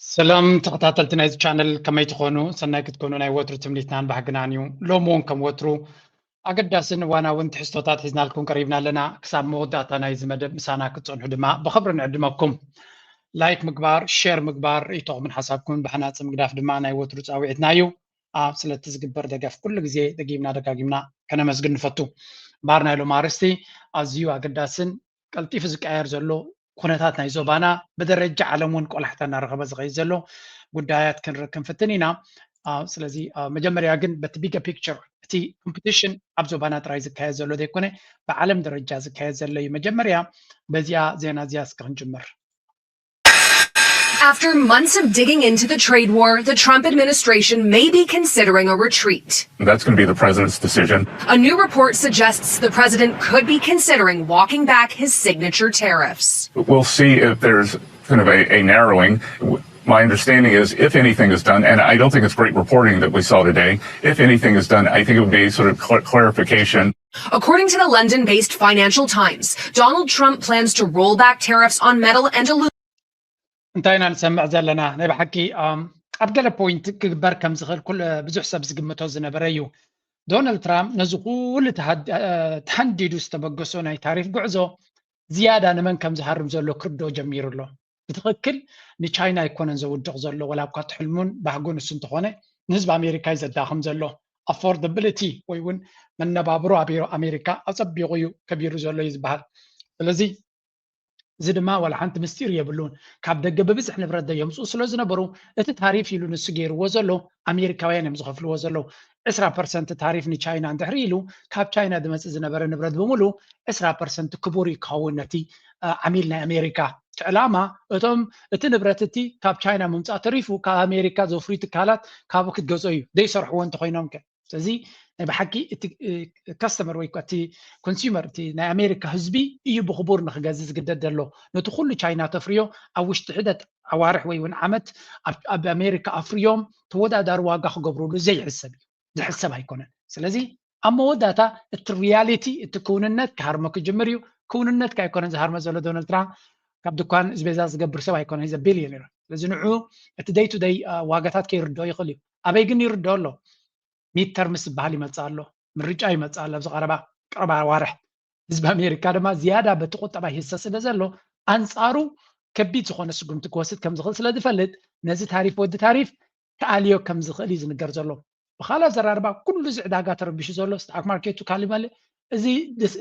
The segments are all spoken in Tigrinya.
ሰላም ተኸታተልቲ ናይዚ ቻነል፣ ከመይ ትኾኑ? ሰናይ ክትኮኑ ናይ ወትሩ ትምኒትናን ባህግናን እዩ። ሎሚ እውን ከም ወትሩ ኣገዳስን እዋናውን ትሕዝቶታት ሒዝናልኩም ቀሪብና ኣለና። ክሳብ መወዳእታ ናይዚ መደብ ምሳና ክትጸንሑ ድማ ብኽብሪ ንዕድመኩም። ላይክ ምግባር፣ ሼር ምግባር፣ ርእይቶኹምን ሓሳብኩምን ብሃናጺ ምግዳፍ ድማ ናይ ወትሩ ጻውዒትና እዩ። ኣብ ስለቲ ዝግበር ደገፍ ኩሉ ግዜ ደጊምና ደጋጊምና ከነመስግን ንፈቱ። እምበኣር ናይ ሎም ኣርእስቲ ኣዝዩ ኣገዳስን ቀልጢፉ ዝቀያየር ዘሎ ኩነታት ናይ ዞባና፣ ብደረጃ ዓለም እውን ቆላሕታ እናረኸበ ዝኸይድ ዘሎ ጉዳያት ክንርኢ ክንፍትን ኢና። ስለዚ መጀመርያ ግን በቲ ቢገ ፒክቸር፣ እቲ ኮምፒቲሽን ኣብ ዞባና ጥራይ ዝካየድ ዘሎ ዘይኮነ ብዓለም ደረጃ ዝካየድ ዘሎ እዩ። መጀመርያ በዚኣ ዜና እዚኣ እስኪ ክንጅምር። After months of digging into the trade war, the Trump administration may be considering a retreat. That's going to be the president's decision. A new report suggests the president could be considering walking back his signature tariffs. We'll see if there's kind of a, a narrowing. My understanding is if anything is done, and I don't think it's great reporting that we saw today, if anything is done, I think it would be sort of cl- clarification. According to the London based Financial Times, Donald Trump plans to roll back tariffs on metal and aluminum. እንታይ ኢና ንሰምዕ ዘለና? ናይ ብሓቂ ኣብ ገለ ፖይንት ክግበር ከም ዝኽእል ብዙሕ ሰብ ዝግምቶ ዝነበረ እዩ። ዶናልድ ትራምፕ ነዚ ኩሉ ተሃንዲዱ ዝተበገሶ ናይ ታሪፍ ጉዕዞ ዝያዳ ንመን ከም ዝሃርም ዘሎ ክርድኦ ጀሚሩ ኣሎ። ብትኽክል ንቻይና ኣይኮነን ዘውድቕ ዘሎ፣ ወላ እኳ እቲ ሕልሙን ባህጉን እሱ እንተኾነ ንህዝቢ ኣሜሪካ እዩ ዘዳኽም ዘሎ። ኣፎርደብሊቲ ወይ እውን መነባብሮ ኣብ ኣሜሪካ ኣፀቢቑ እዩ ከቢሩ ዘሎ እዩ ዝበሃል። ስለዚ እዚ ድማ ዋላ ሓንቲ ምስጢር የብሉን። ካብ ደገ ብብዝሕ ንብረት ዘየምፅኡ ስለ ዝነበሩ እቲ ታሪፍ ኢሉ ንሱ ገይርዎ ዘሎ ኣሜሪካውያን እዮም ዝኸፍልዎ ዘለዉ። ዕስራ ፐርሰንት ታሪፍ ንቻይና እንድሕሪ ኢሉ ካብ ቻይና ዝመፅእ ዝነበረ ንብረት ብምሉ ዕስራ ፐርሰንት ክቡር ይከውን ነቲ ዓሚል ናይ ኣሜሪካ። እቲ ዕላማ እቶም እቲ ንብረት እቲ ካብ ቻይና ምምፃእ ተሪፉ ካብ ኣሜሪካ ዘፍርዩ ትካላት ካብኡ ክትገዝኦ እዩ ዘይሰርሕዎ እንተኮይኖም ከ ስለዚ ናይ ብሓቂ እቲ ከስተመር ወይ እቲ ኮንሱመር እቲ ናይ ኣሜሪካ ህዝቢ እዩ ብክቡር ንክገዝእ ዝግደድ ዘሎ። ነቲ ኩሉ ቻይና ተፍርዮ ኣብ ውሽጢ ሕደት ኣዋርሕ ወይ እውን ዓመት ኣብ ኣሜሪካ ኣፍርዮም ተወዳዳሪ ዋጋ ክገብሩሉ ዘይሕሰብ እዩ፣ ዝሕሰብ ኣይኮነን። ስለዚ ኣብ መወዳእታ እቲ ሪያሊቲ እቲ ክውንነት ክሃርሞ ክጅምር እዩ። ክውንነት ከ ኣይኮነን ዝሃርመ ዘሎ ዶናልድ ትራምፕ ካብ ድኳን ዝቤዛ ዝገብር ሰብ ኣይኮነን ዘ ቢልዮነር። ስለዚ ንዑ እቲ ደይ ቱ ደይ ዋጋታት ከይርድኦ ይኽእል እዩ። ኣበይ ግን ይርድኦ ኣሎ? ሚድተርምስ ዝበሃል ይመፅእ ኣሎ፣ ምርጫ ይመፅእ ኣሎ ኣብዚ ቀረባ ቀረባ ኣዋርሕ። ህዝቢ ኣሜሪካ ድማ ዝያዳ በቲ ቁጠባ ይህሰ ስለ ዘሎ ኣንፃሩ ከቢድ ዝኾነ ስጉምቲ ክወስድ ከም ዝኽእል ስለ ዝፈልጥ ነዚ ታሪፍ ወዲ ታሪፍ ክኣልዮ ከም ዝኽእል እዩ ዝንገር ዘሎ። ብኻልእ ኣዘራርባ ኩሉ እዚ ዕዳጋ ተረቢሹ ዘሎ ስታክ ማርኬቱ ካልእ መለ እዚ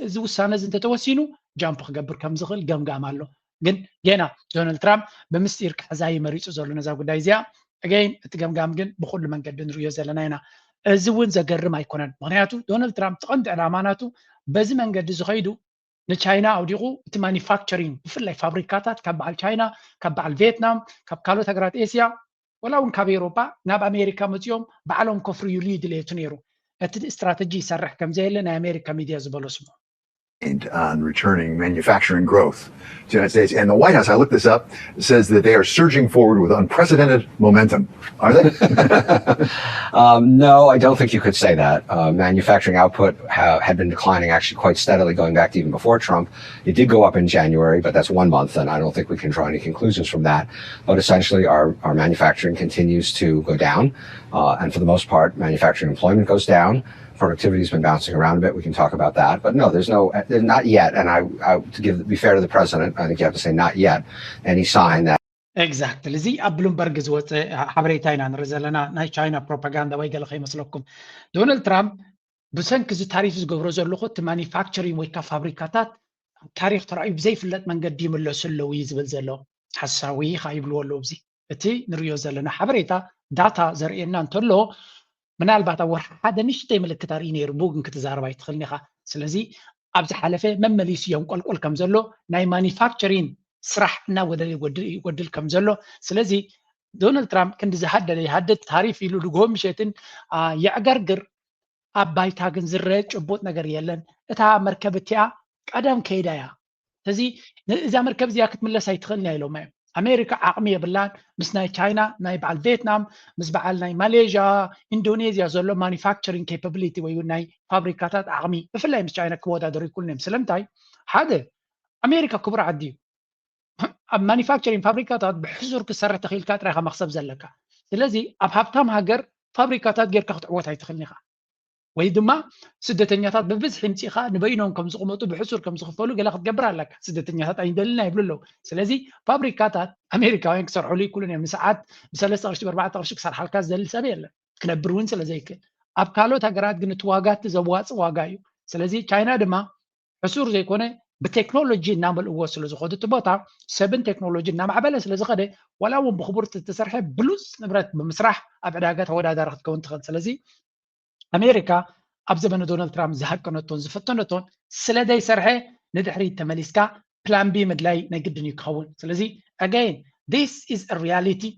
እዚ ውሳነ እዚ እንተተወሲኑ ጃምፕ ክገብር ከም ዝኽእል ገምጋም ኣሎ። ግን ጌና ዶናልድ ትራምፕ ብምስጢር ክሕዛ እዩ መሪፁ ዘሎ ነዛ ጉዳይ እዚኣ። ኣገይን እቲ ገምጋም ግን ብኩሉ መንገዲ ንሪኦ ዘለና ኢና። እዚ እውን ዘገርም ኣይኮነን። ምክንያቱ ዶናልድ ትራምፕ እቲ ቀንዲ ዕላማ ናቱ በዚ መንገዲ ዝኸይዱ ንቻይና ኣውዲቑ እቲ ማኒፋክቸሪንግ ብፍላይ ፋብሪካታት ካብ በዓል ቻይና ካብ በዓል ቪየትናም ካብ ካልኦት ሃገራት ኤስያ ወላ እውን ካብ ኤውሮጳ ናብ ኣሜሪካ መፂኦም ባዕሎም ከፍርዩሉ እዩ ድሌቱ ነይሩ። እቲ ስትራተጂ ይሰርሕ ከም ዘየለ ናይ ኣሜሪካ ሚድያ ዝበሎ ስሙ። on returning manufacturing growth to the United States. And the White House, I looked this up, says that they are surging forward with unprecedented momentum. Are they? Um, no, I don't think you could say that. Uh, manufacturing output ha- had been declining actually quite steadily going back to even before Trump. It did go up in January, but that's one month, and I don't think we can draw any conclusions from that. But essentially, our, our manufacturing continues to go down. Uh, and for the most part, manufacturing employment goes down. Productivity has been bouncing around a bit. We can talk about that. But no, there's no, there's not yet. And I, I to give, be fair to the president, I think you have to say not yet, any sign that ኤግዛክትሊ። እዚ ኣብ ብሉምበርግ ዝወፀ ሓበሬታ ኢና ንርኢ ዘለና፣ ናይ ቻይና ፕሮፓጋንዳ ወይ ገለ ከይመስለኩም። ዶናልድ ትራምፕ ብሰንኪ እዚ ታሪፍ ዝገብሮ ዘለኹ እቲ ማኒፋክቸሪንግ ወይ ከዓ ፋብሪካታት ኣብ ታሪክ ተራእዩ ብዘይፍለጥ መንገዲ ይምለሱ ኣለዉ እዩ ዝብል ዘሎ። ሓሳዊ ኢኻ ይብልዎ ኣለዉ። እዚ እቲ ንሪኦ ዘለና ሓበሬታ ዳታ ዘርእየና እንተሎ ምናልባት ኣብ ወርሒ ሓደ ንእሽተይ ምልክት ኣርኢ ነይሩ፣ ብኡ ግን ክትዛረብ ኣይትኽእልን ኢኻ። ስለዚ ኣብ ዝሓለፈ መመሊሱ እዮም ቆልቆል ከም ዘሎ ናይ ማኒፋክቸሪን ስራሕ እናጎደለ ይጎድል ከም ዘሎ። ስለዚ ዶናልድ ትራምፕ ክንዲ ዝሃደለ ይሃድድ፣ ታሪፍ ኢሉ ልጎ ምሸትን የዕገርግር። ኣብ ባይታ ግን ዝረአ ጭቡጥ ነገር የለን። እታ መርከብ እቲኣ ቀደም ከይዳ እያ። ስለዚ እዛ መርከብ እዚኣ ክትምለስ ኣይትኽእልን እያ ኢሎማ እዮም። ኣሜሪካ ዓቕሚ የብላን ምስ ናይ ቻይና፣ ናይ በዓል ቬትናም፣ ምስ በዓል ናይ ማሌዥያ፣ ኢንዶኔዝያ ዘሎ ማኒፋክቸሪንግ ኬፓቢሊቲ ወይ እውን ናይ ፋብሪካታት ዓቕሚ ብፍላይ ምስ ቻይና ክወዳደሩ ይክእሉን እዮም። ስለምንታይ? ሓደ ኣሜሪካ ክቡር ዓዲ እዩ። ኣብ ማኒፋክቸሪንግ ፋብሪካታት ብሕሱር ክሰርሕ ተኽኢልካ ጥራይካ መክሰብ ዘለካ። ስለዚ ኣብ ሃብታም ሃገር ፋብሪካታት ጌርካ ክትዕወት ኣይትኽእልን ኢኻ። ወይ ድማ ስደተኛታት ብብዝሒ ምፂኻ ንበይኖም ከም ዝቕመጡ ብሕሱር ከም ዝኽፈሉ ገለ ክትገብር ኣለካ። ስደተኛታት ኣይንደልና ይብሉ ኣለዉ። ስለዚ ፋብሪካታት ኣሜሪካውያን ክሰርሕሉ ይክእሉን እዮም። ንሰዓት ብሰለስተ ቅርሺ ብኣርባዕተ ቅርሺ ክሰርሓልካ ዝደሊ ሰብ የለን፣ ክነብር እውን ስለ ዘይክእል። ኣብ ካልኦት ሃገራት ግን እቲ ዋጋ እቲ ዘዋፅእ ዋጋ እዩ። ስለዚ ቻይና ድማ ሕሱር ዘይኮነ ብቴክኖሎጂ እናመልእዎ ስለ ዝኾዱ እቲ ቦታ ሰብን ቴክኖሎጂ እናማዕበለ ስለ ዝኸደ ዋላ እውን ብክቡር ዝተሰርሐ ብሉፅ ንብረት ብምስራሕ ኣብ ዕዳጋ ተወዳዳሪ ክትከውን ትኽእል። ስለዚ ኣሜሪካ ኣብ ዘመነ ዶናልድ ትራምፕ ዝሃቀነቶን ዝፈተነቶን ስለ ዘይሰርሐ ንድሕሪት ተመሊስካ ፕላን ቢ ምድላይ ናይ ግድን እዩ ክኸውን። ስለዚ again this is a reality።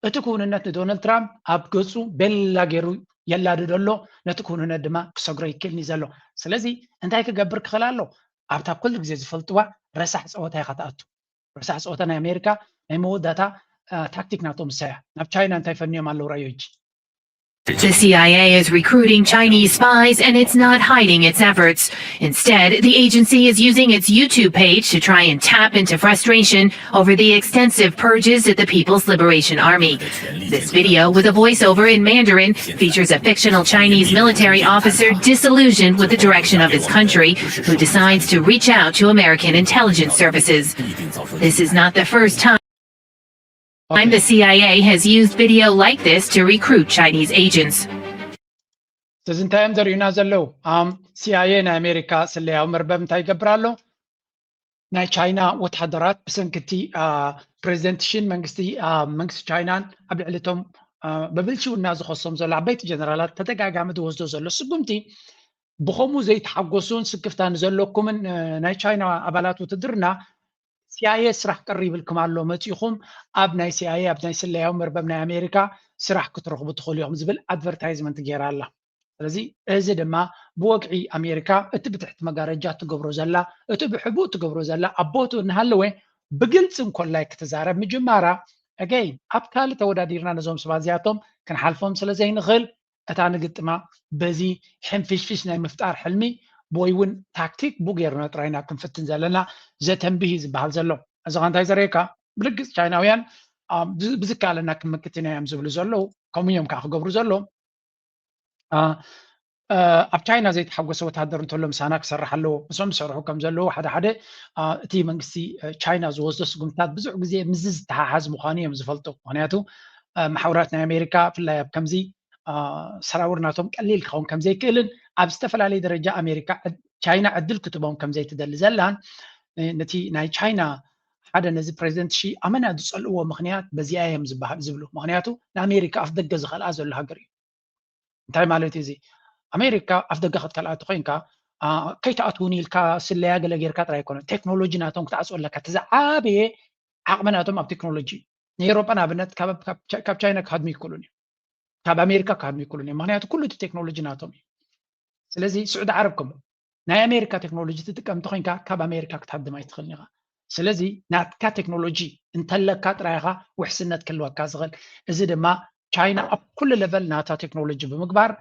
እቲ ክውንነት ንዶናልድ ትራምፕ ኣብ ገፁ ቤላ ገይሩ የላድዶ ኣሎ። ነቲ ክውንነት ድማ ክሰግሮ ይክእልኒ ዘሎ። ስለዚ እንታይ ክገብር ክኽእል ኣሎ? ኣብታ ኩሉ ግዜ ዝፈልጥዋ ረሳሕ ፀወታ ኢኻ ትኣቱ። ረሳሕ ፀወታ ናይ ኣሜሪካ ናይ መወዳእታ ታክቲክ ናቶም እሳያ። ናብ ቻይና እንታይ ፈንዮም ኣለዉ ራዮ እጂ The C I A is recruiting Chinese spies and it's not hiding its efforts. Instead, the agency is using its YouTube page to try and tap into frustration over the extensive purges at the People's Liberation Army. This video with a voiceover in Mandarin features a fictional Chinese military officer disillusioned with the direction of his country who decides to reach out to American intelligence services. This is not the first time. The C I A has used video like this to recruit Chinese agents. እዚ እንታይ እዮም ዘርእዩና ዘለዉ? ሲኣይኤ ናይ ኣሜሪካ ስለያዊ መርበብ እንታይ ይገብር ኣሎ? ናይ ቻይና ወታደራት ብሰንክቲ ፕሬዚደንት ሺን መንግስቲ መንግስቲ ቻይናን ኣብ ልዕሊ እቶም ብብልሽውና ዝኸሶም ዘሎ ዓበይቲ ጀነራላት ተደጋጋሚ ዝወስዶ ዘሎ ስጉምቲ ብኸምኡ ዘይተሓጎሱን ስክፍታ ንዘለኩምን ናይ ቻይና ኣባላት ውትድርና ሲኣይኤ ስራሕ ቀሪብልኩም ኣሎ፣ መፂኹም ኣብ ናይ ሲኣይኤ ኣብ ናይ ስለያዊ መርበብ ናይ ኣሜሪካ ስራሕ ክትረኽቡ ትኽእሉ ኢኹም ዝብል ኣድቨርታይዝመንት ገይራ ኣላ። ስለዚ እዚ ድማ ብወግዒ ኣሜሪካ እቲ ብትሕቲ መጋረጃ ትገብሮ ዘላ እቲ ብሕቡእ ትገብሮ ዘላ ኣብ ቦትኡ እናሃለወ ብግልፂ እንኮላይ ክትዛረብ ምጅማራ again ኣብ ካልእ ተወዳዲርና ነዞም ሰባት እዚኣቶም ክንሓልፎም ስለ ዘይንኽእል እታ ንግጥማ በዚ ሕንፍሽፍሽ ናይ ምፍጣር ሕልሚ ወይ እውን ታክቲክ ቡ ገይርና ጥራይና ክንፍትን ዘለና ዘተንብህ እዩ ዝበሃል ዘሎ። እዚ ኸ እንታይ ዘርእየካ? ብርግፅ ቻይናውያን ብዝከኣለና ክንምክት ኢና እዮም ዝብሉ ዘለዉ። ከምኡ እዮም ከዓ ክገብሩ ዘለዉ። ኣብ ቻይና ዘይተሓጎሰ ወታደር እንተሎ ምሳና ክሰርሕ ኣለዎ። እሶም ዝሰርሑ ከም ዘለዉ ሓደ ሓደ እቲ መንግስቲ ቻይና ዝወስዶ ስጉምትታት ብዙሕ ግዜ ምስዚ ዝተሓሓዝ ምዃኑ እዮም ዝፈልጡ። ምክንያቱ ማሕበራት ናይ ኣሜሪካ ብፍላይ ኣብ ከምዚ ሰራውር ናቶም ቀሊል ክኸውን ከም ዘይክእልን ኣብ ዝተፈላለየ ደረጃ ኣሜሪካ ቻይና ዕድል ክትቦም ከም ዘይትደሊ ዘላን ነቲ ናይ ቻይና ሓደ ነዚ ፕሬዚደንት ሺ ኣመና ዝፀልእዎ ምክንያት በዚኣ እዮም ዝበሃል ዝብሉ። ምክንያቱ ንኣሜሪካ ኣፍ ደገ ዝኸልኣ ዘሎ ሃገር እዩ። እንታይ ማለት እዩ እዚ? ኣሜሪካ ኣፍ ደገ ክትከልኣ ተኮይንካ ከይትኣትውኒ ኢልካ ስለያ ገለ ጌርካ ጥራይ ኣይኮነ ቴክኖሎጂ ናቶም ክትዓፅወለካ እቲ ዝዓበየ ዓቕሚ ናቶም ኣብ ቴክኖሎጂ እዩ። ንኤሮጳ ንኣብነት ካብ ቻይና ክሃድሙ ይክእሉን እዮም። ካብ ኣሜሪካ ክሃድሙ ይክእሉን እዮም። ምክንያቱ ኩሉ እቲ ቴክኖሎጂ ናቶም እዩ። ስለዚ ስዑዲ ዓረብ ከምኡ ናይ ኣሜሪካ ቴክኖሎጂ ትጥቀም እንተኮይንካ ካብ ኣሜሪካ ክትሃድም ኣይትኽእልን ኢኻ። ስለዚ ናትካ ቴክኖሎጂ እንተለካ ጥራይ ኢኻ ውሕስነት ክህልወካ ዝኽእል። እዚ ድማ ቻይና ኣብ ኩሉ ለቨል ናታ ቴክኖሎጂ ብምግባር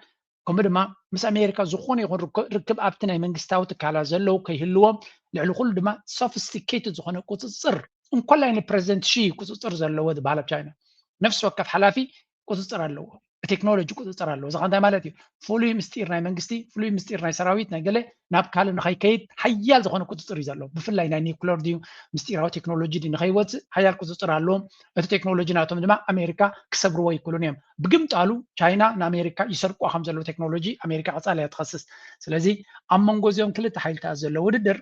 ከምኡ ድማ ምስ ኣሜሪካ ዝኾነ ይኹን ርክብ ኣብቲ ናይ መንግስታዊ ትካላት ዘለዉ ከይህልዎም ልዕሊ ኩሉ ድማ ሶፊስቲኬትድ ዝኾነ ቁፅፅር እንኮላይ ንፕረዚደንት ሺ ቁፅፅር ዘለዎ ዝበሃል ኣብ ቻይና ነፍሲ ወከፍ ሓላፊ ቁፅፅር ኣለዎ። ብቴክኖሎጂ ቁፅፅር ኣለዎ። እዚ እንታይ ማለት እዩ? ፍሉይ ምስጢር ናይ መንግስቲ፣ ፍሉይ ምስጢር ናይ ሰራዊት ናይ ገለ ናብ ካልእ ንኸይከይድ ሓያል ዝኾነ ቁፅፅር እዩ ዘለዎ። ብፍላይ ናይ ኒውክለር ድዩ ምስጢራዊ ቴክኖሎጂ ድዩ ንኸይወፅእ ሓያል ቁፅፅር ኣለዎም። እቲ ቴክኖሎጂ ናቶም ድማ ኣሜሪካ ክሰብርዎ ይክእሉን እዮም። ብግምጣሉ ቻይና ንኣሜሪካ ይሰርቋ ከም ዘለዉ ቴክኖሎጂ ኣሜሪካ ቀፃል እያ ትኸስስ። ስለዚ ኣብ መንጎ እዚኦም ክልተ ሓይልታት ዘሎ ውድድር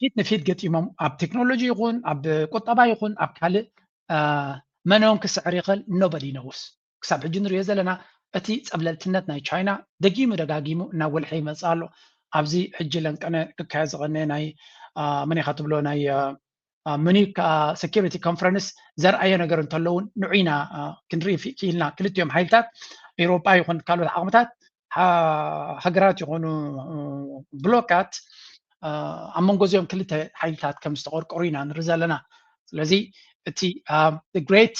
ፊት ንፊት ገጢሞም ኣብ ቴክኖሎጂ ይኹን ኣብ ቁጠባ ይኹን ኣብ ካልእ መነውን ክስዕር ይኽእል nobody knows። ክሳብ ሕጂ ንሪኦ ዘለና እቲ ፀብለልትነት ናይ ቻይና ደጊሙ ደጋጊሙ እናወልሐ ይመፅእ ኣሎ። ኣብዚ ሕጂ ለንቀነ ክካየድ ዝቐነየ ናይ መን ኢኻ ትብሎ ናይ ሙኒክ ሴኪሪቲ ኮንፈረንስ ዘርኣዮ ነገር እንተለውን ንዑ ኢና ክንርኢ ክኢልና። ክልቲኦም ሓይልታት ኤውሮጳ ይኹን ካልኦት ዓቕምታት ሃገራት ይኾኑ ብሎካት ኣብ መንጎ እዚኦም ክልተ ሓይልታት ከም ዝተቆርቆሩ ኢና ንርኢ ዘለና። ስለዚ እቲ ግሬት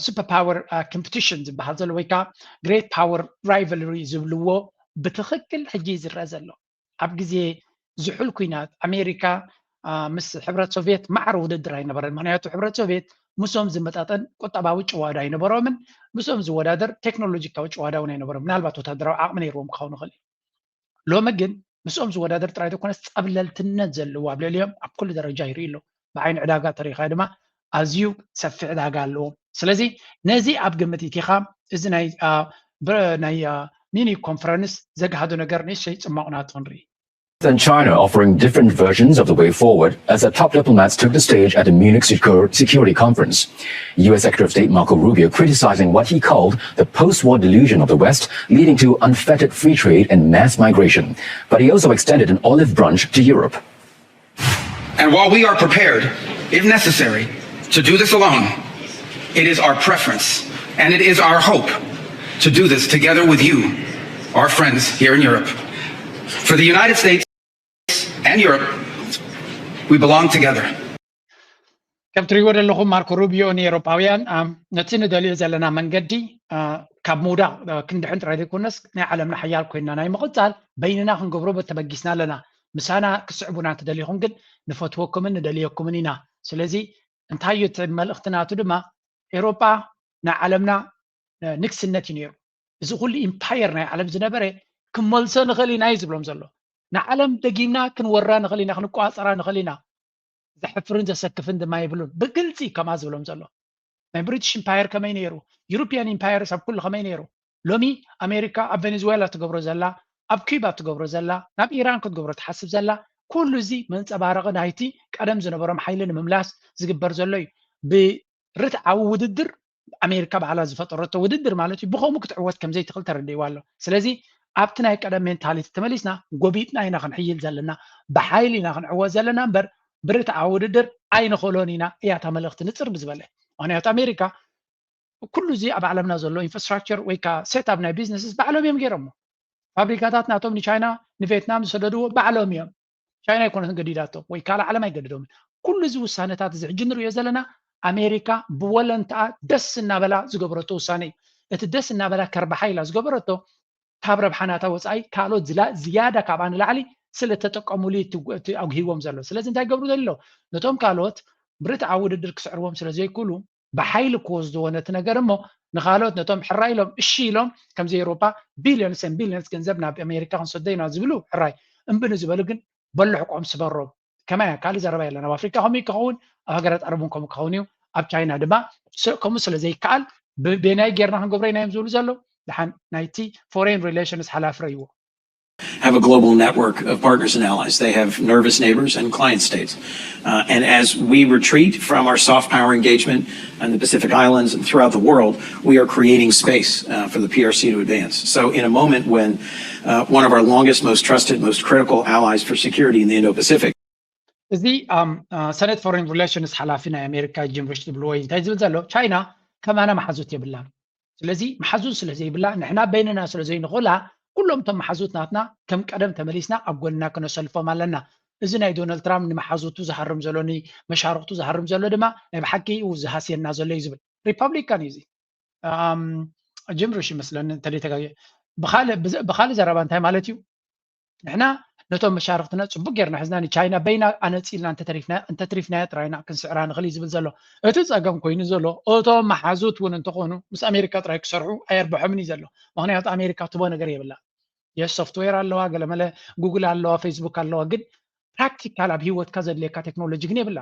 ሱፐር ፓወር ኮምፒቲሽን ዝበሃል ዘሎ ወይ ከዓ ግሬት ፓወር ራይቨልሪ ዝብልዎ ብትኽክል ሕጂ ዝረአ ዘሎ ኣብ ግዜ ዝሑል ኩናት ኣሜሪካ ምስ ሕብረት ሶቪየት ማዕረ ውድድር ኣይነበረን። ምክንያቱ ሕብረት ሶቪየት ምስኦም ዝመጣጠን ቁጠባዊ ጭዋዳ ኣይነበሮምን፣ ምስኦም ዝወዳደር ቴክኖሎጂካዊ ጭዋዳ እውን ኣይነበሮም። ምናልባት ወታደራዊ ዓቕሚ ነይርዎም ክኸውን ይኽእል እዩ። ሎሚ ግን ምስኦም ዝወዳደር ጥራይ ዘይኮነስ ጸብለልትነት ዘለዎ ኣብ ልዕሊኦም ኣብ ኩሉ ደረጃ ይርኢ ኣሎ። ብዓይኒ ዕዳጋ ተሪኻ ድማ ኣዝዩ ሰፊሕ ዕዳጋ ኣለዎም። ስለዚ ነዚ ኣብ ግምት ኢቲኻ እዚ ናይ ናይ ሚኒ ኮንፈረንስ ዘግሃዶ ነገር ንእሽተይ ጽማቑ ናቱ ክንርኢ። And China offering different versions of the way forward as the top diplomats took the stage at the Munich Security Conference. U S Secretary of State Marco Rubio criticizing what he called the post war delusion of the West, leading to unfettered free trade and mass migration. But he also extended an olive branch to Europe. And while we are prepared, if necessary, to do this alone, it is our preference and it is our hope to do this together with you, our friends here in Europe. For the United States and Europe, we belong together. ከም ትሪእዎ ዘለኹም ማርኮ ሩቢዮ ንኤውሮጳውያን ነቲ ንደልዮ ዘለና መንገዲ ካብ ምውዳቕ ክንድሕን ጥራይ ዘይኮነስ ናይ ዓለምና ሓያል ኮይንና ናይ ምቕጻል በይንና ክንገብሮ ተበጊስና ኣለና። ምሳና ክስዕቡና እንተደሊኹም ግን ንፈትወኩምን ንደልየኩምን ኢና። ስለዚ እንታይ እዩ እቲ መልእኽቲ ናቱ ድማ ኤውሮጳ ናይ ዓለምና ንግስነት እዩ ነይሩ። እዚ ኩሉ ኢምፓየር ናይ ዓለም ዝነበረ ክመልሶ ንኽእል ኢና እዩ ዝብሎም ዘሎ። ንዓለም ደጊምና ክንወራ ንኽእል ኢና፣ ክንቋጸራ ንኽእል ኢና። ዘሕፍርን ዘሰክፍን ድማ የብሉን። ብግልፂ ከምኣ ዝብሎም ዘሎ ናይ ብሪቲሽ ኢምፓየር ከመይ ነይሩ፣ ዩሮፒያን ኢምፓየርስ ኣብ ኩሉ ከመይ ነይሩ። ሎሚ ኣሜሪካ ኣብ ቬኔዙዌላ ትገብሮ ዘላ፣ ኣብ ኩባ ትገብሮ ዘላ፣ ናብ ኢራን ክትገብሮ ትሓስብ ዘላ፣ ኩሉ እዚ መንፀባረቂ ናይቲ ቀደም ዝነበሮም ሓይሊ ንምምላስ ዝግበር ዘሎ እዩ። ብርትዓዊ ውድድር ኣሜሪካ ባዕላ ዝፈጠረቶ ውድድር ማለት እዩ። ብኸምኡ ክትዕወት ከምዘይትኽእል ተረዲእዋ ኣሎ። ስለዚ ኣብቲ ናይ ቀደም ሜንታሊቲ ተመሊስና ጎቢጥና ኢና ክንሕይል ዘለና፣ ብሓይሊ ኢና ክንዕወት ዘለና እምበር ብርትዓዊ ውድድር ኣይንኽእሎን ኢና እያ እታ መልእኽቲ ንፅር ብዝበለ። ምክንያቱ ኣሜሪካ ኩሉ እዚ ኣብ ዓለምና ዘሎ ኢንፍራስትራክቸር ወይ ከዓ ሴት ኣፕ ናይ ቢዝነስስ ባዕሎም እዮም ገይሮሞ። ፋብሪካታት ናቶም ንቻይና ንቬትናም ዝሰደድዎ ባዕሎም እዮም። ቻይና ኣይኮነትን ገዲዳቶም ወይ ካልእ ዓለም ኣይገድዶምን። ኩሉ እዚ ውሳነታት እዚ ሕጂ ንሪኦ ዘለና ኣሜሪካ ብወለንትኣ ደስ እናበላ ዝገበረቶ ውሳነ እዩ። እቲ ደስ እናበላ ከርብሓ ኢላ ዝገበረቶ ካብ ረብሓ ናታ ወፃኢ ካልኦት ዝላ- ዝያዳ ካብኣ ንላዕሊ ስለ ተጠቀሙሉ እዩ እቲ- እቲ ኣጉሂዎም ዘሎ። ስለዚ እንታይ ገብሩ ዘሎ ነቶም ካልኦት ብርትዓዊ ውድድር ክስዕርዎም ስለ ዘይክእሉ ብሓይሊ ክወስድዎ ነቲ ነገር እሞ ንኻልኦት ነቶም ሕራይ ኢሎም እሺ ኢሎም ከምዚ ኤውሮፓ ቢልዮንስ ን ቢልዮንስ ገንዘብ ናብ ኣሜሪካ ክንሰዶ ኢና ዝብሉ ሕራይ እምቢ ንዝበሉ ግን በልሕቆም ስበሮም። ከማይ ካልእ ዘረባ የለን። ኣብ ኣፍሪካ ከምኡ ክኸውን ኣብ ሃገራት ዓረብ እውን ከምኡ ክኸውን እዩ። ኣብ ቻይና ድማ ከምኡ ስለ ዘይከኣል ብቤናይ ጌርና ክንገብሮ ኢና እዮም ዝብሉ ዘለዉ። ድሓን ናይቲ ፎሬን ሪሌሽንስ ሓላፊ ረይዎ have a global network of partners and allies. They have nervous neighbors and client states. Uh, and as we retreat from our soft power engagement in the Pacific Islands and throughout the world, we are creating space uh, for the P R C to advance. So, in a moment when uh, one of our longest, most trusted, most critical allies for security in the Indo Pacific እዚ ሰነት ፎሬን ሪሌሽንስ ሓላፊ ናይ ኣሜሪካ ጂም ሪሽ ዝብልዎ እዩ። እንታይ ዝብል ዘሎ ቻይና ከማና መሓዙት የብላን። ስለዚ መሓዙት ስለ ዘይብላ ንሕና በይንና ስለ ዘይንኽእላ ኩሎም እቶም መሓዙት ናትና ከም ቀደም ተመሊስና ኣብ ጎንና ክነሰልፎም ኣለና። እዚ ናይ ዶናልድ ትራምፕ ንመሓዙቱ ዝሃርም ዘሎ ንመሻርክቱ ዝሃርም ዘሎ ድማ ናይ ብሓቂ እዩ ዝሃስየና ዘሎ እዩ ዝብል ሪፐብሊካን እዩ እዚ ጅም ሩሽ ይመስለኒ እንተደይተጋየ ብካልእ ዘረባ እንታይ ማለት እዩ ንሕና ነቶም መሻርክትና ፅቡቅ ጌርና ሕዝና ንቻይና በይና ኣነፂልና እንተትሪፍናያ ጥራይና ክንስዕራ ንኽእል እዩ ዝብል ዘሎ እቲ ፀገም ኮይኑ ዘሎ እቶም መሓዙት እውን እንተኾኑ ምስ ኣሜሪካ ጥራይ ክሰርሑ ኣየርብሖምን እዩ ዘሎ ምክንያቱ ኣሜሪካ ትቦ ነገር የብላ የስ ሶፍትዌር ኣለዋ ገለመለ ጉግል ኣለዋ ፌስቡክ ኣለዋ ግን ፕራክቲካል ኣብ ሂወትካ ዘድልየካ ቴክኖሎጂ ግን የብላ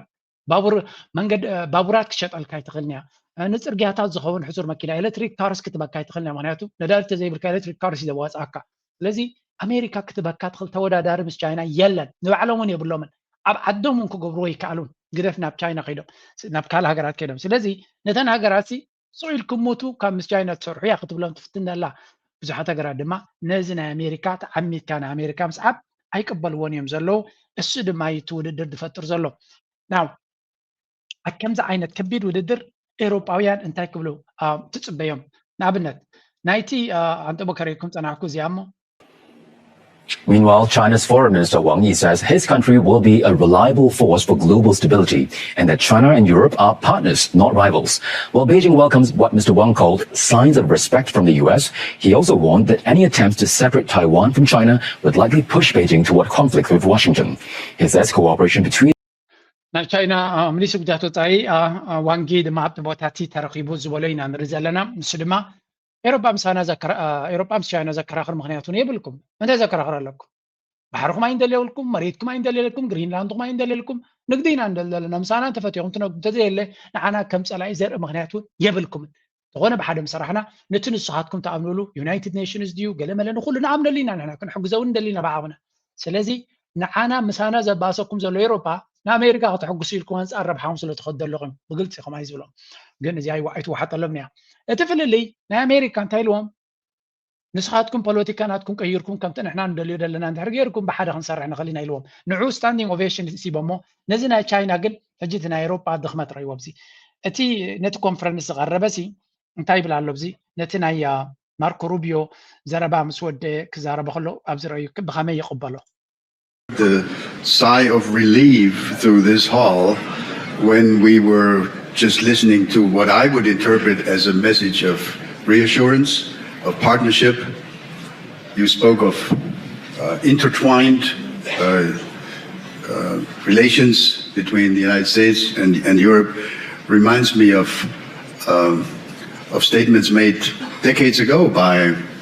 ባቡር መንገድ ባቡራት ክሸጠልካ ኣይትኽእልን እያ ንፅርግያታት ዝኸውን ሕሱር መኪና ኤሌክትሪክ ካርስ ክትበካ ኣይትኽእልን እያ ምክንያቱ ነዳዲ ተዘይብልካ ኤሌክትሪክ ካርስ እዩ ዘዋፅኣካ ስለዚ ኣሜሪካ ክትበካ ትኽእል ተወዳዳሪ ምስ ቻይና የለን ንባዕሎም እውን የብሎምን ኣብ ዓዶም እውን ክገብርዎ ይከኣሉን ግደፍ ናብ ቻይና ከይዶም ናብ ካልእ ሃገራት ከይዶም ስለዚ ነተን ሃገራት ስቕ ኢልኩም ሙቱ ካብ ምስ ቻይና ትሰርሑ እያ ክትብሎም ትፍትን ኣላ ብዙሓት ሃገራት ድማ ነዚ ናይ ኣሜሪካ ተዓሚትካ ናይ ኣሜሪካ ምስዓብ ኣይቅበልዎን እዮም ዘለዉ እሱ ድማ እዩ እቲ ውድድር ዝፈጥር ዘሎ ናው ኣብ ከምዚ ዓይነት ከቢድ ውድድር ኤውሮጳውያን እንታይ ክብሉ ትጽበዮም ንኣብነት ናይቲ ኣንጠሞ ከሪኩም ጸናሕኩ እዚኣ እሞ Meanwhile, China's Foreign Minister Wang Yi says his country will be a reliable force for global stability and that China and Europe are partners, not rivals. While Beijing welcomes what Mister Wang called signs of respect from the U S, he also warned that any attempts to separate Taiwan from China would likely push Beijing toward conflict with Washington. He says cooperation between ናብ ቻይና ምኒስትሪ ጉዳያት ወፃኢ ዋንጊ ድማ ኣብቲ ቦታ እቲ ተረኺቡ ዝበሎ ኢና ንርኢ ዘለና። ንሱ ድማ ኤሮጳ ምሳና ኤሮጳ ምስ ቻይና ዘከራኽር ምክንያት እውን የብልኩም። እንታይ ዘከራኽር ኣለኩም? ባሕርኹም ኣይንደልየልኩም፣ መሬትኩም ኣይንደልየልኩም፣ ግሪንላንድኩም ኣይንደልየልኩም። ንግዲ ኢና ንደሊ ዘለና። ምሳና እንተፈቲኹም ትነግዱ እንተዘየለ ንዓና ከም ፀላኢ ዘርኢ ምክንያት እውን የብልኩምን። ዝኾነ ብሓደ ምሰራሕና ነቲ ንስኻትኩም ትኣምኑሉ ዩናይትድ ኔሽንስ ድዩ ገለ መለ ንኩሉ ንኣምነሉ ኢና። ንሕና ክንሕግዘ እውን ንደሊ ኢና ብዓቕምና። ስለዚ ንዓና ምሳና ዘባሰኩም ዘሎ ኤሮፓ ንኣሜሪካ ከተሐጉሱ ኢልኩም ኣንፃር ረብሓኹም ስለ ትኸዱ ኣለኹም። ብግልፂ ከምኣ እዩ ዝብሎም። ግን እዚኣ ኣይዋ- ኣይትወሓጠሎም እያ። እቲ ፍልልይ ናይ ኣሜሪካ እንታይ ኢልዎም? ንስኻትኩም ፖለቲካ ናትኩም ቀይርኩም ከምቲ ንሕና ንደልዮ ዘለና እንድሕር ገይርኩም ብሓደ ክንሰርሕ ንኽእል ኢና ኢልዎም። ንዑ ስታንዲንግ ኦቬሽን ሂቦሞ። ነዚ ናይ ቻይና ግን ሕጂ እቲ ናይ ኤሮፓ ድኽመት ረእይዎ። ኣብዚ እቲ ነቲ ኮንፈረንስ ዝቐረበ ሲ እንታይ ይብል ኣሎ? ኣብዚ ነቲ ናይ ማርኮ ሩቢዮ ዘረባ ምስ ወደ ክዛረበ ከሎ ኣብዚ ረእዩ ብኸመይ ይቕበሎ? The sigh of relief through this hall when we were just listening to what I would interpret as a message of reassurance, of partnership. You spoke of uh, intertwined uh, uh, relations between the United States and, and Europe. Reminds me of, um, of statements made decades ago by,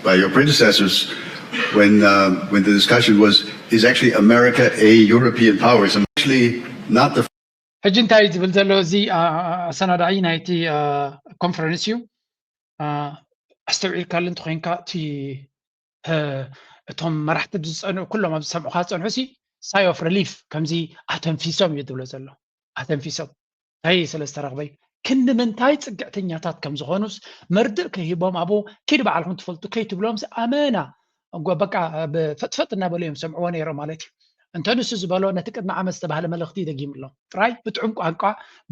by your predecessors when, uh, when the discussion was, is actually America a European power? It's actually not the ሕጂ እንታይ ዝብል ዘሎ እዚ ኣሰናዳዒ ናይቲ ኮንፈረንስ እዩ። ኣስተውዒልካሉ እንተኮይንካ እቲ እቶም መራሕቲ ዝፀንዑ ኩሎም ኣብ ዝሰምዑካ ዝፀንሑ ሲ ሳይ ኦፍ ሪሊፍ ከምዚ ኣተንፊሶም እዩ ዝብሎ ዘሎ። ኣተንፊሶም እንታይ ስለ ዝተረኽበ እዩ? ክንዲ ምንታይ ፅግዕተኛታት ከም ዝኾኑስ መርድእ ከይሂቦም ኣብኡ ኪድ ባዕልኹም ትፈልጡ ከይትብሎም ኣመና በቃ ብፈጥፈጥ እናበሉ እዮም ዝሰምዕዎ ነይሮም ማለት እዩ። እንተ ንሱ ዝበሎ ነቲ ቅድሚ ዓመት ዝተባህለ መልእኽቲ ደጊምሎም ጥራይ ብጥዑም ቋንቋ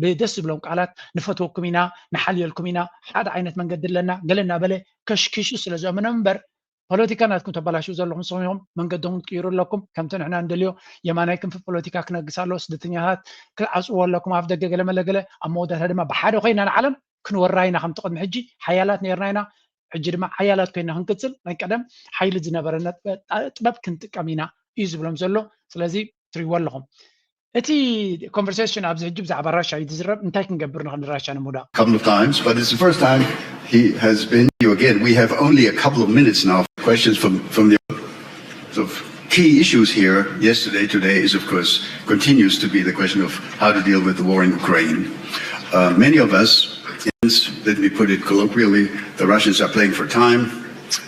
ብደስ ዝብሎም ቃላት ንፈትወኩም ኢና፣ ንሓልየልኩም ኢና፣ ሓደ ዓይነት መንገዲ ኣለና ገለ እናበለ ከሽኪሹ ስለ ዘእምኖም እምበር ፖለቲካ ናትኩም ተባላሽው ዘለኹም ሰሚኹም መንገድኹም ትቅይሩ ኣለኩም። ከምቲ ንሕና እንደልዮ የማናይ ክንፊ ፖለቲካ ክነግስ ኣለዎ፣ ስደተኛታት ክትዓፅዎ ኣለኩም ኣፍ ደገ ገለ መለ ገለ። ኣብ መወዳእታ ድማ ብሓደ ኮይና ንዓለም ክንወራ ኢና። ከምቲ ቅድሚ ሕጂ ሓያላት ነይርና ኢና፣ ሕጂ ድማ ሓያላት ኮይና ክንቅፅል ናይ ቀደም ሓይሊ ዝነበረና ጥበብ ክንጥቀም ኢና እዩ ዝብሎም ዘሎ። ስለዚ ትሪእዎ ኣለኹም። እቲ ኮንቨርሴሽን ኣብዚ ሕጂ ብዛዕባ ራሻ እዩ ዝዝረብ። እንታይ ክንገብር ንኽእል ንራሻ ንምውዳቕ? couple of times, but it's the first time he has been you again. We have only a couple of minutes now for questions from, from the of key issues here yesterday, today is of course continues to be the question of how to deal with the war in Ukraine. Uh, many of us, let me put it colloquially, the Russians are playing for time.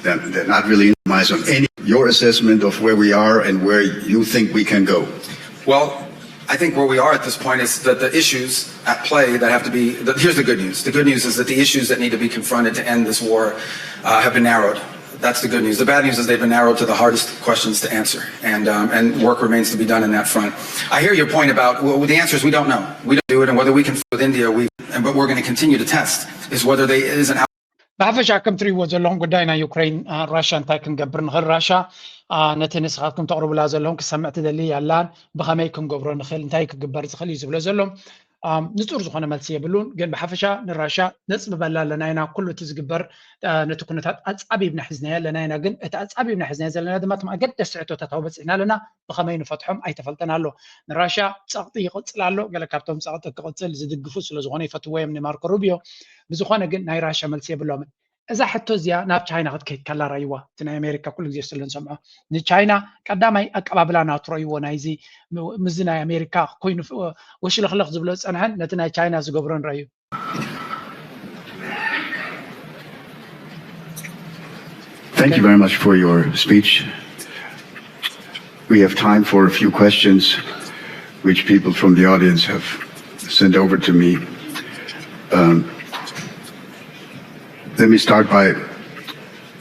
They're, they're not really in my on any your assessment of where we are and where you think we can go. Well, I think where we are at this point is that the issues at play that have to be. The, here's the good news. The good news is that the issues that need to be confronted to end this war uh, have been narrowed. That's the good news. The bad news is they've been narrowed to the hardest questions to answer, and um, and work remains to be done in that front. I hear your point about well, the answer is we don't know. We don't do it, and whether we can with India, we and but we're going to continue to test is whether there is an ብሓፈሻ ከም ትሪእዎ ዘለኹም ጉዳይ ናይ ዩክሬን ራሻ እንታይ ክንገብር ንኽእል? ራሻ ነቲ ንስኻትኩም ተቕርቡላ ዘለኹም ክሰምዕ ትደሊ ኣላን ብኸመይ ክንገብሮ ንኽእል እንታይ ክግበር ዝኽእል እዩ ዝብሎ ዘሎ ንፁር ዝኾነ መልሲ የብሉን። ግን ብሓፈሻ ንራሻ ነፅብበላ ኣለና ኢና። ኩሉ እቲ ዝግበር ነቲ ኩነታት ኣፃቢብና ሒዝናዮ ኣለና ኢና። ግን እቲ ኣፃቢብና ሒዝናዮ ዘለና ድማ እቶም ኣገደስቲ ሕቶታት ኣበፂሕና ኣለና። ብኸመይ ንፈትሖም ኣይተፈልጠን ኣሎ። ንራሻ ፀቕጢ ይቕፅል ኣሎ። ገለ ካብቶም ፀቕጢ ክቕፅል ዝድግፉ ስለዝኾነ ይፈትዎ እዮም ንማርኮ ሩቢዮ። ብዝኾነ ግን ናይ ራሻ መልሲ የብሎምን። እዛ ሕቶ እዚኣ ናብ ቻይና ክትከይድ ከላ ረይዋ እቲ ናይ ኣሜሪካ ኩሉ ግዜ ስለ ንሰምዖ ንቻይና ቀዳማይ ኣቀባብላ ናቱ ረይዎ ናይዚ ምዚ ናይ ኣሜሪካ ኮይኑ ወሽልኽልኽ ዝብሎ ዝፀንሐን ነቲ ናይ ቻይና ዝገብሮን ረዩ Thank you very much for your speech. We have time for a few questions which people from the audience have sent over to me. Um, let me start by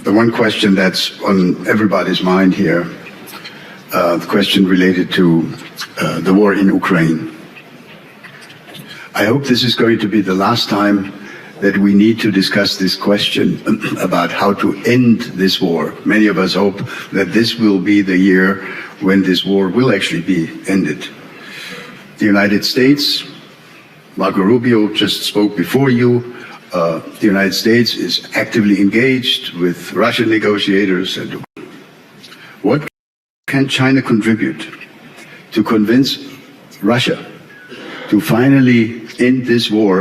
the one question that's on everybody's mind here, uh, the question related to uh, the war in Ukraine. I hope this is going to be the last time that we need to discuss this question about how to end this war. Many of us hope that this will be the year when this war will actually be ended. The United States, Marco Rubio just spoke before you. Uh, the United States is actively engaged with Russian negotiators. And what can China contribute to convince Russia to finally end this war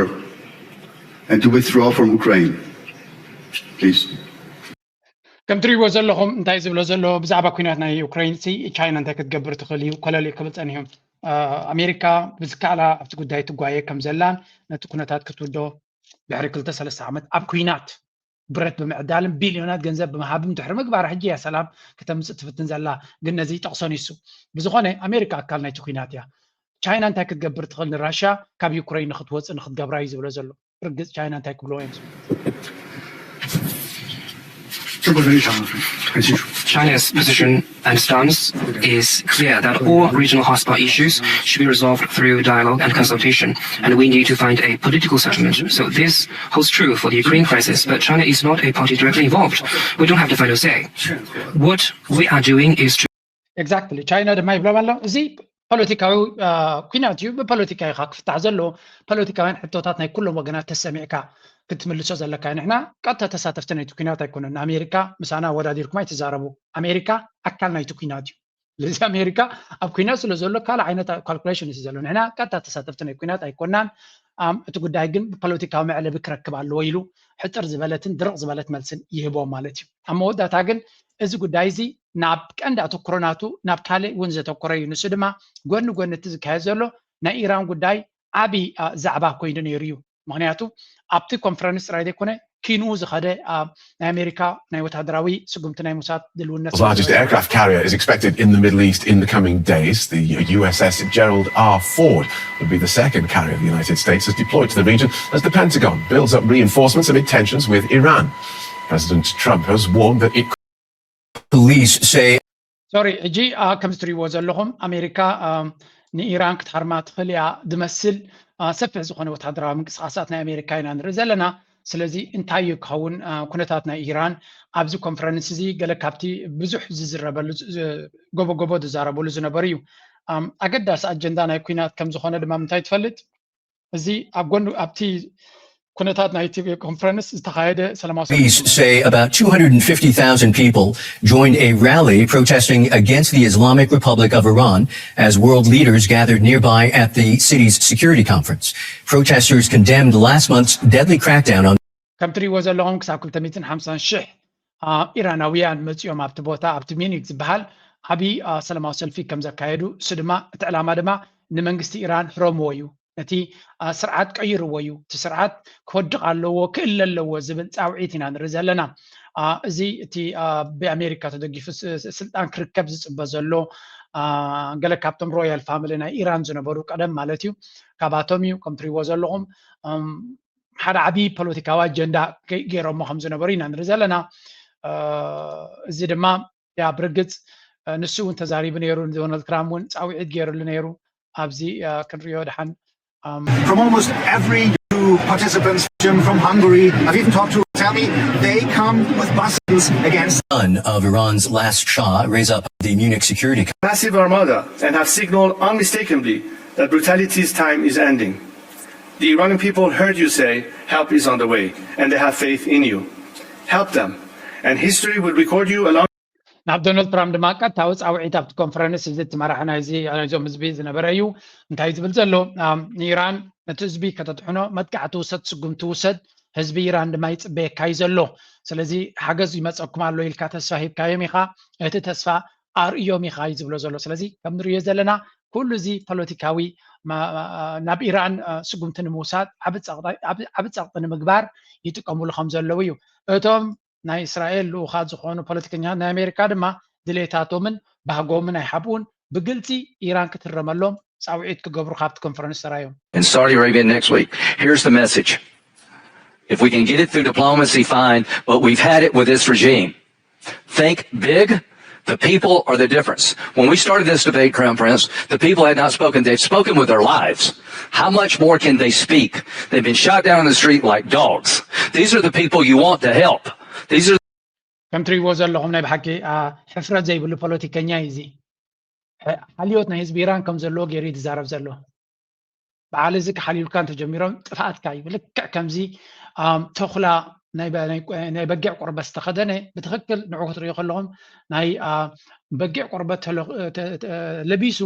and to withdraw from Ukraine. Please. ከም ትሪእዎ ዘለኹም እንታይ ዝብሎ ዘሎ ብዛዕባ ኩናት ናይ ዩክሬን ሲ ቻይና እንታይ ክትገብር ትኽእል እዩ ኮለል ክብል ጸኒሑ። ኣሜሪካ ብዝከኣላ ኣብቲ ጉዳይ ትጓየ ከም ዘላን ነቲ ኩነታት ክትውዶ ድሕሪ ክልተ ሰለስተ ዓመት ኣብ ኩናት ብረት ብምዕዳልን ቢልዮናት ገንዘብ ብምሃብም ድሕሪ ምግባር ሕጂ እያ ሰላም ክተምፅእ ትፍትን ዘላ። ግን ነዚ ይጠቕሶ ንሱ። ብዝኾነ ኣሜሪካ ኣካል ናይቲ ኩናት እያ። ቻይና እንታይ ክትገብር ትኽእል ንራሽያ ካብ ዩክሬን ንክትወፅእ ንክትገብራ እዩ ዝብሎ ዘሎ። ርግፅ ቻይና እንታይ ክብልዎ እዮም ዝብሉ? China's position and stance is clear that all regional hotspot issues should be resolved through dialogue and consultation, and we need to find a political settlement. So this holds true for the Ukraine crisis, but China is not a party directly involved. We don't have the final say. What we are doing is to exactly ቻይና ድማ ይብሎም ኣሎ። እዚ ፖለቲካዊ ኩናት እዩ። ብፖለቲካ ኢኻ ክፍታሕ ዘለዎ። ፖለቲካውያን ሕቶታት ናይ ኩሎም ወገናት ተሰሚዕካ ክትምልሶ ዘለካ። ንሕና ቀጥታ ተሳተፍቲ ናይቲ ኩናት ኣይኮነን። ኣሜሪካ ምሳና ኣወዳዲርኩም ኣይትዛረቡ። ኣሜሪካ ኣካል ናይቲ ኩናት እዩ። ስለዚ ኣሜሪካ ኣብ ኩናት ስለ ዘሎ ካልእ ዓይነት ካልኩሌሽን እዩ ዘሎ። ንሕና ቀጥታ ተሳተፍቲ ናይ ኩናት ኣይኮናን። እቲ ጉዳይ ግን ብፖለቲካዊ መዕለቢ ክረክብ ኣለዎ ኢሉ ሕፅር ዝበለትን ድርቕ ዝበለት መልስን ይህቦ ማለት እዩ። ኣብ መወዳእታ ግን እዚ ጉዳይ እዚ ናብ ቀንዲ ኣተኩሮ ናቱ ናብ ካልእ እውን ዘተኮረ እዩ። ንሱ ድማ ጎኒ ጎኒ እቲ ዝካየድ ዘሎ ናይ ኢራን ጉዳይ ዓብዪ ዛዕባ ኮይኑ ነይሩ እዩ። ምክንያቱ ኣብቲ ኮንፈረንስ ጥራይ ዘይኮነ ኪንኡ ዝኸደ ናይ ኣሜሪካ ናይ ወታደራዊ ስጉምቲ ናይ ሙሳድ ድልውነት largest aircraft carrier is expected in the Middle East in the coming days. The U S S Gerald R. Ford would be the second carrier the United States has deployed to the region as the Pentagon builds up reinforcements amid tensions with Iran. President Trump has warned that it Police say ሶሪ ሕጂ ከምዚ ትሪእዎ ዘለኹም ኣሜሪካ ንኢራን ክትሃርማ ትኽእል እያ ዝመስል ሰፊሕ ዝኾነ ወታደራዊ ምንቅስቃሳት ናይ ኣሜሪካ ኢና ንርኢ ዘለና። ስለዚ እንታይ እዩ ክኸውን ኩነታት ናይ ኢራን ኣብዚ ኮንፈረንስ እዚ ገለ ካብቲ ብዙሕ ዝዝረበሉ ጎቦ ጎቦ ዝዛረበሉ ዝነበሩ እዩ። ኣገዳሲ ኣጀንዳ ናይ ኩናት ከም ዝኾነ ድማ ምንታይ ትፈልጥ? እዚ ኣብ ጎኑ ኣብቲ ኩነታት ናይቲ ኮንፈረንስ ዝተኻየደ ሰላማዊ ሰልፊ Police say about two hundred fifty thousand people joined a rally protesting against the Islamic Republic of Iran as world leaders gathered nearby at the city's security conference. Protesters condemned last month's deadly crackdown on ከም ትሪእዎ ዘለኹም ክሳብ ክልተ ሚእትን ሓምሳን ሽሕ ኢራናውያን መፂኦም ኣብቲ ቦታ ኣብቲ ሚኒክ ዝበሃል ዓብዪ ሰላማዊ ሰልፊ ከም ዘካየዱ እሱ ድማ እቲ ዕላማ ድማ ንመንግስቲ ኢራን ህረምዎ እዩ። ነቲ ስርዓት ቀይርዎ እዩ። እቲ ስርዓት ክወድቕ ኣለዎ ክእለ ኣለዎ ዝብል ፃውዒት ኢና ንርኢ ዘለና። እዚ እቲ ብኣሜሪካ ተደጊፉ ስልጣን ክርከብ ዝፅበ ዘሎ ገለ ካብቶም ሮያል ፋሚሊ ናይ ኢራን ዝነበሩ ቀደም ማለት እዩ ካባቶም እዩ። ከም ትሪእዎ ዘለኹም ሓደ ዓብዪ ፖለቲካዊ ኣጀንዳ ገይሮሞ ከም ዝነበሩ ኢና ንርኢ ዘለና። እዚ ድማ ያ ብርግፅ ንሱ እውን ተዛሪቡ ነይሩ። ዶናልድ ትራምፕ እውን ፃውዒት ገይሩሉ ነይሩ። ኣብዚ ክንሪኦ ድሓን From almost every two participants, Jim from Hungary, I've even talked to, tell me they come with buses against. Son of Iran's last Shah, Reza, the Munich security. Massive armada and have signaled unmistakably that brutality's time is ending. The Iranian people heard you say help is on the way and they have faith in you. Help them and history will record you along. ናብ ዶናልድ ትራምፕ ድማ ቀጥታዊ ፃውዒት ኣብቲ ኮንፈረንስ እዚ እቲ መራሒ ናይዚ ናይዞም ህዝቢ ዝነበረ እዩ። እንታይ ዝብል ዘሎ ንኢራን ነቲ ህዝቢ ከተድሕኖ መጥቃዕቲ ውሰድ፣ ስጉምቲ ውሰድ፣ ህዝቢ ኢራን ድማ ይፅበየካ እዩ ዘሎ። ስለዚ ሓገዝ ይመፀኩም ኣሎ ኢልካ ተስፋ ሂብካዮም ኢኻ። እቲ ተስፋ ኣርእዮም ኢኻ እዩ ዝብሎ ዘሎ። ስለዚ ከም ንሪኦ ዘለና ኩሉ እዚ ፖለቲካዊ ናብ ኢራን ስጉምቲ ንምውሳድ ዓቢ ፀቕጢ ንምግባር ይጥቀምሉ ከም ዘለዉ እዩ። እቶም ናይ እስራኤል ልኡኻት ዝኾኑ ፖለቲከኛታት ናይ ኣሜሪካ ድማ ድሌታቶምን ባህጎምን ኣይሓብኡን። ብግልፂ ኢራን ክትረመሎም ፃውዒት ክገብሩ ካብቲ ኮንፈረንስ ተራዮም። In Saudi Arabia next week. Here's the message. If we can get it through diplomacy, fine, but we've had it with this regime. Think big. The people are the difference. When we started this debate, Crown Prince, the people had not spoken. They've spoken with their lives. How much more can they speak? They've been shot down in the street like dogs. These are the people you want to help. These are ከም ትሪእዎ ዘለኹም ናይ ብሓቂ ሕፍረት ዘይብሉ ፖለቲከኛ እዩ። እዚ ሓልዮት ናይ ህዝቢ ኢራን ከም ዘለዎ ገይሩ እዩ ዝዛረብ ዘሎ። በዓል እዚ ክሓልዩልካ እንተጀሚሮም ጥፍኣትካ እዩ። ልክዕ ከምዚ ተኹላ ናይ በጊዕ ቆርበት ዝተኸደነ ብትኽክል ንዑ ክትሪኦ ከለኹም ናይ በጊዕ ቆርበት ለቢሱ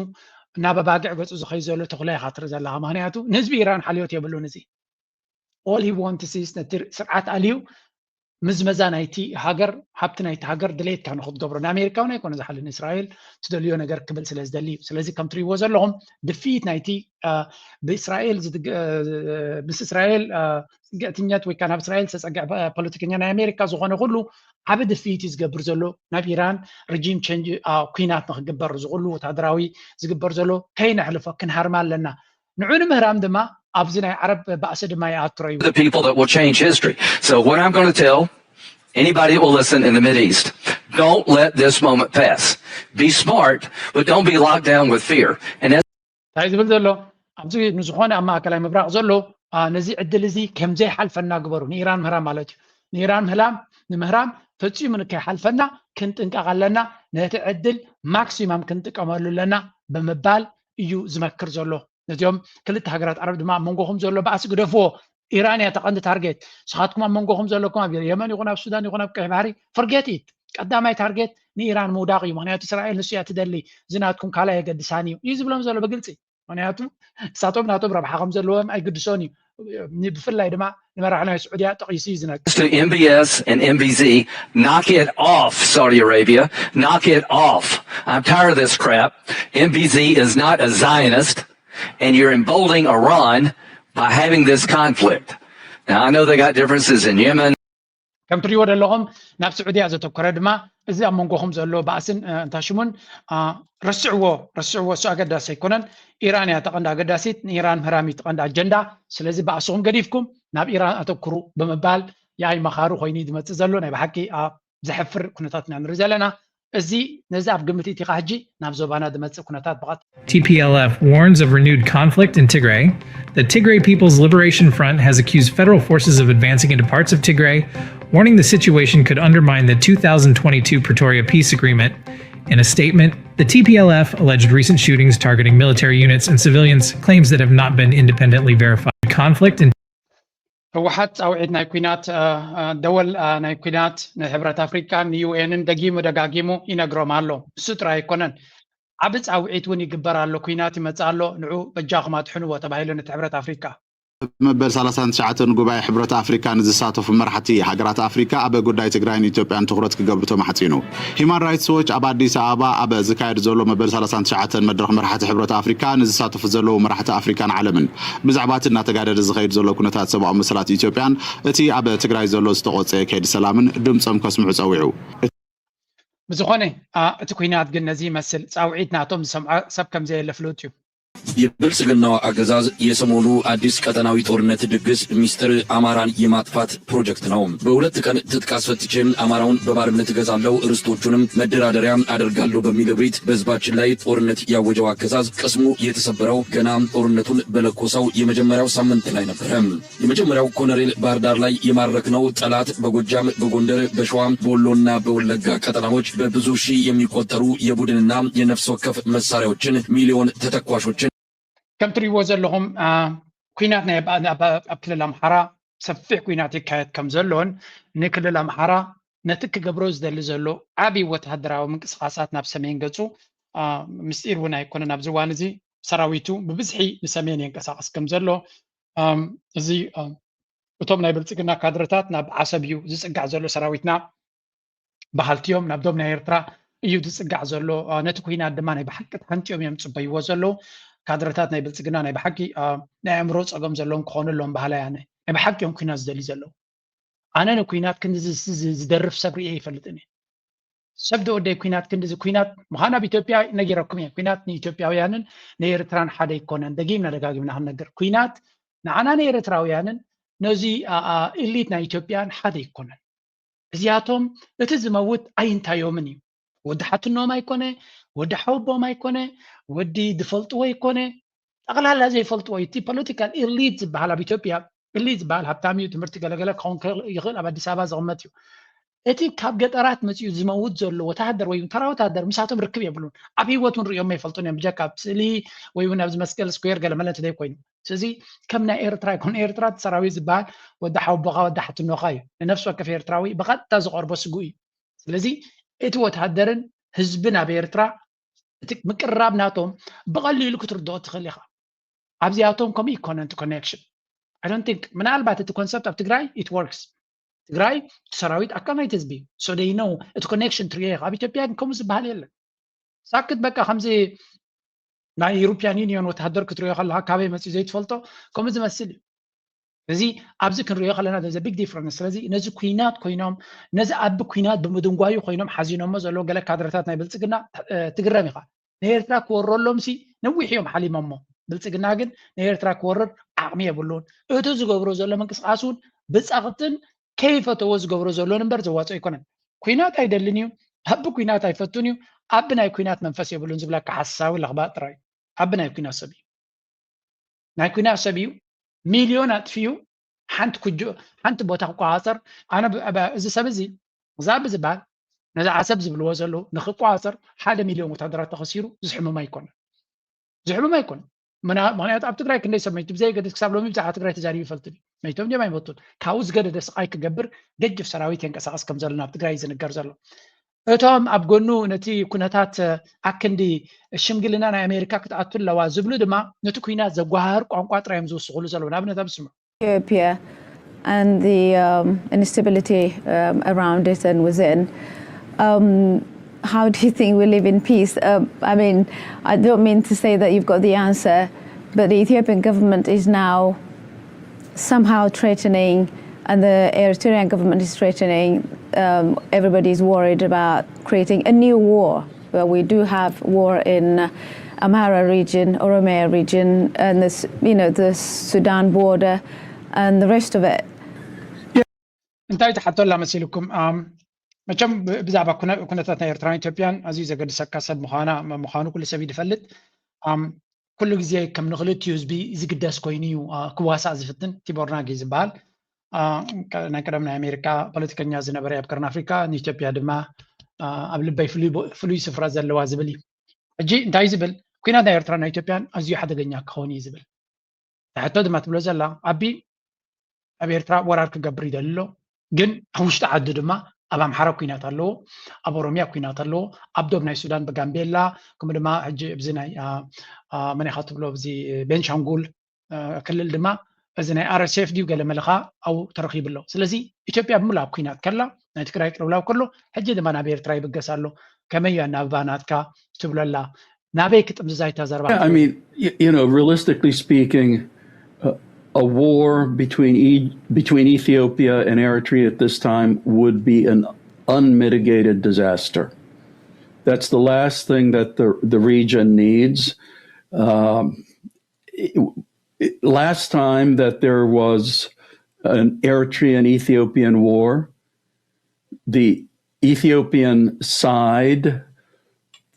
ናብ ኣባግዕ ገፁ ዝኸይ ዘሎ ተኹላ ኢኻ ትርኢ ዘለኻ። ምክንያቱ ንህዝቢ ኢራን ሓልዮት የብሉን። እዚ all he wants is ነቲ ስርዓት ኣልዩ ምዝመዛ ናይቲ ሃገር፣ ሃብቲ ናይቲ ሃገር ድሌትካ ንክትገብሮ፣ ንኣሜሪካ እውን ኣይኮነ ዝሓልን፣ እስራኤል ትደልዮ ነገር ክብል ስለ ዝደሊ እዩ። ስለዚ ከም ትሪእዎ ዘለኹም ድፍኢት ናይቲ ብእስራኤል ምስ እስራኤል ፅግዕትኛት ወይ ከዓ ናብ እስራኤል ዝተፀግዐ ፖለቲከኛ ናይ ኣሜሪካ ዝኾነ ኩሉ ዓብ ድፍኢት እዩ ዝገብር ዘሎ። ናብ ኢራን ሪጂም ቸንጅ ኩናት ንክግበር ዝኩሉ ወታደራዊ ዝግበር ዘሎ ከይነሕልፎ ክንሃርማ ኣለና። ንዑ ንምህራም ድማ ኣብዚ ናይ ዓረብ ባእሲ ድማ ይኣትሮ እዩ። The people that will change history. So what I'm going to tell anybody that will listen in the Middle East, don't let this moment pass. Be smart, but don't be locked down with fear. And that's እንታይ ዝብል ዘሎ ኣብዚ ንዝኾነ ኣብ ማእከላይ ምብራቕ ዘሎ ነዚ ዕድል እዚ ከምዘይሓልፈና ግበሩ። ንኢራን ምህራም ማለት እዩ። ንኢራን ምህላም ንምህራም ፈፂሙ ንከይሓልፈና ክንጥንቀቕ ኣለና። ነቲ ዕድል ማክሲማም ክንጥቀመሉ ኣለና ብምባል እዩ ዝመክር ዘሎ። ነዚኦም ክልተ ሃገራት ዓረብ ድማ ኣብ መንጎኹም ዘሎ ባእሲ ግደፍዎ። ኢራን እያ ተቐንዲ ታርጌት። ንስኻትኩም ኣብ መንጎኹም ዘለኩም ኣብ የመን ይኹን ኣብ ሱዳን ይኹን ኣብ ቀይሕ ባሕሪ ፈርጌት ኢት ቀዳማይ ታርጌት ንኢራን ምውዳቕ እዩ። ምክንያቱ እስራኤል ንሱ እያ ትደሊ፣ እዚ ናትኩም ካልኣይ የገድሳን እዩ እዩ ዝብሎም ዘሎ ብግልፂ። ምክንያቱ ንሳቶም ናቶም ረብሓ ከም ዘለዎም ኣይግድሶን እዩ። ብፍላይ ድማ ንመራሒ ናይ ስዑድያ ጠቒሱ እዩ ዝነግር። to M B S and M B Z, knock it off, Saudi Arabia, knock it off. I'm tired of this crap. M B Z is not a Zionist, and you're emboldening Iran by having this conflict. Now, I know they got differences in Yemen. ከም ትሪእዎ ዘለኹም ናብ ስዑድያ ዘተኮረ ድማ እዚ ኣብ መንጎኹም ዘሎ ባእስን እንታሽሙን ረስዕዎ ረስዕዎ እሱ ኣገዳሲ ኣይኮነን። ኢራን እያ ተቐንዲ ኣገዳሲት፣ ንኢራን ምህራም እዩ ተቐንዲ ኣጀንዳ። ስለዚ ባእስኹም ገዲፍኩም ናብ ኢራን ኣተኩሩ ብምባል የኣይ መኻሪ ኮይኑ እዩ ዝመፅእ ዘሎ። ናይ ብሓቂ ኣብ ዘሕፍር ኩነታት ኢና ንርኢ ዘለና። እዚ ነዚ ኣብ ግምት ኢቲኻ ሕጂ ናብ ዞባና ዝመፅእ ኩነታት ብቐጥታ T P L F warns of renewed conflict in Tigray. The Tigray People's Liberation Front has accused federal forces of advancing into parts of Tigray, warning the situation could undermine the two thousand twenty-two Pretoria peace agreement. In a statement, the T P L F alleged recent shootings targeting military units and civilians, claims that have not been independently verified. Conflict in ህወሓት ፃውዒት ናይ ኲናት ደወል ናይ ኲናት ንሕብረት ኣፍሪካን ንዩኤንን ደጊሙ ደጋጊሙ ይነግሮም ኣሎ። ንሱ ጥራይ ኣይኮነን፣ ዓቢ ፃውዒት እውን ይግበር ኣሎ። ኲናት ይመፅእ ኣሎ፣ ንዑ በጃኹም ኣድሕንዎ ተባሂሉ ነቲ ሕብረት ኣፍሪካ። መበል ሰላሳን ትሽዓተን ጉባኤ ሕብረት ኣፍሪካ ንዝሳተፉ መራሕቲ ሃገራት ኣፍሪካ ኣብ ጉዳይ ትግራይን ኢትዮጵያን ትኹረት ክገብሩ ተማሕፂኑ። ሂማን ራይትስ ዎች ኣብ ኣዲስ ኣበባ ኣብ ዝካየድ ዘሎ መበል ሰላሳን ትሽዓተን መድረኽ መራሕቲ ሕብረት ኣፍሪካ ንዝሳተፉ ዘለዉ መራሕቲ ኣፍሪካን ዓለምን ብዛዕባ እቲ እናተጋደደ ዝኸይድ ዘሎ ኩነታት ሰብኣዊ መሰላት ኢትዮጵያን እቲ ኣብ ትግራይ ዘሎ ዝተቖፀየ ከይዲ ሰላምን ድምፆም ከስምዑ ፀዊዑ። ብዝኾነ እቲ ኲናት ግን ነዚ ይመስል። ፃውዒት ናቶም ዝሰምዖ ሰብ ከምዘየለ ፍሉጥ እዩ። የብልጽግናው አገዛዝ የሰሞኑ አዲስ ቀጠናዊ ጦርነት ድግስ ሚስጥር አማራን የማጥፋት ፕሮጀክት ነው። በሁለት ቀን ትጥቅ አስፈትቼ አማራውን በባርነት እገዛለሁ፣ ርስቶቹንም መደራደሪያ አደርጋለሁ በሚል እብሪት በህዝባችን ላይ ጦርነት ያወጀው አገዛዝ ቅስሙ የተሰበረው ገና ጦርነቱን በለኮሰው የመጀመሪያው ሳምንት ላይ ነበረ። የመጀመሪያው ኮነሬል ባህር ዳር ላይ የማረክነው ጠላት በጎጃም፣ በጎንደር፣ በሸዋ፣ በወሎና በወለጋ ቀጠናዎች በብዙ ሺህ የሚቆጠሩ የቡድንና የነፍስ ወከፍ መሳሪያዎችን፣ ሚሊዮን ተተኳሾችን ከም ትሪእዎ ዘለኹም ኩናት ናይ ኣብ ክልል ኣምሓራ ሰፊሕ ኩናት ይካየድ ከም ዘሎን ንክልል ኣምሓራ ነቲ ክገብሮ ዝደሊ ዘሎ ዓብዪ ወተሃደራዊ ምንቅስቓሳት ናብ ሰሜን ገፁ ምስጢር እውን ኣይኮነን። ኣብዚ እዋን እዚ ሰራዊቱ ብብዝሒ ንሰሜን የንቀሳቐስ ከም ዘሎ እዚ እቶም ናይ ብልፅግና ካድረታት ናብ ዓሰብ እዩ ዝፅጋዕ ዘሎ ሰራዊትና በሃልቲ እዮም። ናብ ዶብ ናይ ኤርትራ እዩ ዝፅጋዕ ዘሎ። ነቲ ኩናት ድማ ናይ ብሓቂ ተሃንጥዮም እዮም ፅበይዎ ዘለዉ። ካድረታት ናይ ብልፅግና ናይ ብሓቂ ናይ ኣእምሮ ፀገም ዘለዎም ክኾኑ ኣለዎም በሃላይ ኣነ። ናይ ብሓቂ እዮም ኩናት ዝደልዩ ዘለዉ። ኣነ ንኩናት ክንዲ ዝደርፍ ሰብ ርእየ ይፈልጥን እየ። ሰብ ደወደይ ኩናት ክንዲ እዚ ኩናት ምዃን ኣብ ኢትዮጵያ ነጊረኩም እየ። ኩናት ንኢትዮጵያውያንን ንኤርትራን ሓደ ኣይኮነን። ደጊምና ደጋጊምና ክንነግር ኩናት ንዓና ንኤርትራውያንን ነዚ ኢሊት ናይ ኢትዮጵያን ሓደ ኣይኮነን። እዚኣቶም እቲ ዝመውት ኣይንታዮምን እዩ። ወዲ ሓትኖም ኣይኮነ፣ ወዲ ሓወቦም ኣይኮነ፣ ወዲ ዝፈልጥዎ ኣይኮነ፣ ጠቕላላ ዘይፈልጥዎ እዩ። እቲ ፖለቲካል ኢሊት ዝበሃል ኣብ ኢትዮጵያ ኢሊት ዝበሃል ሃብታም እዩ፣ ትምህርቲ ገለገለ ክኸውን ይኽእል፣ ኣብ ኣዲስ ኣበባ ዝቕመጥ እዩ። እቲ ካብ ገጠራት መፂኡ ዝመውት ዘሎ ወተሃደር ወይ እውን ተራ ወተሃደር ምሳቶም ርክብ የብሉን። ኣብ ህይወት እውን ርእዮም ኣይፈልጡን እዮም፣ ብጀካ ኣብ ስእሊ ወይ እውን ኣብዚ መስቀል ስኩዌር ገለመለ እንተዘይኮይኑ። ስለዚ ከም ናይ ኤርትራ ኣይኮነ፣ ኤርትራ እቲ ሰራዊት ዝበሃል ወዲ ሓወቦኻ ወዲ ሓትኖኻ እዩ። ንነፍሲ ወከፍ ኤርትራዊ ብቐጥታ ዝቐርቦ ስግኡ እዩ። ስለዚ እቲ ወተሃደርን ህዝብን ኣብ ኤርትራ እቲ ምቅርራብ ናቶም ብቐሊሉ ክትርድኦ ትኽእል ኢኻ። ኣብዚኣቶም ከምኡ ይኮነን እቲ ኮኔክሽን። I don't think ምናልባት እቲ ኮንሰፕት ኣብ ትግራይ it works። ትግራይ እቲ ሰራዊት ኣካል ናይቲ ህዝቢ እዩ። So they know እቲ ኮኔክሽን ትሪኦ ኢኻ። ኣብ ኢትዮጵያ ግን ከምኡ ዝበሃል የለን። ሳክት በቃ ከምዚ ናይ ዩሮፒያን ዩኒዮን ወተሃደር ክትሪኦ ከለካ ካበይ መፅኡ ዘይትፈልጦ ከምኡ ዝመስል እዩ። እዚ ኣብዚ ክንሪኦ ከለና there's a big difference። ስለዚ ነዚ ኩናት ኮይኖም ነዚ ኣብ ኩናት ብምድንጓዩ ኮይኖም ሓዚኖሞ ዘለዉ ገለ ካድረታት ናይ ብልፅግና ትግረም ኢኻ። ንኤርትራ ክወረሎም ሲ ነዊሕ እዮም ሓሊሞሞ። ብልፅግና ግን ንኤርትራ ክወርር ዓቕሚ የብሉን። እቲ ዝገብሮ ዘሎ ምንቅስቃስ እውን ብፀቕጥን ከይፈተዎ ዝገብሮ ዘሎ እምበር ዘዋፅኦ ኣይኮነን። ኩናት ኣይደልን እዩ፣ ኣቢ ኩናት ኣይፈቱን እዩ፣ ኣቢ ናይ ኩናት መንፈስ የብሉን ዝብለካ ሓሳዊ ለኽባጥ ጥራይ። ኣቢ ናይ ኩናት ሰብ እዩ፣ ናይ ኩናት ሰብ እዩ። ሚልዮን ኣጥፊኡ ሓንቲ ኩጆ ሓንቲ ቦታ ክቆፃፀር ኣነ እዚ ሰብ እዚ ዛቢ ዝበሃል ነዚ ዓሰብ ዝብልዎ ዘለዉ ንክቆፃፀር ሓደ ሚልዮን ወታደራት ተኸሲሩ ዝሕምም ኣይኮነን። ዝሕምም ኣይኮነን። ምክንያቱ ኣብ ትግራይ ክንደይ ሰብ መይቱ ብዘየገድስ ክሳብ ሎሚ ብዛዕባ ትግራይ ተዛሪቡ ይፈልጥ እዩ። መይቶም ድዮም ኣይሞቱን ካብኡ ዝገደደ ስቃይ ክገብር ገጅፍ ሰራዊት የንቀሳቀስ ከም ዘሎ ናብ ትግራይ ዝንገር ዘሎ። እቶም ኣብ ጎኑ ነቲ ኩነታት ኣክንዲ ሽምግልና ናይ ኣሜሪካ ክትኣቱ ኣለዋ ዝብሉ ድማ ነቲ ኩናት ዘጓሃህር ቋንቋ ጥራዮም ዝውስኹሉ ዘለዉ። ንኣብነት ኣብ ስምዑ። Ethiopia and the um, instability um, around it and within. Um, how do you think we live in peace? Uh, I mean, I don't mean to say that you've got the answer, but the Ethiopian government is now somehow threatening, and the Eritrean government is threatening. Um, everybody is worried about creating a new war. Well, we do have war in Amhara region, Oromia region, and this, you know, the Sudan border, and the rest of it. እንታይ ትሓቶላ መሲልኩም? መቸም ብዛዕባ ኩነታት ናይ ኤርትራን ኢትዮጵያን ኣዝዩ ዘገድሰካ ሰብ ምዃና ምዃኑ ኩሉ ሰብ ይድፈልጥ። ኩሉ ግዜ ከም ንክልቲኡ ህዝቢ ዝግደስ ኮይኑ እዩ ክዋሳእ ዝፍትን። ቲቦር ናጊ ዝበሃል ናይ ቀደም ናይ ኣሜሪካ ፖለቲከኛ ዝነበረ ኣብ ቀርኒ ኣፍሪካ ንኢትዮጵያ ድማ ኣብ ልበይ ፍሉይ ስፍራ ዘለዋ ዝብል እዩ። ሕጂ እንታይ ዝብል ኩናት ናይ ኤርትራ ናይ ኢትዮጵያን ኣዝዩ ሓደገኛ ክኸውን እዩ ዝብል ሕቶ ድማ ትብሎ ዘላ ኣቢ ኣብ ኤርትራ ወራር ክገብር ይደሊ ኣሎ። ግን ኣብ ውሽጢ ዓዲ ድማ ኣብ ኣምሓራ ኩናት ኣለዎ፣ ኣብ ኦሮሚያ ኩናት ኣለዎ፣ ኣብ ዶብ ናይ ሱዳን ብጋምቤላ ከምኡ ድማ ሕጂ ኣብዚ ናይ መን ኢኻ ትብሎ ኣብዚ ቤንሻንጉል ክልል ድማ እዚ ናይ RSF ድዩ ገለ መለ ከኣ ኣብኡ ተረኺቡ ኣሎ። ስለዚ ኢትዮጵያ ብምሉእ ኣብ ኩናት ከላ ናይ ትግራይ ቅልውላው ከሎ ሕጂ ድማ ናብ ኤርትራ ይብገስ ኣሎ። ከመይ እያ ናብባ ናትካ ትብሎ ኣላ? ናበይ ክጥምዝዛ እታ ዘረባ? I mean, you know, realistically speaking, a war between between Ethiopia and Eritrea at this time would be an unmitigated disaster. That's the last thing that the the region needs. Um, last time that there was an Eritrean Ethiopian war, the Ethiopian side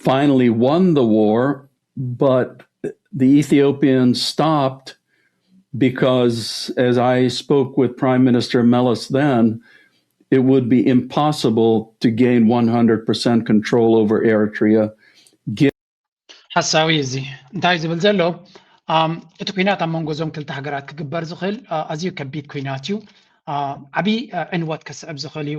finally won the war, but the Ethiopians stopped because, as I spoke with Prime Minister Meles then, it would be impossible to gain one hundred percent control over Eritrea. ሓሳዊ እዚ እንታይ ዝብል ዘሎ እቲ ኩናት ኣብ መንጎ እዞም ክልተ ሃገራት ክግበር ዝኽእል ኣዝዩ ከቢድ ኩናት እዩ። ዓብዪ ዕንወት ከስዕብ ዝኽእል እዩ።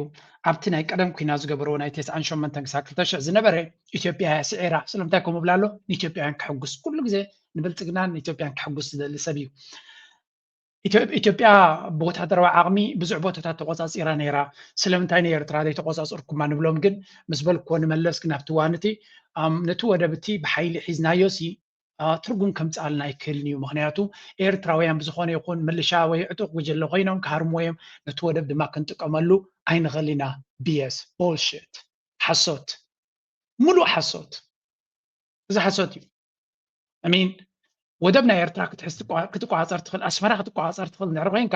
ኣብቲ ናይ ቀደም ኩናት ዝገበርዎ ናይ ተስዓን ሸሞንተን ክሳብ ክልተ ሽሕ ዝነበረ ኢትዮጵያ እያ ስዒራ። ስለምንታይ ከምኡ ብላ ኣሎ? ንኢትዮጵያውያን ክሕጉስ፣ ኩሉ ግዜ ንብልፅግናን ንኢትዮጵያን ክሕጉስ ዝደሊ ሰብ እዩ። ኢትዮጵያ ብወታደራዊ ዓቕሚ ብዙሕ ቦታታት ተቆፃፂራ ነይራ። ስለምንታይ ንኤርትራ ዘይተቆፃፀርኩማ ንብሎም ግን ምስ በልክዎ ንመለስ ግን ኣብቲ እዋን እቲ ነቲ ወደብ እቲ ብሓይሊ ሒዝናዮ ሲ ትርጉም ከምፅኣልና ኣይክእልን እዩ። ምክንያቱ ኤርትራውያን ብዝኾነ ይኹን ምልሻ ወይ ዕጡቕ ጉጅለ ኮይኖም ክሃርምዎ እዮም። ነቲ ወደብ ድማ ክንጥቀመሉ ኣይንኽእል ኢና። BS፣ bullshit፣ ሓሶት፣ ሙሉእ ሓሶት። እዚ ሓሶት እዩ። I mean ወደብ ናይ ኤርትራ ክትሕዝ ክትቋፀር ትኽእል፣ ኣስመራ ክትቋፀር ትኽእል እንድሕር ኮይንካ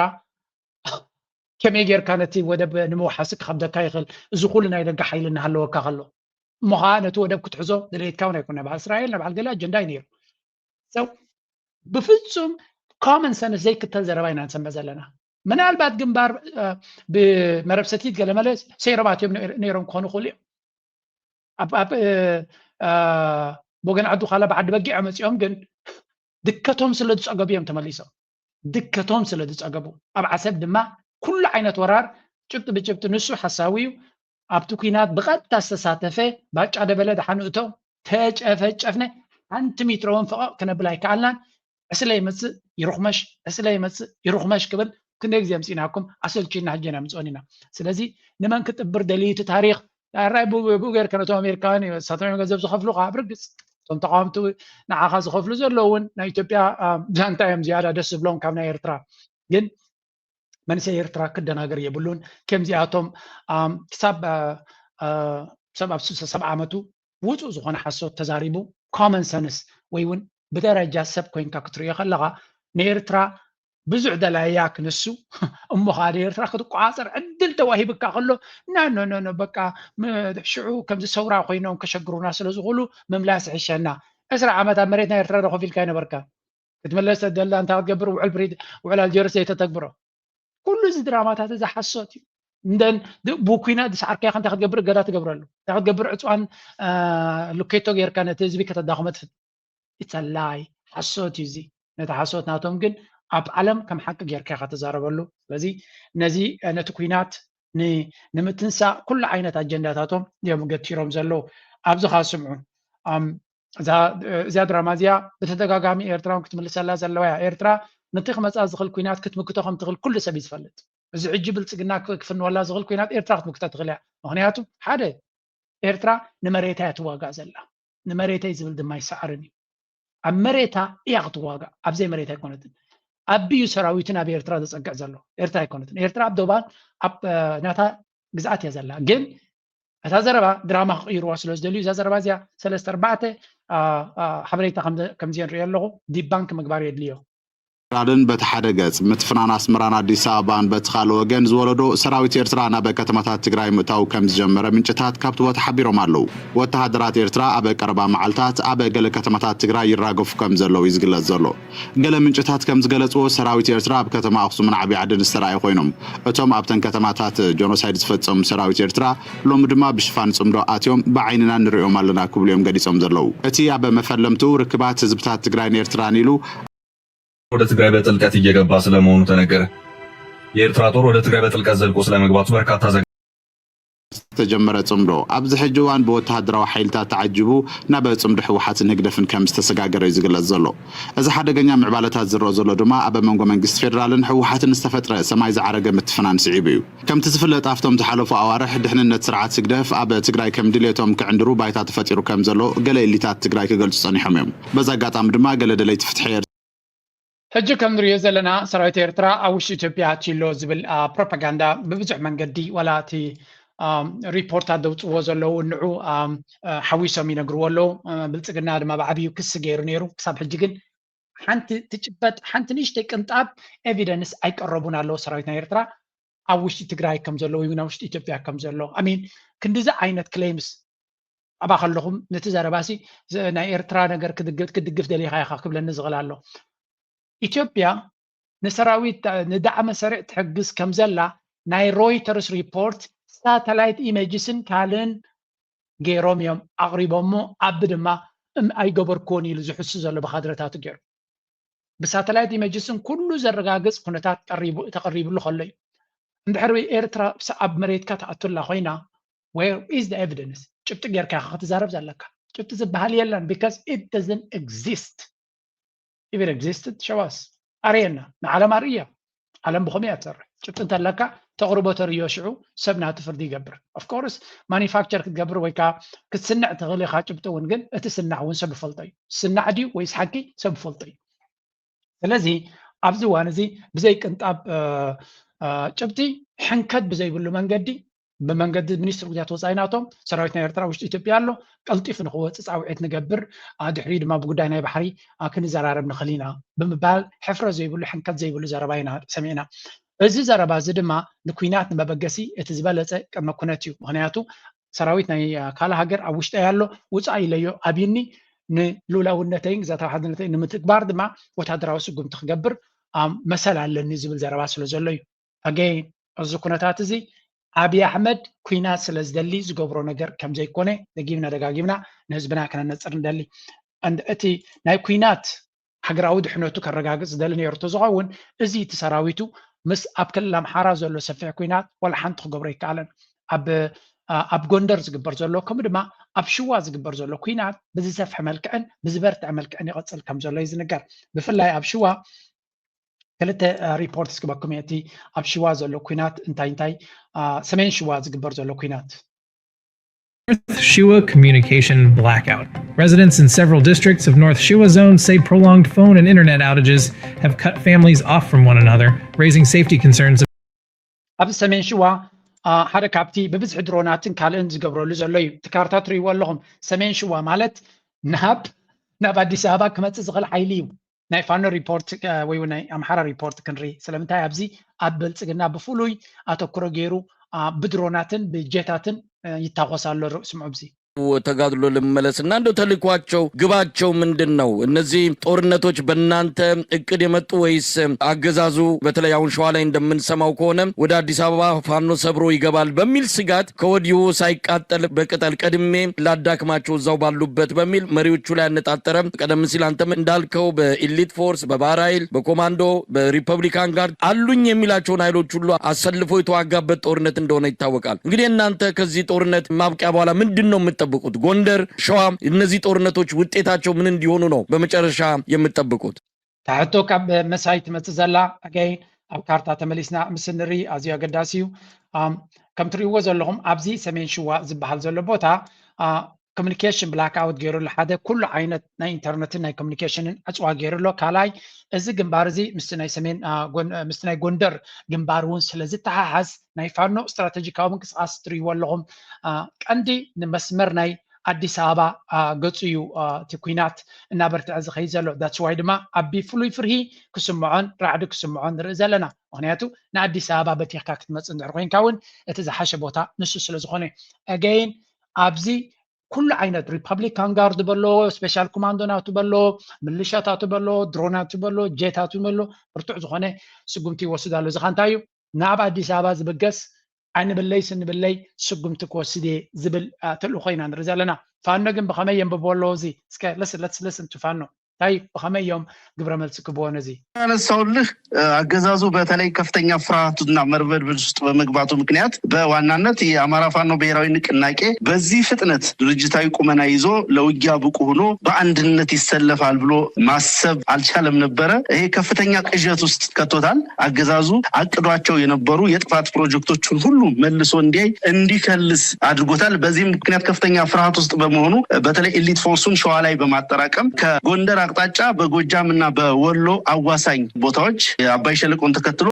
ከመይ ጌርካ ነቲ ወደብ ንምውሓስ ክኸብደካ ይኽእል? እዚ ኩሉ ናይ ደገ ሓይሊ እናሃለወካ ከሎ እሞ ከዓ ነቲ ወደብ ክትሕዞ ድሌትካ እውን ኣይኮነ። በዓል እስራኤል ናይ በዓል ገለ ኣጀንዳ እዩ ነይሩ። So ብፍፁም common sense ዘይክተል ዘረባ ኢና ንሰምዕ ዘለና። ምናልባት ግንባር ብመረብ ሰቲት ገለመለ ሰይሮም ኣትዮም ነይሮም ክኾኑ ይኽእሉ እዮም። ኣብ ወገን ዓዱ ካላ ብዓዲ በጊዕ መፂኦም ግን ድከቶም ስለ ዝፀገቡ እዮም ተመሊሶም። ድከቶም ስለ ዝፀገቡ ኣብ ዓሰብ ድማ ኩሉ ዓይነት ወራር ጭብጢ ብጭብጢ ንሱ ሓሳዊ እዩ። ኣብቲ ኩናት ብቐጥታ ዝተሳተፈ ባጫ ደበለ ደሓን እቶ ተጨፈጨፍነ ሓንቲ ሚትሮ እውን ፈቐቕ ክነብል ኣይከኣልናን። ዕስለ ይመፅእ ይሩኽመሽ፣ ዕስለ ይመፅእ ይሩኽመሽ ክብል ክንደይ ግዜ ኣምፂእናኩም፣ ኣሰልቺና ሕጂ ኢና ምፅኦን ኢና። ስለዚ ንመን ክጥብር ደልዩ እቲ ታሪኽ? ራይ ብኡ ገይርከ ነቶም ኣሜሪካውያን እዮም፣ ንሳቶም እዮም ገንዘብ ዝኸፍሉ ከዓ ብርግፅ። እቶም ተቃወምቲ ንዓኻ ዝኸፍሉ ዘለዉ እውን ናይ ኢትዮጵያ ዛንታ እዮም ዝያዳ ደስ ዝብሎም ካብ ናይ ኤርትራ። ግን መንእሰይ ኤርትራ ክደናገር የብሉን። ከምዚኣቶም ክሳብ ሰብ ኣብ ስሳ ሰብ ዓመቱ ውፁእ ዝኾነ ሓሶት ተዛሪቡ፣ ኮመን ሰንስ ወይ እውን ብደረጃ ሰብ ኮይንካ ክትሪኦ ከለኻ ንኤርትራ ብዙሕ ደላያ ክንሱ እሞ ከዓ ኤርትራ ክትቆፃፀር ዕድል ተዋሂብካ ከሎ ናኖኖኖ በቃ ሽዑ ከምዚ ሰውራ ኮይኖም ከሸግሩና ስለዝኽእሉ ምምላስ ይሕሸና። ዕስራ ዓመት ኣብ መሬት ናይ ኤርትራ ዶ ኮፍ ኢልካ ይነበርካ? ክትምለስ ተደላ እንታይ ክትገብር? ውዕል ፕሪት ውዕል ኣልጀርስ ዘይተተግብሮ ኩሉ እዚ ድራማታት እዚ ሓሶት እዩ። እንደን ብኩናት ዝሰዓርካዮ እንታይ ክትገብር? እገዳ ትገብረሉ። እንታይ ክትገብር? ዕፅዋን ሉኬቶ ጌርካ ነቲ ህዝቢ ከተዳኽሞ ትፍት ኢትሰላይ ሓሶት እዩ እዚ። ነቲ ሓሶት ናቶም ግን ኣብ ዓለም ከም ሓቂ ጌርካ ኢኻ ትዛረበሉ። ስለዚ ነዚ ነቲ ኩናት ንምትንሳእ ኩሉ ዓይነት ኣጀንዳታቶም እዮም ገቲሮም ዘለዉ። ኣብዚ ካ ስምዑ እዛ ድራማ እዚኣ ብተደጋጋሚ ኤርትራውን ክትምልሰላ ዘለዋ እያ። ኤርትራ ነቲ ክመፃ ዝኽእል ኩናት ክትምክቶ ከም ትኽእል ኩሉ ሰብ እዩ ዝፈልጥ። እዚ ሕጂ ብልፅግና ክፍንወላ ዝኽእል ኩናት ኤርትራ ክትምክቶ ትኽእል እያ። ምክንያቱ ሓደ ኤርትራ ንመሬታ እያ ትዋጋእ ዘላ። ንመሬተይ ዝብል ድማ ይሰዓርን እዩ። ኣብ መሬታ እያ ክትዋጋእ፣ ኣብዘይ መሬታ ኣይኮነትን። ኣብዩ ሰራዊቱ ናብ ኤርትራ ዘፀግዕ ዘሎ ኤርትራ ኣይኮነትን። ኤርትራ ኣብ ዶባን ኣብ ናታ ግዝኣት እያ ዘላ። ግን እታ ዘረባ ድራማ ክቕይርዋ ስለ ዝደልዩ እዛ ዘረባ እዚኣ ሰለስተ ኣርባዕተ ሓበሬታ ከምዚ ንሪኦ ኣለኹ ዲባንክ ምግባር የድልዮ። ራልን በቲ ሓደ ገጽ ምትፍናን ኣስመራን ኣዲስ ኣበባን በቲ ካልእ ወገን ዝወለዶ ሰራዊት ኤርትራ ናብ ከተማታት ትግራይ ምእታው ከም ዝጀመረ ምንጭታት ካብቲ ቦታ ሓቢሮም ኣለዉ። ወተሃደራት ኤርትራ ኣብ ቀረባ መዓልታት ኣብ ገለ ከተማታት ትግራይ ይራገፉ ከም ዘለዉ እዩ ዝግለጽ ዘሎ። ገለ ምንጭታት ከም ዝገለጽዎ ሰራዊት ኤርትራ ኣብ ከተማ ኣኽሱምን ዓብዪ ዓድን ዝተራእዩ ኮይኖም እቶም ኣብተን ከተማታት ጆኖሳይድ ዝፈጸሙ ሰራዊት ኤርትራ ሎሚ ድማ ብሽፋን ጽምዶ ኣትዮም ብዓይንና ንሪኦም ኣለና ክብሉ እዮም ገሊጾም ዘለዉ። እቲ ኣብ መፈለምቱ ርክባት ህዝብታት ትግራይን ኤርትራን ኢሉ ወደ ትግራይ በጥልቀት እየገባ ስለመሆኑ ተነገረ። የኤርትራ ጦር ወደ ትግራይ በጥልቀት ዘልቆ ስለመግባቱ በርካታ ዘገ ዝተጀመረ ጽምዶ ኣብዚ ሕጂ እዋን ብወተሃደራዊ ሓይልታት ተዓጂቡ ናብ ጽምዶ ህወሓትን ህግደፍን ከም ዝተሰጋገረ እዩ ዝግለጽ ዘሎ። እዚ ሓደገኛ ምዕባለታት ዝረኦ ዘሎ ድማ ኣብ መንጎ መንግስቲ ፌደራልን ህወሓትን ዝተፈጥረ ሰማይ ዝዓረገ ምትፍናን ስዒቡ እዩ። ከምቲ ዝፍለጥ ኣብቶም ዝሓለፉ ኣዋርሕ ድሕንነት ስርዓት ህግደፍ ኣብ ትግራይ ከም ድሌቶም ክዕንድሩ ባይታ ተፈጢሩ ከም ዘሎ ገለ ኢሊታት ትግራይ ክገልጹ ጸኒሖም እዮም። በዚ ኣጋጣሚ ድማ ገለ ደለይቲ ፍትሒ ሕጂ ከም ንሪኦ ዘለና ሰራዊት ኤርትራ ኣብ ውሽጢ ኢትዮጵያ ኣትዩ ኣሎ ዝብል ፕሮፓጋንዳ ብብዙሕ መንገዲ ዋላ እቲ ሪፖርታት ዘውፅዎ ዘለዉ ንዑ ሓዊሶም ይነግርዎ ኣለዉ። ብልፅግና ድማ ብዓብዩ ክሲ ገይሩ ነይሩ። ክሳብ ሕጂ ግን ሓንቲ ትጭበጥ ሓንቲ ንእሽተይ ቅንጣብ ኤቪደንስ ኣይቀረቡን ኣለዉ ሰራዊት ናይ ኤርትራ ኣብ ውሽጢ ትግራይ ከም ዘሎ ወይ ኣብ ውሽጢ ኢትዮጵያ ከም ዘሎ ኣሚን ክንድዚ ዓይነት ክሌምስ ኣብኣ ከለኹም ነቲ ዘረባሲ ናይ ኤርትራ ነገር ክትድግፍ ደሊኻ ኢኻ ክብለኒ ዝኽእል ኣሎ። ኢትዮጵያ ንሰራዊት ንዳዕመ ሰሪዕ ትሕግዝ ከም ዘላ ናይ ሮይተርስ ሪፖርት ሳተላይት ኢሜጅስን ካልእን ገይሮም እዮም ኣቕሪቦሞ። ኣቢ ድማ እም ኣይገበርክዎን ኢሉ ዝሕሱ ዘሎ ብካድረታቱ ገይሩ ብሳተላይት ኢሜጅስን ኩሉ ዘረጋግፅ ኩነታት ተቐሪብሉ ከሎ እዩ። እንድሕር ኤርትራ ኣብ መሬትካ ትኣቱ ኣላ ኮይና where is the evidence? ጭብጢ ጌርካ ኢኻ ክትዛረብ ዘለካ። ጭብጢ ዝበሃል የለን because it doesn't exist. If it existed show us ኣርእየና፣ ንዓለም ኣርእያ። ዓለም ብኸምኡ እያ ትሰርሕ። ጭብጢ እንተለካ ተቕርቦ ተርእዮ ሽዑ ሰብ ናቱ ፍርዲ ይገብር። Of course ማኒፋክቸር ክትገብር ወይ ከዓ ክትስንዕ ትኽእል ኢኻ ጭብጢ እውን ግን እቲ ስናዕ እውን ሰብ ይፈልጦ እዩ። ስናዕ ድዩ ወይስ ሓቂ ሰብ ይፈልጦ እዩ። ስለዚ ኣብዚ እዋን እዚ ብዘይ ቅንጣብ ጭብጢ ሕንከት ብዘይብሉ መንገዲ ብመንገዲ ሚኒስትሪ ጉዳያት ወፃኢ ናቶም ሰራዊት ናይ ኤርትራ ውሽጢ ኢትዮጵያ ኣሎ ቀልጢፉ ንክወፅእ ፃውዒት ንገብር ድሕሪ ድማ ብጉዳይ ናይ ባሕሪ ክንዘራረብ ንኽእል ኢና ብምባል ሕፍረት ዘይብሉ ሕንከት ዘይብሉ ዘረባ ኢና ሰሚዕና። እዚ ዘረባ እዚ ድማ ንኩናት ንመበገሲ እቲ ዝበለፀ ቅድመ ኩነት እዩ። ምክንያቱ ሰራዊት ናይ ካልእ ሃገር ኣብ ውሽጠይ ኣሎ ውፃእ ኢለዮ ኣብይኒ ንሉላውነተይን ግዛታዊ ሓድነተይ ንምትግባር ድማ ወታደራዊ ስጉምቲ ክገብር መሰል ኣለኒ ዝብል ዘረባ ስለ ዘሎ እዩ። ኣገይን እዚ ኩነታት እዚ ኣብይ ኣሕመድ ኩናት ስለ ዝደሊ ዝገብሮ ነገር ከም ዘይኮነ ደጊምና ደጋጊምና ንህዝብና ከነነፅር ንደሊ። እቲ ናይ ኩናት ሃገራዊ ድሕነቱ ከረጋግፅ ዝደሊ ነይሩ ተዝኸውን እዚ እቲ ሰራዊቱ ምስ ኣብ ክልል ኣምሓራ ዘሎ ሰፊሕ ኩናት ዋላ ሓንቲ ክገብሮ ኣይከኣለን። ኣብ ኣብ ጎንደር ዝግበር ዘሎ ከምኡ ድማ ኣብ ሽዋ ዝግበር ዘሎ ኩናት ብዝሰፍሐ መልክዕን ብዝበርትዐ መልክዕን ይቐፅል ከም ዘሎ እዩ ዝንገር። ብፍላይ ኣብ ሽዋ ክልተ ሪፖርት ክበኩም እቲ ኣብ ሽዋ ዘሎ ኩናት እንታይ እንታይ ሰሜን ሽዋ ዝግበር ዘሎ ኩናት North Shua communication blackout. Residents in several districts of North Shua Zone say prolonged phone and internet outages have cut families off from one another, raising safety concerns. ኣብ ሰሜን ሽዋ ሓደ ካብቲ ብብዝሒ ድሮናትን ካልእን ዝገብረሉ ዘሎ እዩ። እቲ ካርታ ትርእይዎ ኣለኹም። ሰሜን ሽዋ ማለት ናብ ናብ ኣዲስ ኣበባ ክመፅእ ዝኽእል ሓይሊ እዩ። ናይ ፋኖ ሪፖርት ወይ ናይ ኣምሓራ ሪፖርት ክንርኢ። ስለምንታይ ኣብዚ ኣብ ብልፅግና ብፍሉይ ኣተኩሮ ገይሩ ብድሮናትን ብጀታትን ይታኮስ ኣሎ። ስምዑ ኣብዚ ተጋድሎ ልመለስና እንደው ተልኳቸው ግባቸው ምንድን ነው? እነዚህ ጦርነቶች በእናንተ እቅድ የመጡ ወይስ አገዛዙ በተለይ አሁን ሸዋ ላይ እንደምንሰማው ከሆነ ወደ አዲስ አበባ ፋኖ ሰብሮ ይገባል በሚል ስጋት ከወዲሁ ሳይቃጠል በቅጠል ቀድሜ ላዳክማቸው እዛው ባሉበት በሚል መሪዎቹ ላይ ያነጣጠረ ቀደም ሲል አንተም እንዳልከው በኢሊት ፎርስ፣ በባህር ኃይል፣ በኮማንዶ፣ በሪፐብሊካን ጋርድ አሉኝ የሚላቸውን ኃይሎች ሁሉ አሰልፎ የተዋጋበት ጦርነት እንደሆነ ይታወቃል። እንግዲህ እናንተ ከዚህ ጦርነት ማብቂያ በኋላ ምንድን ነው የምትጠብቁት? ጎንደር፣ ሸዋ እነዚህ ጦርነቶች ውጤታቸው ምን እንዲሆኑ ነው በመጨረሻ የምትጠብቁት? ታሕቶ ካብ መሳይ ትመፅእ ዘላ ኣገይ ኣብ ካርታ ተመሊስና ምስ ንርኢ ኣዝዩ ኣገዳሲ እዩ። ከም ትርእይዎ ዘለኹም ኣብዚ ሰሜን ሽዋ ዝበሃል ዘሎ ቦታ ኮሚኒኬሽን ብላክ ኣውት ገይሩ ኣሎ። ሓደ ኩሉ ዓይነት ናይ ኢንተርነትን ናይ ኮሚኒኬሽንን ዕፅዋ ገይሩ ኣሎ። ካልኣይ እዚ ግንባር እዚ ምስቲ ናይ ሰሜን ምስቲ ናይ ጎንደር ግንባር እውን ስለ ዝተሓሓዝ ናይ ፋኖ ስትራቴጂካዊ ምንቅስቃስ ትርእይዎ ኣለኹም። ቀንዲ ንመስመር ናይ ኣዲስ ኣበባ ገፁ እዩ እቲ ኩናት እናበርትዐ ዝኸይድ ዘሎ። ዳትስ ዋይ ድማ ኣቢ ፍሉይ ፍርሂ ክስምዖን ራዕዲ ክስምዖን ንርኢ ዘለና። ምክንያቱ ንኣዲስ ኣበባ በቲኽካ ክትመፅእ እንድሕር ኮይንካ እውን እቲ ዝሓሸ ቦታ ንሱ ስለ ዝኾነ ኣገይን ኣብዚ ኩሉ ዓይነት ሪፐብሊካን ጋርድ በሎ፣ ስፔሻል ኮማንዶ ናቱ በሎ፣ ምልሻታቱ በሎ፣ ድሮናቱ በሎ፣ ጄታቱ በሎ፣ ብርቱዕ ዝኾነ ስጉምቲ ይወስድ ኣሎ። እዚ ኸ እንታይ እዩ? ናብ ኣዲስ ኣበባ ዝብገስ ዓይኒ ብለይ ስኒ ብለይ ስጉምቲ ክወስድ እየ ዝብል ተልእኾ ኢና ንርኢ ዘለና። ፋኖ ግን ብኸመይ የንብቦ ኣለዎ? እዚ እስከ let's listen to ፋኖ እንታይ ብኸመይ እዮም ግብረ መልሲ ክብዎ ነዚ? ያነሳውልህ አገዛዙ በተለይ ከፍተኛ ፍርሃትና መርበድበድ ውስጥ በመግባቱ ምክንያት በዋናነት የአማራ ፋኖ ብሔራዊ ንቅናቄ በዚህ ፍጥነት ድርጅታዊ ቁመና ይዞ ለውጊያ ብቁ ሆኖ በአንድነት ይሰለፋል ብሎ ማሰብ አልቻለም ነበረ። ይሄ ከፍተኛ ቅዠት ውስጥ ከቶታል። አገዛዙ አቅዷቸው የነበሩ የጥፋት ፕሮጀክቶችን ሁሉ መልሶ እንዲያይ እንዲከልስ አድርጎታል። በዚህም ምክንያት ከፍተኛ ፍርሃት ውስጥ በመሆኑ በተለይ ኢሊት ፎርሱን ሸዋ ላይ በማጠራቀም ከጎንደር አቅጣጫ በጎጃም እና በወሎ አዋሳኝ ቦታዎች የአባይ ሸለቆን ተከትሎ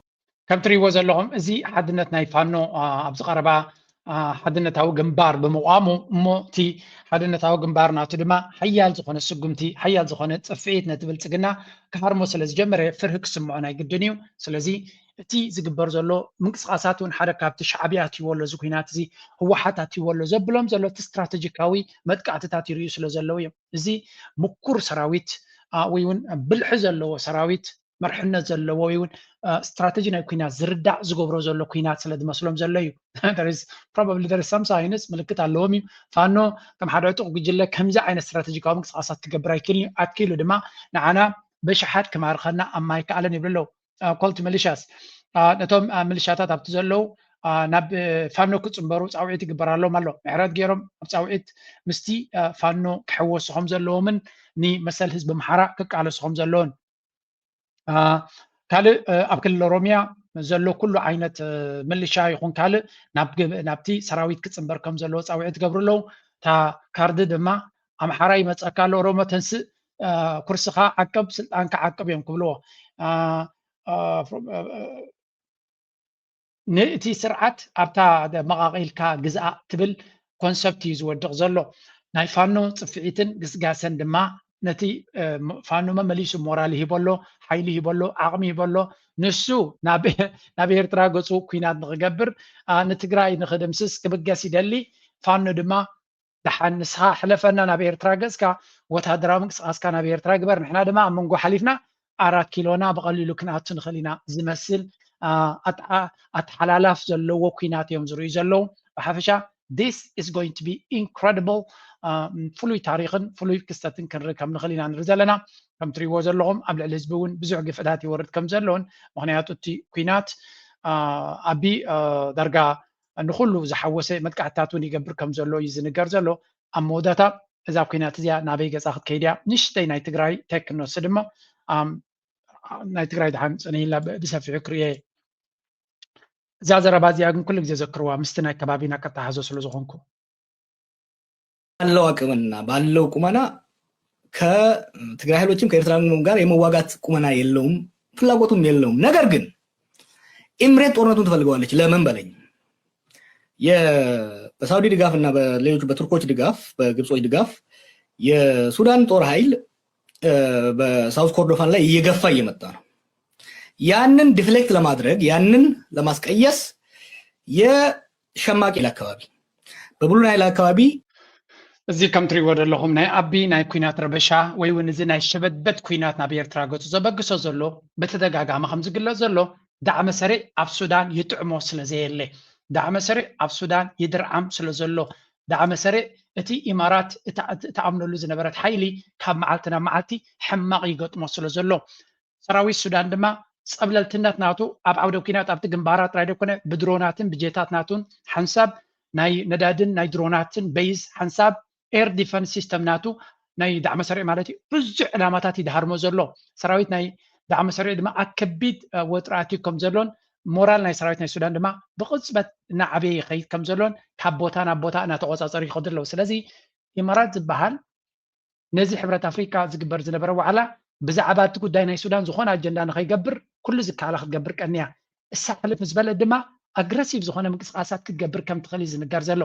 ከም ትርእይዎ ዘለኹም እዚ ሓድነት ናይ ፋኖ ኣብዚ ቀረባ ሓድነታዊ ግንባር ብምቋሙ እሞ እቲ ሓድነታዊ ግንባር ናቱ ድማ ሓያል ዝኾነ ስጉምቲ ሓያል ዝኾነ ፅፍዒት ነቲ ብልፅግና ክሃርሞ ስለ ዝጀመረ ፍርሂ ክስምዖ ናይ ግድን እዩ። ስለዚ እቲ ዝግበር ዘሎ ምንቅስቃሳት እውን ሓደ ካብቲ ሻዕብያ ኣትይዎ ኣሎ እዚ ኩናት እዚ ህወሓት ኣትይዎ ኣሎ ዘብሎም ዘሎ እቲ ስትራተጂካዊ መጥቃዕትታት ይርእዩ ስለ ዘለዉ እዮም። እዚ ምኩር ሰራዊት ወይ እውን ብልሒ ዘለዎ ሰራዊት መርሕነት ዘለዎ ወይ እውን ስትራተጂ ናይ ኩናት ዝርዳእ ዝገብሮ ዘሎ ኩናት ስለ ዝመስሎም ዘሎ እዩ። Probably there is some signs ምልክት ኣለዎም እዩ። ፋኖ ከም ሓደ ዕጡቕ ጉጅለ ከምዚ ዓይነት ስትራተጂካዊ ምንቅስቃሳት ክገብር ኣይክእልን እዩ። ኣትኪሉ ድማ ንዓና በሽሓት ክማርኸና ኣብ ማይ ከኣለን ይብሉ ኣለዉ። ኮልት ሚሊሻስ ነቶም ሚሊሻታት ኣብቲ ዘለዉ ናብ ፋኖ ክፅንበሩ ፃውዒት ይግበራሎም ኣሎ። ምሕረት ገይሮም ኣብ ፃውዒት ምስቲ ፋኖ ክሕወሱ ከም ዘለዎምን ንመሰል ህዝቢ ኣምሓራ ክቃለሱ ከም ዘለዎን ካልእ ኣብ ክልል ኦሮሚያ ዘሎ ኩሉ ዓይነት ምልሻ ይኹን ካልእ ናብቲ ሰራዊት ክፅንበር ከም ዘለዎ ፃውዒት ይገብሩ ኣለዉ። እታ ካርዲ ድማ ኣምሓራ ይመፀካ ኣሎ ኦሮሞ ተንስእ ኩርስኻ ዓቅብ ስልጣንካ ዓቅብ እዮም ክብልዎ። ንእቲ ስርዓት ኣብታ መቓቒልካ ግዝኣ ትብል ኮንሰፕት እዩ ዝወድቕ ዘሎ። ናይ ፋኖ ፅፍዒትን ግስጋሰን ድማ ነቲ ፋኖ መመሊሱ ሞራል ይህበሎ፣ ሓይሊ ይህበሎ፣ ዓቕሚ ይህበሎ። ንሱ ናብ ኤርትራ ገፁ ኩናት ንክገብር ንትግራይ ንክድምስስ ክብገስ ይደሊ። ፋኖ ድማ ደሓን ንስኻ ሕለፈና ናብ ኤርትራ ገፅካ ወታደራዊ ምንቅስቃስካ ናብ ኤርትራ ግበር ንሕና ድማ ኣብ መንጎ ሓሊፍና ኣራት ኪሎና ብቐሊሉ ክንኣቱ ንኽእል ኢና ዝመስል ኣተሓላላፍ ዘለዎ ኩናት እዮም ዝርእዩ ዘለዉ። ብሓፈሻ this is going to be incredible ፍሉይ ታሪኽን ፍሉይ ክስተትን ክንርኢ ከም ንኽእል ኢና ንርኢ ዘለና። ከም ትርእይዎ ዘለኹም ኣብ ልዕሊ ህዝቢ እውን ብዙሕ ግፍዕታት ይወርድ ከም ዘለውን ምክንያቱ እቲ ኩናት ኣቢ ዳርጋ ንኩሉ ዝሓወሰ መጥቃዕትታት እውን ይገብር ከም ዘሎ እዩ ዝንገር ዘሎ። ኣብ መወዳእታ እዛ ኩናት እዚኣ ናበይ ገጻ ክትከይድ እያ? ንእሽተይ ናይ ትግራይ ቴክ ክንወስድ እሞ ናይ ትግራይ ድሓን ጽንሂላ ብሰፊሑ ክርእየ። እዛ ዘረባ እዚኣ ግን ኩሉ ግዜ ዘክርዋ ምስቲ ናይ ከባቢና ቀጣሓዞ ስለ ዝኾንኩ ባለው አቅምና ባለው ቁመና ከትግራይ ኃይሎችም ከኤርትራ ጋር የመዋጋት ቁመና የለውም፣ ፍላጎቱም የለውም። ነገር ግን ኢምሬት ጦርነቱን ትፈልገዋለች። ለምን በለኝ በሳውዲ ድጋፍ እና በሌሎች በቱርኮች ድጋፍ በግብጾች ድጋፍ የሱዳን ጦር ኃይል በሳውት ኮርዶፋን ላይ እየገፋ እየመጣ ነው። ያንን ዲፍሌክት ለማድረግ ያንን ለማስቀየስ የሸማቂ አካባቢ በብሉ ናይል አካባቢ እዚ ከም ትሪእዎ ዘለኹም ናይ ኣቢ ናይ ኩናት ረበሻ ወይ እውን እዚ ናይ ሸበድበድ ኩናት ናብ ኤርትራ ገጹ ዘበግሶ ዘሎ ብተደጋጋሚ ከም ዝግለጽ ዘሎ ዳዕመ ሰሪዕ ኣብ ሱዳን ይጥዕሞ ስለ ዘየለ ዳዕመ ሰሪዕ ኣብ ሱዳን ይድርዓም ስለ ዘሎ ዳዕመ ሰሪዕ እቲ ኢማራት እትኣምነሉ ዝነበረት ሓይሊ ካብ መዓልቲ ናብ መዓልቲ ሕማቕ ይገጥሞ ስለ ዘሎ ሰራዊት ሱዳን ድማ ጸብለልትነት ናቱ ኣብ ዓውደ ኩናት ኣብቲ ግንባራት ጥራይ ደኮነ ብድሮናትን ብጀታት ናቱን ሓንሳብ ናይ ነዳድን ናይ ድሮናትን በይዝ ሓንሳብ ኤር ዲፈንስ ሲስተም ናቱ ናይ ዳዕመ ሰሪዕ ማለት እዩ ብዙሕ ዕላማታት ይድሃርሞ ዘሎ ሰራዊት ናይ ዳዕመ ሰሪዕ ድማ ኣብ ከቢድ ወጥሪ ኣትዩ ከም ዘሎን ሞራል ናይ ሰራዊት ናይ ሱዳን ድማ ብቕፅበት እናዓበየ ይኸይድ ከም ዘሎን ካብ ቦታ ናብ ቦታ እናተቆፃፀሩ ይኸዱ ኣለዉ ስለዚ ኢማራት ዝበሃል ነዚ ሕብረት ኣፍሪካ ዝግበር ዝነበረ ዋዕላ ብዛዕባ እቲ ጉዳይ ናይ ሱዳን ዝኾነ ኣጀንዳ ንኸይገብር ኩሉ ዝከኣላ ክትገብር ቀንያ። እሳ ሕልፍ ምስ በለት ድማ ኣግረሲቭ ዝኾነ ምንቅስቃሳት ክትገብር ከም ትኽእል እዩ ዝንገር ዘሎ።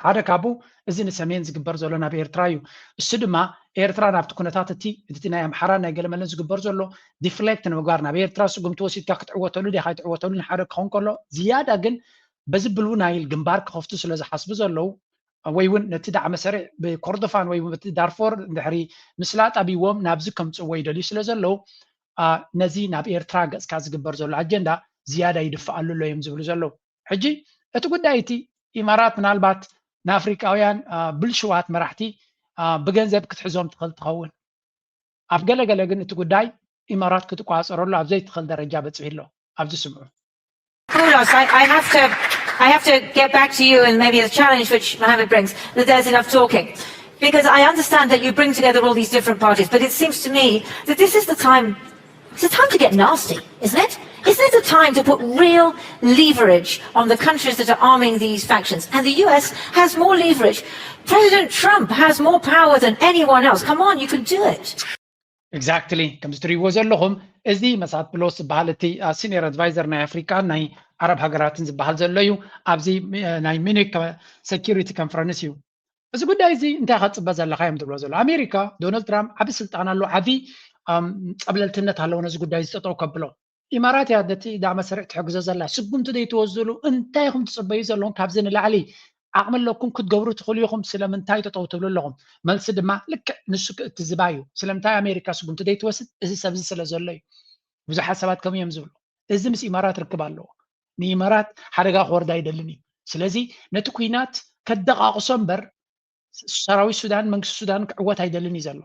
ሓደ ካብኡ እዚ ንሰሜን ዝግበር ዘሎ ናብ ኤርትራ እዩ። እሱ ድማ ኤርትራ ናብቲ ኩነታት እቲ እቲ ናይ ኣምሓራን ናይ ገለመለን ዝግበር ዘሎ ዲፍሌክት ንምግባር ናብ ኤርትራ ስጉምቲ ወሲድካ ክትዕወተሉ ዲኻ ይትዕወተሉ ንሓደ ክኸውን ከሎ ዝያዳ ግን በዚ ብሉ ናይል ግንባር ክኸፍቱ ስለ ዝሓስቡ ዘለዉ ወይ እውን ነቲ ዳዕመ ሰሪዕ ብኮርዶፋን ወይ በቲ ዳርፎር እንድሕሪ ምስላጥ ኣቢዎም ናብዚ ከምፅእዎ ይደልዩ ስለ ዘለዉ ነዚ ናብ ኤርትራ ገፅካ ዝግበር ዘሎ ኣጀንዳ ዝያዳ ይድፍኣሉ ኣሎ እዮም ዝብሉ ዘለዉ ሕጂ እቲ ጉዳይ እቲ ኢማራት ምናልባት ንኣፍሪቃውያን ብልሽዋት መራሕቲ ብገንዘብ ክትሕዞም ትኽእል ትኸውን ኣብ ገለገለ ግን እቲ ጉዳይ ኢማራት ክትቋፀረሉ ኣብ ዘይትኽእል ደረጃ በፂሑ ኣሎ ኣብዚ ስምዑ Carlos, I, I have to I have to get back to you and maybe a challenge which Mohammed brings, that there's enough talking. Because I understand that you bring together all these different parties, but it seems to me that this is the time it's a time to get nasty, isn't it? Isn't it a time to put real leverage on the countries that are arming these factions? And the U S has more leverage. President Trump has more power than anyone else. Come on, you can do it. Exactly. ከምዚ ትሪእዎ ዘለኹም እዚ መሳት ብሎስ ዝበሃል እቲ ሲኒየር ኣድቫይዘር ናይ ኣፍሪቃን ናይ ዓረብ ሃገራትን ዝበሃል ዘሎ እዩ ኣብዚ ናይ ሚኒክ ሰኪሪቲ ኮንፈረንስ እዩ እዚ ጉዳይ እዚ እንታይ ከፅበ ዘለካ እዮም ትብሎ ዘሎ ኣሜሪካ ዶናልድ ትራምፕ ዓብ ስልጣን ኣሎ ዓብ ፀብለልትነት ኣለዎ ነዚ ጉዳይ ዝጠጠው ከብሎ ኢማራት እያ ነቲ ዳዕመ ሰሪዕ ትሕግዞ ዘላ ስጉምቲ ዘይትወስድሉ እንታይ ኢኹም ትፅበዩ ዘለኹም ካብዚ ንላዕሊ ዓቕሚ ኣለኩም ክትገብሩ ትኽእሉ ኢኹም ስለምንታይ ጠጠው ትብሉ ኣለኹም መልሲ ድማ ልክዕ ንሱ ክእትዝባ እዩ ስለምንታይ ኣሜሪካ ስጉምቲ ዘይትወስድ እዚ ሰብዚ ስለ ዘሎ እዩ ብዙሓት ሰባት ከምኡ እዮም ዝብሉ እዚ ምስ ኢማራት ርክብ ኣለዎ ንኢማራት ሓደጋ ክወርድ ኣይደልን እዩ ስለዚ ነቲ ኩናት ከደቃቕሶ እምበር ሰራዊት ሱዳን መንግስቲ ሱዳን ክዕወት ኣይደልን እዩ ዘሎ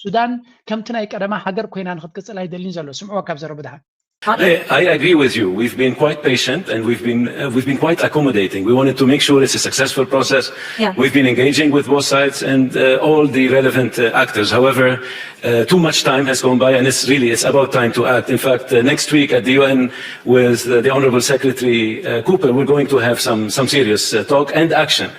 ሱዳን ከምቲ ናይ ቀደማ ሃገር ኮይና ንክትቅፅል ኣይደልን ዘሎ ስምዕዎ ካብ ዘረቡ ድሓን I, I agree with you. We've been quite patient and we've been uh, we've been quite accommodating. We wanted to make sure it's a successful process. Yeah. We've been engaging with both sides and uh, all the relevant uh, actors. However, uh, too much time has gone by, and it's really it's about time to act. In fact, uh, next week at the U N with uh, the Honorable Secretary uh, Cooper, we're going to have some some serious uh, talk and action.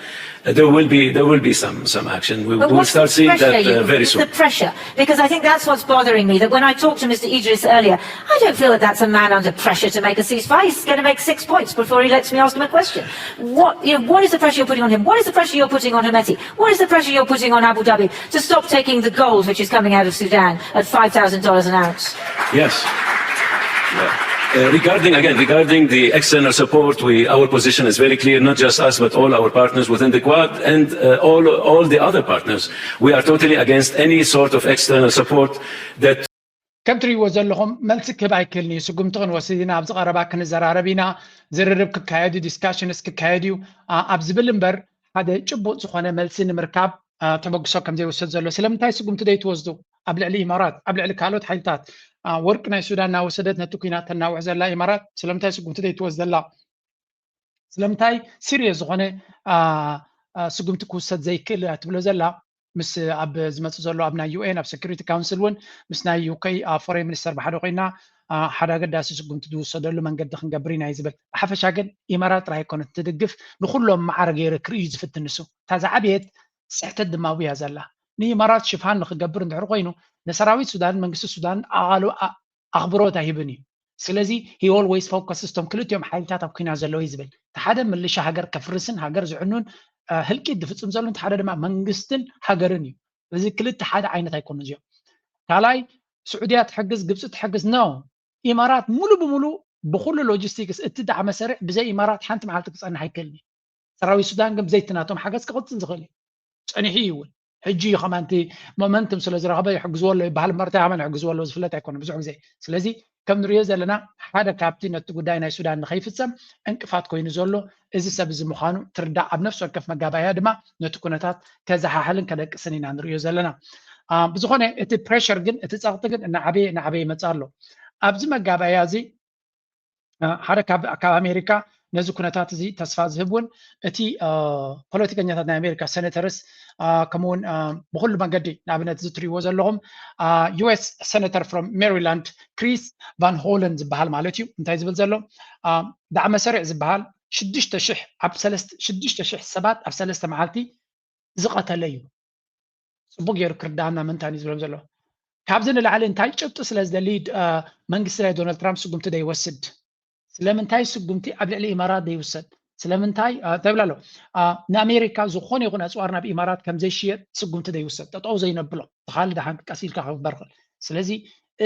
there will be there will be some some action. We, will start seeing that uh, very soon. The pressure, because I think that's what's bothering me. That when I talked to Mister Idris earlier, I don't feel that that's a man under pressure to make a ceasefire. He's going to make six points before he lets me ask him a question. What you know, what is the pressure you're putting on him? What is the pressure you're putting on Hemeti? What is the pressure you're putting on Abu Dhabi to stop taking the gold which is coming out of Sudan at five thousand dollars an ounce? Yes. Uh, regarding again, regarding the external support, we, our position is very clear, not just us, but all our partners within the Quad and uh, all, all the other partners. We are totally against any sort of external support that ከም ትሪእዎ ዘለኹም መልሲ ክህብ ኣይክእልን እዩ ስጉምቲ ክንወስድ ኢና ኣብዚ ቀረባ ክንዘራረብ ኢና ዝርርብ ክካየድ እዩ ዲስካሽንስ ክካየድ እዩ ኣብ ዝብል እምበር ሓደ ጭቡጥ ዝኾነ መልሲ ንምርካብ ተበግሶ ከም ዘይወስድ ዘሎ ስለምንታይ ስጉምቲ ዘይትወስዱ ኣብ ልዕሊ ኢማራት ኣብ ልዕሊ ካልኦት ሓይልታት ወርቂ ናይ ሱዳን እናወሰደት ነቲ ኩናት ተናውሕ ዘላ ኢማራት ስለምንታይ ስጉምቲ ዘይትወስድ ዘላ ስለምንታይ serious ዝኾነ ስጉምቲ ክውሰድ ዘይክእል ትብሎ ዘላ? ምስ ኣብ ዝመፅእ ዘሎ ኣብ ናይ UN ኣብ security council እውን ምስ ናይ UK foreign minister ብሓደ ኮይና ሓደ ኣገዳሲ ስጉምቲ ዝውሰደሉ መንገዲ ክንገብር ኢና እዩ ዝብል። ብሓፈሻ ግን ኢማራት ጥራይ ኣይኮነት ትድግፍ፣ ንኩሎም ማዕረ ገይረ ክርእዩ ዝፍትን ንሱ። እታ ዝዓበየት ስሕተት ድማ ኣብያ ዘላ። ንኢማራት ሽፋን ንክገብር እንድሕር ኮይኑ ንሰራዊት ሱዳን መንግስቲ ሱዳን ኣቓልቦ ኣኽብሮት ኣይህብን እዩ። ስለዚ he always focuses እቶም ክልቲኦም ሓይልታት ኣብ ኩናት ዘለዉ እዩ ዝብል። እቲ ሓደ ምልሻ ሃገር ከፍርስን ሃገር ዝዕኑን ህልቂት ዝፍፅም ዘሎ፣ እቲ ሓደ ድማ መንግስትን ሃገርን እዩ። እዚ ክልተ ሓደ ዓይነት ኣይኮኑን እዚኦም። ካልኣይ ስዑድያ ትሕግዝ፣ ግብፂ ትሕግዝ ነው። ኢማራት ሙሉ ብሙሉ ብኩሉ logistics እቲ ዳዕመ ሰሪዕ ብዘይ ኢማራት ሓንቲ መዓልቲ ክፀንሕ ኣይክእልን እዩ። ሰራዊት ሱዳን ግን ብዘይቲ ናቶም ሓገዝ ክቕፅል ዝኽእል እዩ። ፀኒሑ እዩ እውን። ሕጂ እዩ ከማን እቲ momentum ስለ ዝረኸበ ይሕግዝዎ ኣሎ ይበሃል እምበር እንታይ ከማን ይሕግዝዎ ኣለዉ ዝፍለጥ ኣይኮነን ብዙሕ ግዜ። ስለዚ ከም ንሪኦ ዘለና ሓደ ካብቲ ነቲ ጉዳይ ናይ ሱዳን ንኸይፍፀም ዕንቅፋት ኮይኑ ዘሎ እዚ ሰብ እዚ ምዃኑ ትርዳእ። ኣብ ነፍሲ ወከፍ መጋባእያ ድማ ነቲ ኩነታት ከዘሓሕልን ከደቅስን ኢና ንሪኦ ዘለና። ብዝኾነ እቲ pressure ግን እቲ ፀቕጢ ግን እናዓበየ እናዓበየ ይመፅእ ኣሎ። ኣብዚ መጋባእያ እዚ ሓደ ካብ ኣሜሪካ ነዚ ኩነታት እዚ ተስፋ ዝህብ እውን እቲ ፖለቲከኛታት ናይ ኣሜሪካ senators ከምኡውን ብኩሉ መንገዲ ንኣብነት እዚ ትሪእዎ ዘለኹም US senator from Maryland Chris Van Hollen ዝበሃል ማለት እዩ። እንታይ ዝብል ዘሎ ዳዕመ ሰሪዕ ዝበሃል ሽዱሽተ ሽሕ ኣብ ሰለስተ ሽዱሽተ ሽሕ ሰባት ኣብ ሰለስተ መዓልቲ ዝቐተለ እዩ። ፅቡቅ ገይሩ ክርዳእና ምንታን እዩ ዝብሎም ዘሎ። ካብዚ ንላዕሊ እንታይ ጭብጢ ስለ ዝደሊ መንግስቲ ናይ ዶናልድ ትራምፕ ስጉምቲ ዘይወስድ? ስለምንታይ ስጉምቲ ኣብ ልዕሊ ኢማራት ዘይውሰድ? ስለምንታይ እንታይ ይብል ኣሎ? ንኣሜሪካ ዝኾነ ይኹን ኣፅዋር ናብ ኢማራት ከም ዘይሽየጥ ስጉምቲ ዘይውሰድ፣ ጠጠው ዘይነብሎ፣ ተኻሊ ደሓን ቀስ ኢልካ ክበርኽል። ስለዚ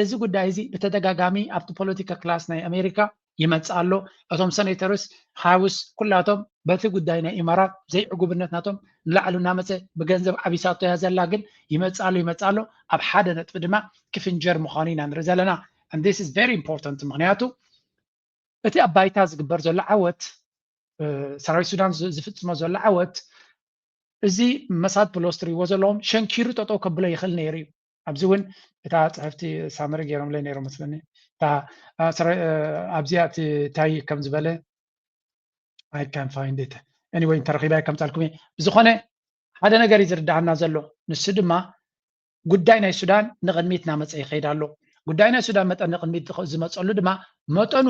እዚ ጉዳይ እዚ ብተደጋጋሚ ኣብቲ ፖለቲካ ክላስ ናይ ኣሜሪካ ይመፅእ ኣሎ። እቶም senators house ኩላቶም በቲ ጉዳይ ናይ ኢማራት ዘይዕጉብነት ናቶም ንላዕሊ እናመፀ ብገንዘብ ዓቢሳቶ እያ ዘላ፣ ግን ይመፅእ ኣሎ ይመፅእ ኣሎ። ኣብ ሓደ ነጥቢ ድማ ክፍንጀር ምዃኑ ኢና ንርኢ ዘለና። And this is very important ምክንያቱ እቲ ኣብ ባይታ ዝግበር ዘሎ ዓወት ሰራዊት ሱዳን ዝፍፅሞ ዘሎ ዓወት እዚ መሳድ ፕሎስ ትሪእዎ ዘለዎም ሸንኪሩ ጠጠው ከብሎ ይኽእል ነይሩ እዩ። ኣብዚ እውን እታ ፅሕፍቲ ሳመሪ ገይሮምለይ ነይሮም መስለኒ። ኣብዚኣ እቲ እንታይ ከም ዝበለ I can find it anyway እንተረኺባ ከምፃልኩም እየ። ብዝኾነ ሓደ ነገር እዩ ዝርዳኣና ዘሎ፣ ንሱ ድማ ጉዳይ ናይ ሱዳን ንቕድሚት እናመፀ ይኸይድ ኣሎ። ጉዳይ ናይ ሱዳን መጠን ንቕድሚት ዝመፀሉ ድማ መጠኑ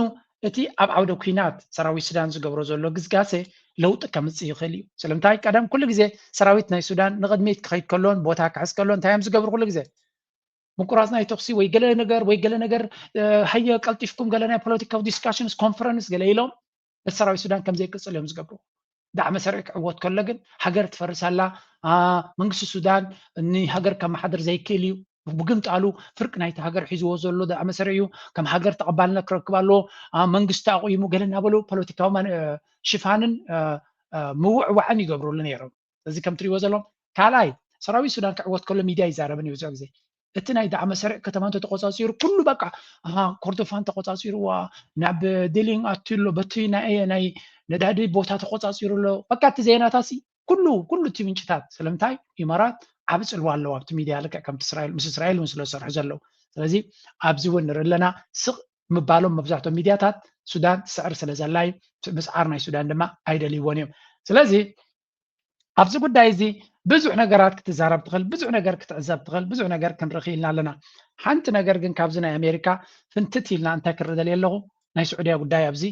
እቲ ኣብ ዓውደ ኩናት ሰራዊት ሱዳን ዝገብሮ ዘሎ ግስጋሴ ለውጢ ከምፅእ ይኽእል እዩ። ስለምንታይ ቀደም ኩሉ ግዜ ሰራዊት ናይ ሱዳን ንቕድሚት ክኸይድ ከሎን ቦታ ክሕዝ ከሎን እንታይ እዮም ዝገብሩ? ኩሉ ግዜ ምቁራፅ ናይ ተኽሲ ወይ ገለ ነገር ወይ ገለ ነገር ሃየ ቀልጢፍኩም ገለ ናይ ፖለቲካዊ discussions conference ገለ ኢሎም እቲ ሰራዊት ሱዳን ከም ዘይቅፅል እዮም ዝገብሩ። ዳዕመ ሰሪዕ ክዕወት ከሎ ግን ሃገር ትፈርስ ኣላ። መንግስቲ ሱዳን ንሃገር ከመሓድር ዘይክእል እዩ። ብግምጣሉ ፍርቂ ናይቲ ሃገር ሒዝዎ ዘሎ ዳዕመ ሰሪዕ እዩ። ከም ሃገር ተቐባልነት ክረክብ ኣለዎ። መንግስቲ ኣቑይሙ ገለ እናበሉ ፖለቲካዊ ሽፋንን ምውዕዋዕን ይገብሩሉ ነይሮም። እዚ ከም ትሪእዎ ዘለኹም ካልኣይ ሰራዊት ሱዳን ክዕወት ከሎ ሚድያ ይዛረብን እዩ ብዙሕ ግዜ። እቲ ናይ ዳዕመ ሰሪዕ ከተማ እንተተቆፃፂሩ ኩሉ በቃ ኮርዶፋን ተቆፃፂርዋ ናብ ዲሊንግ ኣትዩ ኣሎ በቲ ናይ ናይ ነዳዲ ቦታ ተቆፃፂሩ ኣሎ። በቃ እቲ ዜናታሲ ኩሉ ኩሉ እቲ ምንጭታት ስለምንታይ ኢማራት ዓቢ ፅልዋ ኣለዎ ኣብቲ ሚድያ ልክዕ ከምቲ እስራኤል ምስ እስራኤል እውን ስለ ዝሰርሑ ዘለዉ። ስለዚ ኣብዚ እውን ንርኢ ኣለና ስቕ ምባሎም መብዛሕትኦም ሚድያታት ሱዳን ትስዕር ስለ ዘላ እዩ። ምስዓር ናይ ሱዳን ድማ ኣይደልይዎን እዮም። ስለዚ ኣብዚ ጉዳይ እዚ ብዙሕ ነገራት ክትዛረብ ትኽእል፣ ብዙሕ ነገር ክትዕዘብ ትኽእል፣ ብዙሕ ነገር ክንርኢ ክኢልና ኣለና። ሓንቲ ነገር ግን ካብዚ ናይ ኣሜሪካ ፍንትት ኢልና እንታይ ክርኢ ደልየ ኣለኹ ናይ ስዑድያ ጉዳይ ኣብዚ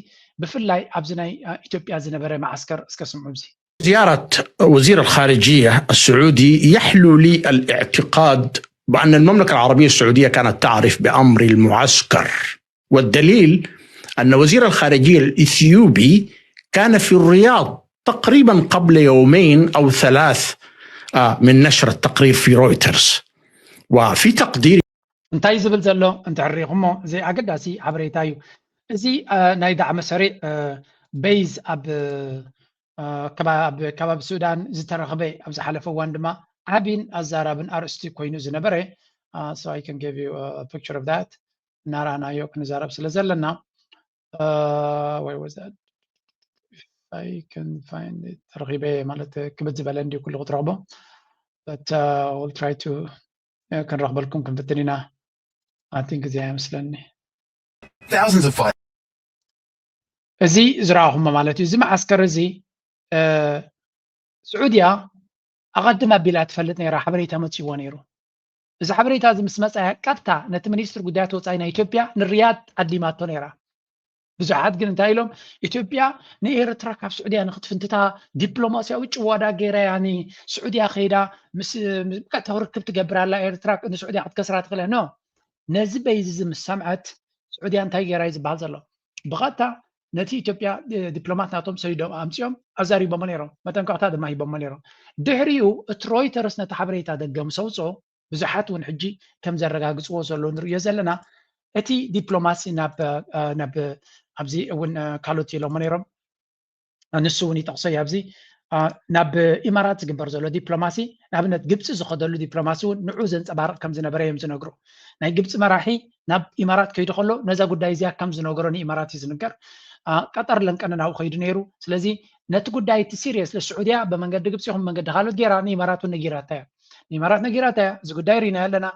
ብፍላይ ኣብዚ ናይ ኢትዮጵያ ዝነበረ መዓስከር እስከ ስምዑ። እዚ زيارة وزير الخارجية السعودي يحلو لي الاعتقاد بأن المملكة العربية السعودية كانت تعرف بأمر المعسكر والدليل أن وزير الخارجية الإثيوبي كان في الرياض تقريبا قبل يومين أو ثلاث من نشر التقرير في رويترز وفي تقديري እንታይ ዝብል ዘሎ እንተ ሪኢኹሞ እዚ ኣገዳሲ ሓበሬታ እዩ። እዚ ናይ ዳዕመ ሰሪዕ ቤዝ ኣብ ከባቢ ሱዳን ዝተረኽበ ኣብ ዝሓለፈ እዋን ድማ ዓቢን ኣዛራብን ኣርእስቲ ኮይኑ ዝነበረ so I can give you a picture of that እናረኣናዮ ክንዛረብ ስለ ዘለና ወይ was that I can find it ረኺበ ማለት ክብድ ዝበለ እንዲ ኩሉ ክትረኽቦ but uh, we'll try to ክንረኽበልኩም ክንፍትን ኢና። I think እዚኣ ይመስለኒ። Thousands of fighters. እዚ ዝረኣኹሞ ማለት እዩ። እዚ መዓስከር እዚ ስዑድያ ኣቐድም ኣቢላ ትፈልጥ ነይራ፣ ሓበሬታ መፅዎ ነይሩ። እዚ ሓበሬታ እዚ ምስ መፃያ ቀጥታ ነቲ ሚኒስትር ጉዳያት ወፃኢ ናይ ኢትዮጵያ ንሪያድ ዓዲማቶ ነይራ። ብዙሓት ግን እንታይ ኢሎም፣ ኢትዮጵያ ንኤርትራ ካብ ስዑድያ ንክትፍንትታ ዲፕሎማስያዊ ጭዋዳ ገይራ እያ፣ ንስዑድያ ከይዳ ምስ ቀጥታ ርክብ ትገብር ኣላ ኤርትራ፣ ንስዑድያ ክትከስራ ትኽእል እያ። ኖ፣ ነዚ በይዚ እዚ ምስ ሰምዐት ስዑድያ እንታይ ገይራ እዩ ዝበሃል ዘሎ? ብቐጥታ ነቲ ኢትዮጵያ ዲፕሎማት ናቶም ሰዲዶም ኣምፂኦም ኣዛሪቦሞ ነይሮም፣ መጠንቀቕታ ድማ ሂቦሞ ነይሮም። ድሕሪኡ እቲ ሮይተርስ ነቲ ሓበሬታ ደገ ምስ ኣውፅኦ ብዙሓት እውን ሕጂ ከም ዘረጋግፅዎ ዘለዉ ንርእዮ ዘለና። እቲ ዲፕሎማሲ ናብ ናብ ኣብዚ እውን ካልኦት ኢሎሞ ነይሮም፣ ንሱ እውን ይጠቕሶ እዩ ኣብዚ። ናብ ኢማራት ዝግበር ዘሎ ዲፕሎማሲ፣ ንኣብነት ግብፂ ዝኸደሉ ዲፕሎማሲ እውን ንዑ ዘንፀባርቕ ከም ዝነበረ እዮም ዝነግሩ። ናይ ግብፂ መራሒ ናብ ኢማራት ከይዱ ከሎ ነዛ ጉዳይ እዚኣ ከም ዝነገሮ ንኢማራት እዩ ዝንገር። ቀጠር ለንቀነ ናብኡ ከይዱ ነይሩ። ስለዚ ነቲ ጉዳይ እቲ ሲሪየስ ለስዑድያ ብመንገዲ ግብፂ ይኹን መንገዲ ካልኦት ገይራ ንኢማራት እውን ነጊራታ እያ። ንኢማራት ነጊራታ እያ፣ እዚ ጉዳይ ርኢና ኣለና።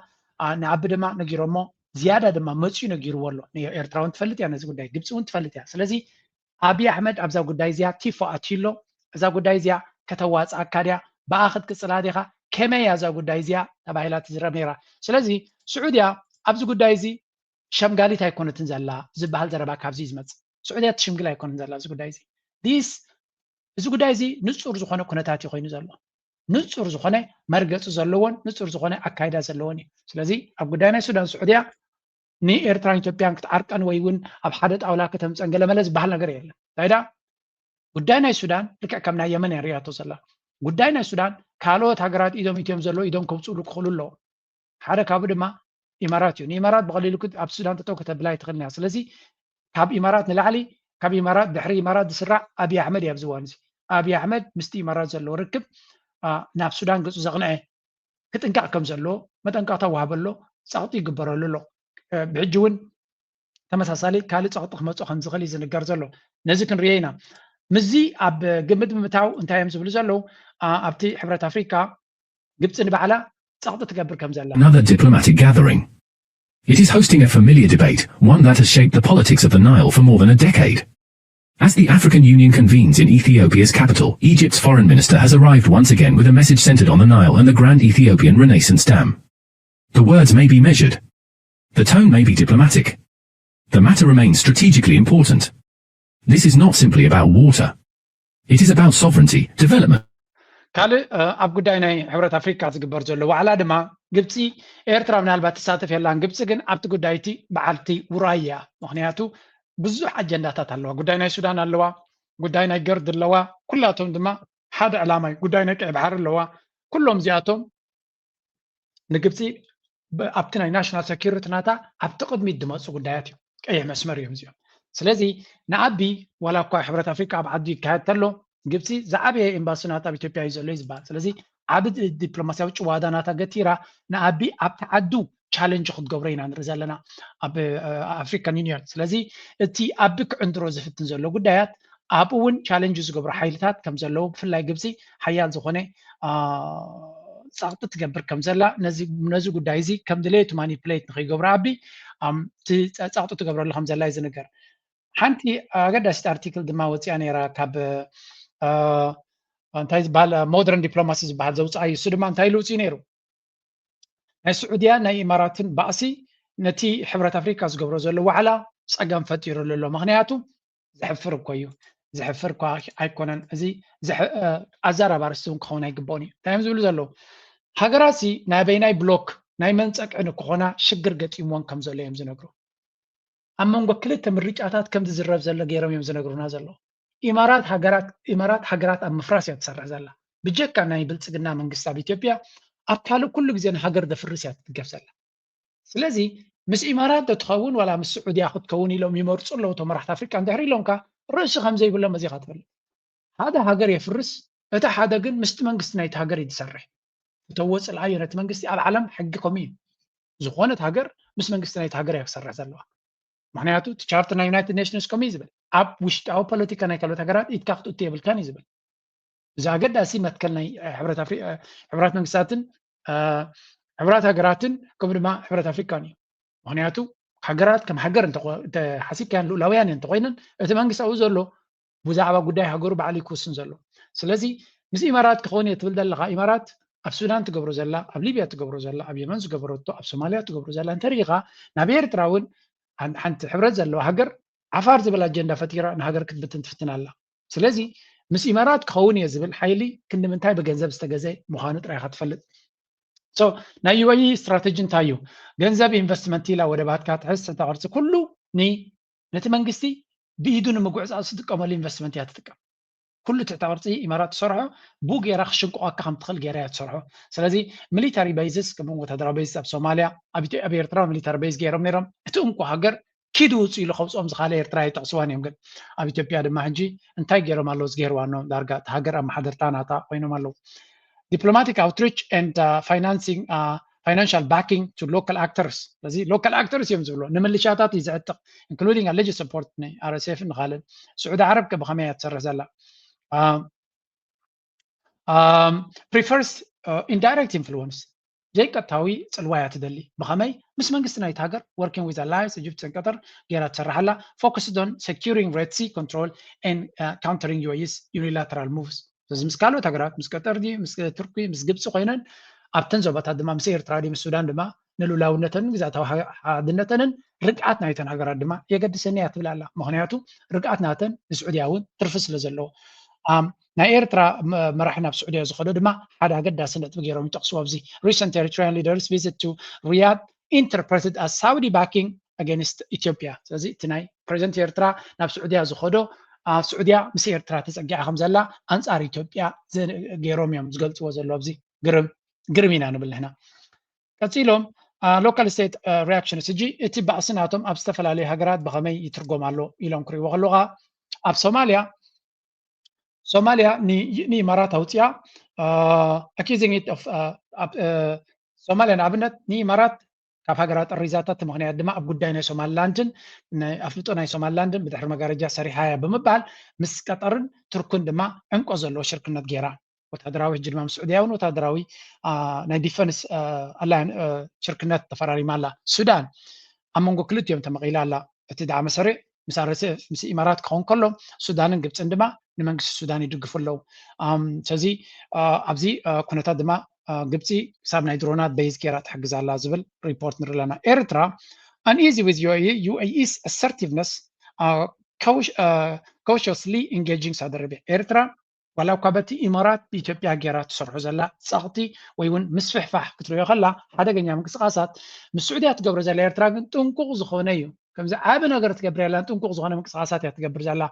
ንኣቢ ድማ ነጊሮሞ፣ ዝያዳ ድማ መፅዩ ነጊርዎ ኣሎ። ኤርትራ እውን ትፈልጥ እያ ነዚ ጉዳይ፣ ግብፂ እውን ትፈልጥ እያ። ስለዚ ኣብይ ኣሕመድ ኣብዛ ጉዳይ እዚኣ ቲፎ ኣትዩ ኣሎ። እዛ ጉዳይ እዚኣ ከተዋፅኣካ ድያ፣ ብኣ ክትቅፅላ ዲኻ፣ ከመይ እያ እዛ ጉዳይ እዚኣ ተባሂላ ትዝረብ ነይራ። ስለዚ ስዑድያ ኣብዚ ጉዳይ እዚ ሸምጋሊት ኣይኮነትን ዘላ ዝበሃል ዘረባ ካብዚ እዩ ዝመፅእ። ስዑድያ ትሽምግል ኣይኮነትን ዘላ ኣብዚ ጉዳይ እዚ። ዲስ እዚ ጉዳይ እዚ ንፁር ዝኾነ ኩነታት እዩ ኮይኑ ዘሎ። ንፁር ዝኾነ መርገፂ ዘለዎን ንፁር ዝኾነ ኣካይዳ ዘለዎን እዩ። ስለዚ ኣብ ጉዳይ ናይ ሱዳን ስዑድያ ንኤርትራን ኢትዮጵያን ክትዓርቀን ወይ እውን ኣብ ሓደ ጣውላ ከተምፀን ገለመለ ዝበሃል ነገር የለን። እንታይ ደኣ ጉዳይ ናይ ሱዳን ልክዕ ከም ናይ የመን እያ ሪኣቶ ዘላ። ጉዳይ ናይ ሱዳን ካልኦት ሃገራት ኢዶም ኢትዮም ዘለዉ ኢዶም ከውፅእሉ ክኽእሉ ኣለዎም። ሓደ ካብኡ ድማ ኢማራት እዩ። ንኢማራት ብቐሊሉ ኣብ ሱዳን ጠጠው ከተብላ ኣይትኽእልን እያ። ስለዚ ካብ ኢማራት ንላዕሊ፣ ካብ ኢማራት ድሕሪ ኢማራት ዝስራዕ ኣብይ ኣሕመድ እዩ። ኣብዚ እዋን እዚ ኣብይ ኣሕመድ ምስቲ ኢማራት ዘለዎ ርክብ ናብ ሱዳን ገፁ ዘቕንዐ ክጥንቀቕ ከም ዘለዎ መጠንቀቕታ ወሃበሎ፣ ጸቕጢ ይግበረሉ ኣሎ። ብሕጂ እውን ተመሳሳሊ ካልእ ጸቕጢ ክመጾ ከም ዝኽእል እዩ ዝንገር ዘሎ። ነዚ ክንሪኦ ኢና። ምስዚ ኣብ ግምት ብምእታው እንታይ እዮም ዝብሉ ዘለዉ? ኣብቲ ሕብረት ኣፍሪካ ግብፂ ንባዕላ ጸቕጢ ትገብር ከም ዘላ። Another diplomatic gathering. It is hosting a familiar debate, one that has shaped the politics of the Nile for more than a decade. As the African Union convenes in Ethiopia's capital, Egypt's foreign minister has arrived once again with a message centered on the Nile and the Grand Ethiopian Renaissance Dam. The words may be measured. The tone may be diplomatic. The matter remains strategically important. This is not simply about water. It is about sovereignty, development. ካልእ ኣብ ጉዳይ ናይ ሕብረት ኣፍሪካ ዝግበር ዘሎ ዋዕላ ድማ ግብፂ፣ ኤርትራ ምናልባት ትሳተፍ የላን። ግብፂ ግን ኣብቲ ጉዳይ እቲ በዓልቲ ውራይ እያ። ምክንያቱ ብዙሕ ኣጀንዳታት ኣለዋ። ጉዳይ ናይ ሱዳን ኣለዋ፣ ጉዳይ ናይ ገርድ ኣለዋ። ኩላቶም ድማ ሓደ ዕላማ እዩ። ጉዳይ ናይ ቀይ ባሕሪ ኣለዋ። ኩሎም እዚኣቶም ንግብፂ ኣብቲ ናይ ናሽናል ሰኪሪቲ ናታ ኣብቲ ቅድሚት ዝመፁ ጉዳያት እዮም። ቀይሕ መስመር እዮም እዚኦም። ስለዚ ንኣቢ ዋላ እኳ ሕብረት ኣፍሪካ ኣብ ዓዱ ይካየድ ተሎ ግብፂ ዝዓበየ ኤምባሲ ናታ ኣብ ኢትዮጵያ እዩ ዘሎ እዩ ዝበሃል። ስለዚ ዓቢ ዲፕሎማሲያዊ ጭዋዳ ናታ ገቲራ ንኣቢ ኣብቲ ዓዱ ቻለንጅ ክትገብሮ ኢና ንርኢ ዘለና ኣብ ኣፍሪካን ዩኒየን። ስለዚ እቲ ኣቢ ክዕንድሮ ዝፍትን ዘሎ ጉዳያት ኣብኡ እውን ቻለንጅ ዝገብሩ ሓይልታት ከም ዘለዉ ብፍላይ ግብፂ ሓያል ዝኾነ ፃቕጢ ትገብር ከም ዘላ ነዚ ጉዳይ እዚ ከም ድሌቱ ማኒፕሌት ንከይገብሩ ኣቢ ፃቕጢ ትገብረሉ ከም ዘላ እዩ ዝንገር። ሓንቲ ኣገዳሲት ኣርቲክል ድማ ወፂኣ ነይራ ካብ እንታይ ዝበሃል ሞደርን ዲፕሎማሲ ዝበሃል ዘውፅኣ እዩ። እሱ ድማ እንታይ ኢሉ ውፅኡ ነይሩ? ናይ ስዑድያ ናይ ኢማራትን ባእሲ ነቲ ሕብረት ኣፍሪካ ዝገብሮ ዘሎ ዋዕላ ፀገም ፈጢሩሉ ኣሎ። ምክንያቱ ዘሕፍር እኮ እዩ። ዘሕፍር እኳ ኣይኮነን። እዚ ኣዘራብ ኣርእስቲ እውን ክኸውን ኣይግባኦን እዩ። እንታይ እዮም ዝብሉ ዘለዉ? ሃገራትሲ ናይ በይናይ ብሎክ ናይ መን ፀግዒ ንክኾና ሽግር ገጢምዎን ከም ዘሎ እዮም ዝነግሩ። ኣብ መንጎ ክልተ ምርጫታት ከም ዝዝረብ ዘሎ ገይሮም እዮም ዝነግሩና ዘለዉ። ኢማራት ሃገራት ኢማራት ሃገራት ኣብ ምፍራስ እያ ትሰርሕ ዘላ። ብጀካ ናይ ብልፅግና መንግስቲ ኣብ ኢትዮጵያ ኣብ ካልእ ኩሉ ግዜ ንሃገር ዘፍርስ እያ ትድገፍ ዘላ። ስለዚ ምስ ኢማራት ዶ ትኸውን ዋላ ምስ ስዑድያ ክትከውን ኢሎም ይመርፁ ኣለዉ እቶም መራሕቲ ኣፍሪቃ። እንድሕር ኢሎምካ ርእሲ ከም ዘይብሎም እዚ ኢኻ ትፈልጥ። ሓደ ሃገር የፍርስ፣ እቲ ሓደ ግን ምስቲ መንግስቲ ናይቲ ሃገር እዩ ዝሰርሕ። ፍተዎ ፅልኣዮ ነቲ መንግስቲ ኣብ ዓለም ሕጊ ከምኡ እዩ። ዝኾነት ሃገር ምስ መንግስቲ ናይቲ ሃገር እያ ክሰርሕ ዘለዋ። ምክንያቱ እቲ ቻርተር ናይ ዩናይትድ ኔሽንስ ከምኡ እዩ ዝብል። ኣብ ውሽጣዊ ፖለቲካ ናይ ካልኦት ሃገራት ኢድካ ክትእቱ የብልካን እዩ ዝብል። እዚ ኣገዳሲ መትከል ናይ ሕብረት ኣፍሪ- ሕብራት መንግስታትን ሕብራት ሃገራትን ከምኡ ድማ ሕብረት ኣፍሪካን እዩ። ምክንያቱ ሃገራት ከም ሃገር እንተኾ- እንተ ሓሲብካያን ልኡላውያን እየን እንተኮይነን፣ እቲ መንግስቲ ኣብኡ ዘሎ ብዛዕባ ጉዳይ ሃገሩ ባዕሉ ክውስን ዘሎ። ስለዚ ምስ ኢማራት ክኸውን እየ ትብል ዘለኻ፣ ኢማራት ኣብ ሱዳን ትገብሮ ዘላ፣ ኣብ ሊብያ ትገብሮ ዘላ፣ ኣብ የመን ዝገበረቶ፣ ኣብ ሶማልያ ትገብሮ ዘላ እንተሪኢኻ፣ ናብ ኤርትራ እውን ሓን- ሓንቲ ሕብረት ዘለዋ ሃገር ዓፋር ዝብል ኣጀንዳ ፈጢራ ንሃገር ክትብትን ትፍትን ኣላ። ስለዚ ምስ ኢማራት ክኸውን እየ ዝብል ሓይሊ ክንዲ ምንታይ ብገንዘብ ዝተገዘ ምዃኑ ጥራይ ኢኻ ትፈልጥ። So ናይ ዩ ኤ ኢ ስትራተጂ እንታይ እዩ? ገንዘብ ኢንቨስትመንት ኢላ ወደባትካ ትሕዝ፣ ትሕተ ቅርጺ ኩሉ ን ነቲ መንግስቲ ብኢዱ ንምጉዕጻዝ ትጥቀመሉ ኢንቨስትመንት እያ ትጥቀም። ኩሉ ትሕተ ቅርጺ ኢማራት ትሰርሖ ብኡ ገይራ ክሽንቆቃካ ከም ትኽእል ገይራ እያ ትሰርሖ። ስለዚ ሚሊታሪ ቤዝስ ከም ወታደራዊ ቤዝስ ኣብ ሶማልያ ኣብ ኢትዮ- ኣብ ኤርትራ ሚሊታሪ ቤዝ ገይሮም ነይሮም። እቲ እንኮ ሃገር ኪዱ ውፅኡ ኢሉ ከውፅኦም ዝኻለ ኤርትራ ኣይጠቕስዋን እዮም። ግን ኣብ ኢትዮጵያ ድማ ሕጂ እንታይ ገይሮም ኣለዉ? ዝገይርዋ ኖ ዳርጋ እቲ ሃገር ኣመሓደርታ ናታ ኮይኖም ኣለዉ። Diplomatic outreach and financing financial backing to local actors። ስለዚ ሎካል ኣክተርስ እዮም ዝብሎ ንምልሻታት እዩ ዝዕጥቕ፣ including alleged support ን ኣር ኤስ ኤፍ ንካልን። ስዑዲ ዓረብ ከ ብኸመይ እያ ትሰርሕ ዘላ? Prefers indirect influence፣ ዘይቀጥታዊ ፅልዋ እያ ትደሊ። ብኸመይ? ምስ መንግስቲ ናይቲ ሃገር፣ working with allies Egypt and Qatar፣ ገይራ ትሰርሕ ኣላ። Focused on securing Red Sea control and countering ዩ ኤ ኢስ unilateral moves። ስለዚ ምስ ካልኦት ሃገራት፣ ምስ ቀጠር ድዩ፣ ምስ ቱርኪ፣ ምስ ግብፂ ኮይነን ኣብተን ዞባታት ድማ ምስ ኤርትራ ድዩ ምስ ሱዳን ድማ ንልኡላውነተንን ግዝኣታዊ ሓድነተንን ርግኣት ናይተን ሃገራት ድማ የገድሰኒ እያ ትብል ኣላ። ምክንያቱ ርግኣት ናተን ንስዑድያ እውን ትርፊ ስለ ዘለዎ። ናይ ኤርትራ መራሒ ናብ ስዑድያ ዝኸዶ ድማ ሓደ ኣገዳሲ ነጥቢ ገይሮም ይጠቕስዎ ኣብዚ። Recent Eritrean leaders visit to Riyadh interpreted as Saudi backing against Ethiopia። ስለዚ እቲ ናይ ፕሬዚደንት ኤርትራ ናብ ስዑድያ ዝኸዶ ስዑድያ ምስ ኤርትራ ተፀጊዓ ከም ዘላ ኣንፃር ኢትዮጵያ ገይሮም እዮም ዝገልፅዎ ዘሎ። ኣብዚ ግርም ግርም ኢና ንብል ንሕና። ቀፂሎም local state reactions፣ ሕጂ እቲ ባእሲ ናቶም ኣብ ዝተፈላለዩ ሃገራት ብኸመይ ይትርጎም ኣሎ ኢሎም ክሪእዎ ከለኻ ኣብ ሶማልያ ሶማልያ ንኢማራት ኣውፅያ accusing it of ሶማልያ ንኣብነት ንኢማራት ካብ ሃገራት ጠሪዛታ እቲ ምክንያት ድማ ኣብ ጉዳይ ናይ ሶማልላንድን ኣፍልጦ ናይ ሶማልላንድን ብድሕሪ መጋረጃ ሰሪሓ እያ ብምባል ምስ ቀጠርን ቱርክን ድማ ዕምቆ ዘለዎ ሽርክነት ገይራ። ወታደራዊ ሕጂ ድማ ምስ ስዑድያ እውን ወታደራዊ ናይ ዲፈንስ ኣላያን ሽርክነት ተፈራሪማ ኣላ። ሱዳን ኣብ መንጎ ክልቲኦም ተመቒላ ኣላ። እቲ ደኣ መሰሪዕ ምስ ኣር ኤስ ኤፍ ምስ ኢማራት ክኸውን ከሎ ሱዳንን ግብፅን ድማ ንመንግስቲ ሱዳን ይድግፉ ኣለዉ። ስለዚ ኣብዚ ኩነታት ድማ ግብፂ ክሳብ ናይ ድሮናት በይዝ ገይራ ትሕግዝ ኣላ ዝብል ሪፖርት ንርኢ ኣለና። ኤርትራ uneasy with ዩ ኤ ኢስ assertiveness cautiously engaging Saudi Arabia። ኤርትራ ዋላ እኳ በቲ ኢማራት ብኢትዮጵያ ገይራ ትሰርሖ ዘላ ጸቕጢ ወይ እውን ምስፍሕፋሕ ክትሪኦ ከላ ሓደገኛ ምንቅስቓሳት ምስ ስዑድያ ትገብሮ ዘላ ኤርትራ ግን ጥንቁቕ ዝኾነ እዩ። ከምዚ ዓቢ ነገር ትገብር የላን፣ ጥንቁቕ ዝኾነ ምንቅስቓሳት እያ ትገብር ዘላ።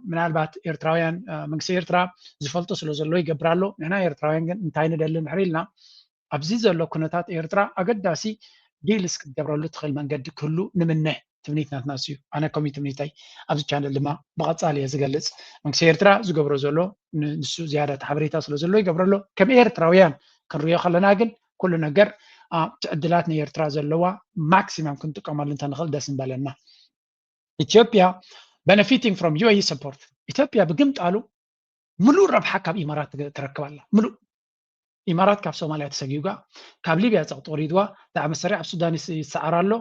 ምናልባት ኤርትራውያን መንግስቲ ኤርትራ ዝፈልጦ ስለ ዘሎ ይገብር ኣሎ። ንሕና ኤርትራውያን ግን እንታይ ንደሊ ንድሕሪ ኢልና ኣብዚ ዘሎ ኩነታት ኤርትራ ኣገዳሲ ዲልስ ክትገብረሉ ትኽእል መንገዲ ክህሉ ንምነ። ትምኒት ናትና እሱ እዩ። ኣነ ከምኡ ትምኒተይ ኣብዚ ቻነል ድማ ብቐጻሊ እየ ዝገልጽ። መንግስቲ ኤርትራ ዝገብሮ ዘሎ ንሱ ዝያዳ እቲ ሓበሬታ ስለ ዘሎ ይገብረሎ። ከም ኤርትራውያን ክንሪኦ ከለና ግን ኩሉ ነገር እቲ ዕድላት ንኤርትራ ዘለዋ ማክሲማም ክንጥቀመሉ እንተንኽእል ደስ ምበለና። ኢትዮጵያ benefiting from ዩ ኤ ኢ support። ኢትዮጵያ ብግምጣሉ ምሉእ ረብሓ ካብ ኢማራት ትረክብ ኣላ። ምሉእ ኢማራት ካብ ሶማልያ ተሰጊጓ፣ ካብ ሊብያ ጸቕጢ ወሪድዋ፣ ዳኣ መሰሪዕ ኣብ ሱዳን ይስዓር ኣሎ።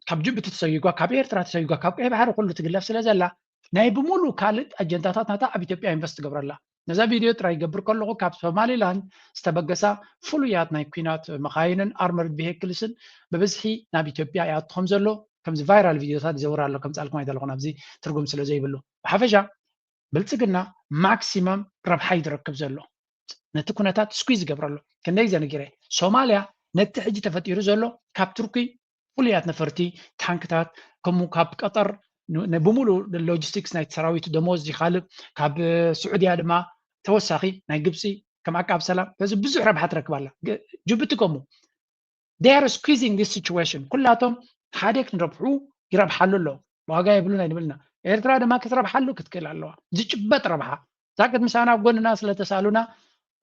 ካብ ጅቡቲ ተሰጊጓ፣ ካብ ኤርትራ ተሰጊጓ፣ ካብ ቀይ ባሕሪ ኩሉ ትግለፍ ስለ ዘላ ናይ ብምሉእ ካልእ ኣጀንዳታት ናታ ኣብ ኢትዮጵያ ኢንቨስት ትገብረላ። ነዛ ቪድዮ ጥራይ ይገብር ከለኹ ካብ ሶማሊላንድ ዝተበገሳ ፍሉያት ናይ ኲናት መኻይንን ኣርመርድ ቪሄክልስን ብብዝሒ ናብ ኢትዮጵያ ይኣቱ ከም ዘሎ ከምዚ ቫይራል ቪድዮታት ይዘውር ኣሎ። ከምፅኣልኩም ኣይደለኹን ኣብዚ ትርጉም ስለ ዘይብሉ። ብሓፈሻ ብልፅግና ማክሲመም ረብሓ እዩ ዝረክብ ዘሎ። ነቲ ኩነታት ስኩዝ ይገብረሉ። ክንደይ ግዜ ነጊረ ሶማልያ ነቲ ሕጂ ተፈጢሩ ዘሎ ካብ ቱርኪ ፍሉያት ነፈርቲ ታንክታት ከምኡ ካብ ቀጠር ብሙሉ ሎጂስቲክስ ናይቲ ሰራዊት ደሞዝ ይካልእ ካብ ስዑድያ ድማ ተወሳኺ ናይ ግብፂ ከም ዓቃብ ሰላም በዚ ብዙሕ ረብሓ ትረክብ ኣላ። ጅቡቲ ከምኡ they are squeezing this situation። ኩላቶም ሓደ ክንረብሑ ይረብሓሉ ኣለዉ። ዋጋ የብሉን ኣይንብልና። ኤርትራ ድማ ክትረብሓሉ ክትክእል ኣለዋ። ዝጭበጥ ረብሓ እዛ ቅድሚ ሳና ኣብ ጎንና ስለተሳሉና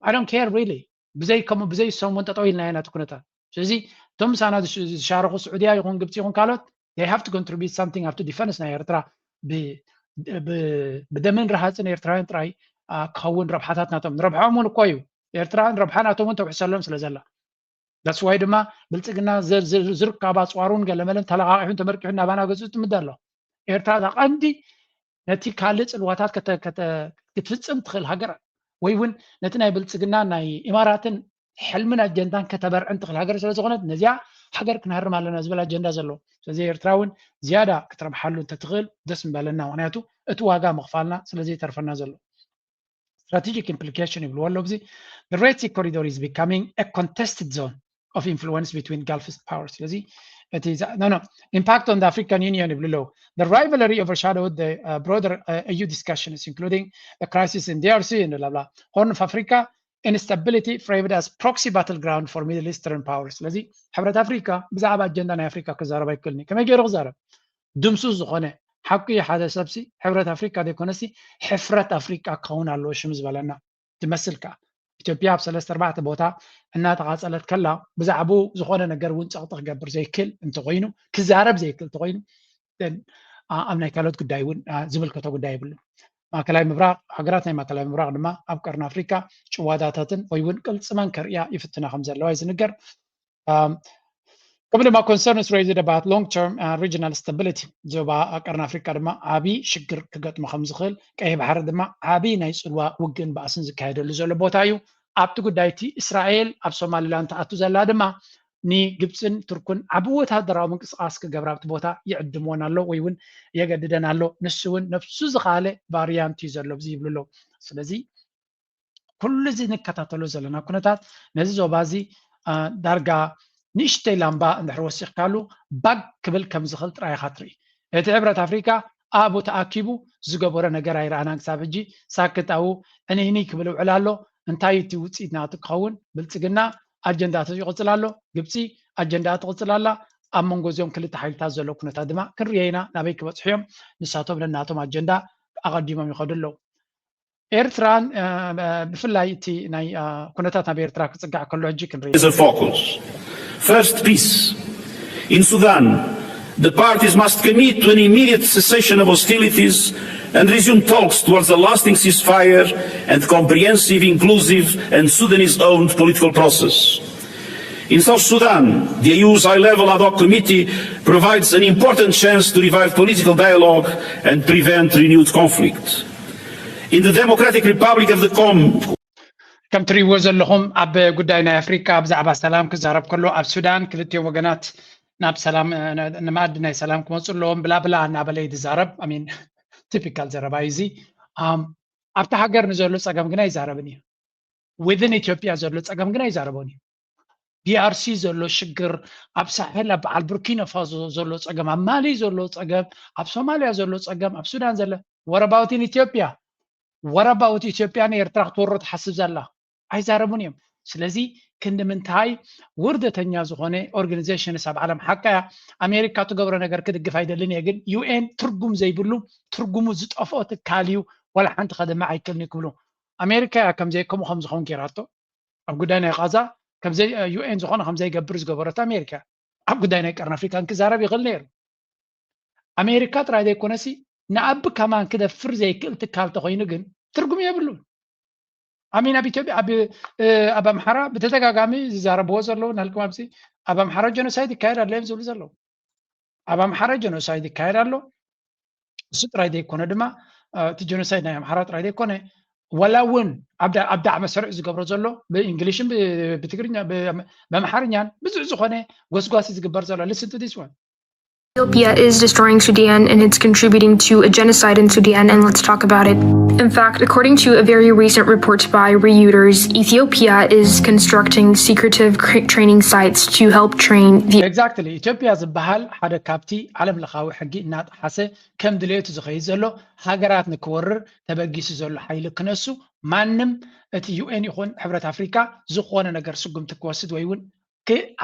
I don't care really። ብዘይ ከምኡ ብዘይ ሰሙን ጠጠው ኢልና ኢና እቲ ኩነታት። ስለዚ እቶም ምሳና ዝሻረኹ ስዑድያ ይኹን ግብፂ ይኹን ካልኦት they have to contribute something ኣብቲ ዲፈንስ ናይ ኤርትራ። ብደምን ረሃፅን ኤርትራውያን ጥራይ ክኸውን ረብሓታት ናቶም ንረብሓኦም እውን እኮ እዩ። ኤርትራ ረብሓ ናቶም እውን ተውሕሰሎም ስለ ዘላ that's why ድማ ብልፅግና ዝርከባ ኣፅዋሩን ገለመለን ተለቃቂሑን ተመርቂሑን ናባና ገፁ ትምደ ኣሎ። ኤርትራ እዛ ቀንዲ ነቲ ካልእ ፅልዋታት ክትፍፅም ትኽእል ሃገር ወይ እውን ነቲ ናይ ብልፅግና ናይ ኢማራትን ሕልምን ኣጀንዳን ከተበርዕን ትኽእል ሃገር ስለ ዝኾነት ነዚኣ ሃገር ክንሃርም ኣለና ዝብል ኣጀንዳ ዘለዎ። ስለዚ ኤርትራ እውን ዝያዳ ክትረብሓሉ እንተትኽእል ደስ ምበለና። ምክንያቱ እቲ ዋጋ ምኽፋልና ስለዘይተርፈና ዘሎ strategic implication ይብልዎ ኣሎ። እዚ the Red Sea corridor is becoming a contested zone of influence between Gulf powers. ስለዚ እቲ no no impact on the African Union ይብሉ ኣለዉ። The rivalry overshadowed the uh, broader uh, E U discussions, including the crisis in D R C and blah blah. Horn of Africa instability framed as proxy battleground for Middle Eastern powers. ስለዚ ሕብረት ኣፍሪካ ብዛዕባ ኣጀንዳ ናይ ኣፍሪካ ክዛረብ ኣይክእልን እዩ። ከመይ ገይሩ ክዛረብ? ድምሱስ ዝኾነ ሓቂ ሓደ ሰብሲ ሕብረት ኣፍሪካ ዘይኮነሲ ሕፍረት ኣፍሪካ ክኸውን ኣለዎ ሽም ዝበለና ትመስል ከኣ ኢትዮጵያ ኣብ ሰለስተ ኣርባዕተ ቦታ እናተቓጸለት ከላ ብዛዕባኡ ዝኾነ ነገር እውን ጸቕጢ ክገብር ዘይክእል እንተኾይኑ ክዛረብ ዘይክእል እንተኾይኑ ኣብ ናይ ካልኦት ጉዳይ እውን ዝምልከቶ ጉዳይ የብሉን። ማእከላይ ምብራቕ ሃገራት ናይ ማእከላይ ምብራቕ ድማ ኣብ ቀርኒ ኣፍሪካ ጭዋዳታትን ወይ እውን ቅልጽመን ከርእያ ይፍትና ከም ዘለዋ እዩ ዝንገር። ከምኡ ድማ concerns raised about long term regional stability ዞባ ቀርኒ ኣፍሪካ ድማ ዓብዪ ሽግር ክገጥሞ ከም ዝኽእል ቀይሕ ባሕሪ ድማ ዓብዪ ናይ ፅልዋ ውግእን ባእስን ዝካየደሉ ዘሎ ቦታ እዩ። ኣብቲ ጉዳይ እቲ እስራኤል ኣብ ሶማሊላንድ ትኣቱ ዘላ ድማ ንግብፅን ቱርኩን ዓቢ ወታደራዊ ምንቅስቃስ ክገብራ ኣብቲ ቦታ ይዕድምወን ኣሎ ወይ እውን የገድደን ኣሎ። ንሱ እውን ነብሱ ዝኻለ ቫሪያንት እዩ ዘሎ ብዚ ይብሉ ኣለዉ። ስለዚ ኩሉ እዚ ንከታተሎ ዘለና ኩነታት ነዚ ዞባ እዚ ዳርጋ ንእሽተይ ላምባ እንድሕር ወሲኽካሉ ባግ ክብል ከም ዝኽእል ጥራይ ኢኻ ትርኢ። እቲ ሕብረት ኣፍሪካ ኣብኡ ተኣኪቡ ዝገበሮ ነገር ኣይረኣናን ክሳብ ሕጂ። ሳክት ኣብኡ ዕንይንይ ክብል ይውዕል ኣሎ። እንታይ እቲ ውፅኢት ናቱ ክኸውን? ብልፅግና ኣጀንዳቱ ይቕፅል ኣሎ፣ ግብፂ ኣጀንዳኣ ትቕፅል ኣላ። ኣብ መንጎ እዚኦም ክልተ ሓይልታት ዘሎ ኩነታት ድማ ክንርዮ ኢና ናበይ ክበፅሑ እዮም። ንሳቶም ነናቶም ኣጀንዳ ኣቐዲሞም ይኸዱ ኣለዉ። ኤርትራን ብፍላይ እቲ ናይ ኩነታት ናብ ኤርትራ ክፅጋዕ ከሎ ሕጂ ክንርኢ። First, peace. In Sudan, the parties must commit to an immediate cessation of hostilities and resume talks towards a lasting ceasefire and comprehensive, inclusive and Sudanese-owned political process. In South Sudan, the E U's high-level ad hoc committee provides an important chance to revive political dialogue and prevent renewed conflict. In the Democratic Republic of the Congo, ከም ትሪእዎ ዘለኹም ኣብ ጉዳይ ናይ ኣፍሪካ ብዛዕባ ሰላም ክዛረብ ከሎ ኣብ ሱዳን ክልቲኦም ወገናት ናብ ሰላም ንመኣዲ ናይ ሰላም ክመፁ ኣለዎም ብላብላ እናበለ እዩ ዝዛረብ። ሚን ቲፒካል ዘረባ እዩ እዚ። ኣብቲ ሃገር ንዘሎ ፀገም ግን ኣይዛረብን እዩ። ዊዝን ኢትዮጵያ ዘሎ ፀገም ግን ኣይዛረቦን እዩ። ዲኣርሲ ዘሎ ሽግር፣ ኣብ ሳሕል ኣብ በዓል ቡርኪና ፋሶ ዘሎ ፀገም፣ ኣብ ማሊ ዘሎ ፀገም፣ ኣብ ሶማልያ ዘሎ ፀገም፣ ኣብ ሱዳን ዘለ what about ኢትዮጵያ? What about ኢትዮጵያ ንኤርትራ ክትወሮ ትሓስብ ዘላ? ኣይዛረቡን እዮም። ስለዚ ክንዲ ምንታይ ውርደተኛ ዝኾነ ኦርጋኒዜሽንስ ኣብ ዓለም ሓቃያ ኣሜሪካ ትገብሮ ነገር ክድግፍ ኣይደልን እየ፣ ግን ዩኤን ትርጉም ዘይብሉ ትርጉሙ ዝጠፍኦ ትካል እዩ፣ ዋላ ሓንቲ ከድምዕ ኣይክእልን እዩ ክብሉ ኣሜሪካ እያ ከምዘይ ከምኡ ከም ዝኸውን ገይራቶ ኣብ ጉዳይ ናይ ቃዛ ከምዘይ ዩኤን ዝኾነ ከምዘይገብር ዝገበረት ኣሜሪካ ኣብ ጉዳይ ናይ ቀርኒ ኣፍሪካ እንክዛረብ ይኽእል ነይሩ። ኣሜሪካ ጥራይ ዘይኮነሲ ንኣቢ ከማን ክደፍር ዘይክእል ትካል ተኮይኑ ግን ትርጉም የብሉን። ኣሚን ኣብ ኢትዮጵያ ኣብ ኣምሓራ ብተደጋጋሚ ዝዛረብዎ ዘለዉ ናልኩም ኣብዚ ኣብ ኣምሓራ ጀኖሳይድ ይካየድ ኣሎ እዮም ዝብሉ ዘለዉ። ኣብ ኣምሓራ ጀኖሳይድ ይካየድ ኣሎ። እሱ ጥራይ ዘይኮነ ድማ እቲ ጀኖሳይድ ናይ ኣምሓራ ጥራይ ዘይኮነ ዋላ እውን ኣብ ዳዕመ ሰርዕ ዝገብሮ ዘሎ ብእንግሊሽን ብትግርኛ ብኣምሓርኛን ብዙሕ ዝኾነ ጎስጓሲ ዝግበር ዘሎ listen to this one. Ethiopia is destroying Sudan and it's contributing to a genocide in Sudan, and let's talk about it. In fact, according to a very recent report by Reuters, Ethiopia is constructing secretive training sites to help train the Exactly. ኢትዮጵያ ዝበሃል ሓደ ካብቲ ዓለም ለኻዊ ሕጊ እናጠሓሰ ከም ድሌቱ ዝኸይድ ዘሎ ሃገራት ንክወርር ተበጊሱ ዘሎ ሓይሊ ክነሱ ማንም እቲ ዩኤን ይኹን ሕብረት ኣፍሪካ ዝኾነ ነገር ስጉምቲ ክወስድ ወይ እውን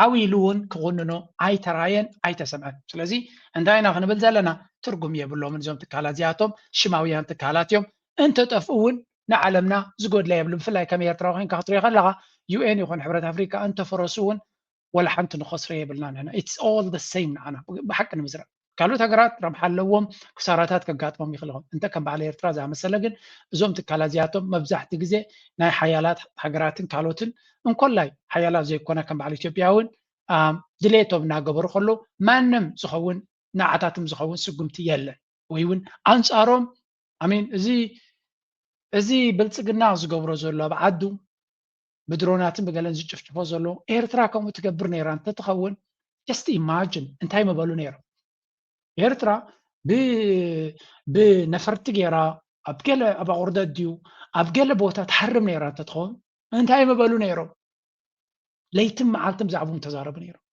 ዓው ኢሉ እውን ክኹንኖ ኣይተራየን ኣይተሰምዐን። ስለዚ እንታይ ኢና ክንብል ዘለና? ትርጉም የብሎምን እዞም ትካላት እዚኣቶም ሽማውያን ትካላት እዮም። እንተጠፍኡ እውን ንዓለምና ዝጎድላ የብሉ። ብፍላይ ከም ኤርትራዊ ኮይንካ ክትሪኦ ከለካ ዩኤን ይኹን ሕብረት ኣፍሪካ እንተፈረሱ እውን ወላ ሓንቲ ንኸስሮ የብልና ንሕና it's all the same ንዓና ብሓቂ ንምዝራብ ካልኦት ሃገራት ረብሓ ኣለዎም፣ ክሳራታት ከጋጥሞም ይኽእል ይኸውን። እንተ ከም በዓል ኤርትራ ዝኣመሰለ ግን እዞም ትካላት እዚኣቶም መብዛሕቲ ግዜ ናይ ሓያላት ሃገራትን ካልኦትን እንኮላይ ሓያላት ዘይኮና ከም በዓል ኢትዮጵያ እውን ድሌቶም እናገበሩ ከሎ ማንም ዝኸውን ንዓታትም ዝኸውን ስጉምቲ የለን ወይ እውን ኣንፃሮም ኣሚን እዚ እዚ ብልፅግና ዝገብሮ ዘሎ ኣብ ዓዱ ብድሮናትን ብገለን ዝጭፍጭፎ ዘሎ ኤርትራ ከምኡ ትገብር ነይራ እንተትኸውን just imagine እንታይ ምበሉ ነይሮም። ኤርትራ ብነፈርቲ ገይራ ኣብ ገለ ኣብ ኣቑርደት ድዩ ኣብ ገለ ቦታ ትሓርም ነይራ እንተትኸውን እንታይ ምበሉ ነይሮም። ለይትን መዓልትን ብዛዕባኡ ምተዛረቡ ነይሮም።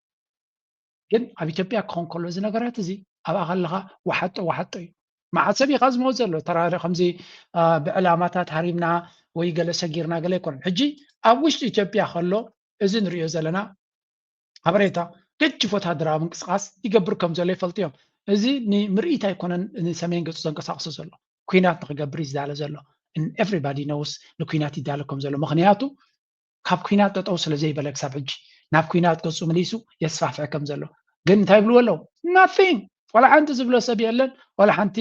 ግን ኣብ ኢትዮጵያ ክኾን ከሎ እዚ ነገራት እዚ ኣብኣ ከለኻ ወሓጦ ወሓጦ እዩ። መዓት ሰብ ኢኻ ዝሞት ዘሎ ተራሪ ከምዚ ብዕላማታት ሃሪምና ወይ ገለ ሰጊርና ገለ ኣይኮነን። ሕጂ ኣብ ውሽጢ ኢትዮጵያ ከሎ እዚ ንሪኦ ዘለና ሓበሬታ ገጅፍ ወታደራዊ ምንቅስቃስ ይገብር ከም ዘሎ ይፈልጡ እዮም። እዚ ንምርኢት ኣይኮነን ንሰሜን ገፁ ዘንቀሳቅሶ ዘሎ ኩናት ንክገብር ይዛለ ዘሎ። Everybody knows ንኩናት ይዳለ ከም ዘሎ ምክንያቱ ካብ ኩናት ጠጠው ስለ ዘይበለ ክሳብ ሕጂ ናብ ኩናት ገፁ መሊሱ የስፋፍሐ ከም ዘሎ ግን እንታይ ይብልዎ ኣለዉ? Nothing። ዋላ ሓንቲ ዝብሎ ሰብ የለን። ዋላ ሓንቲ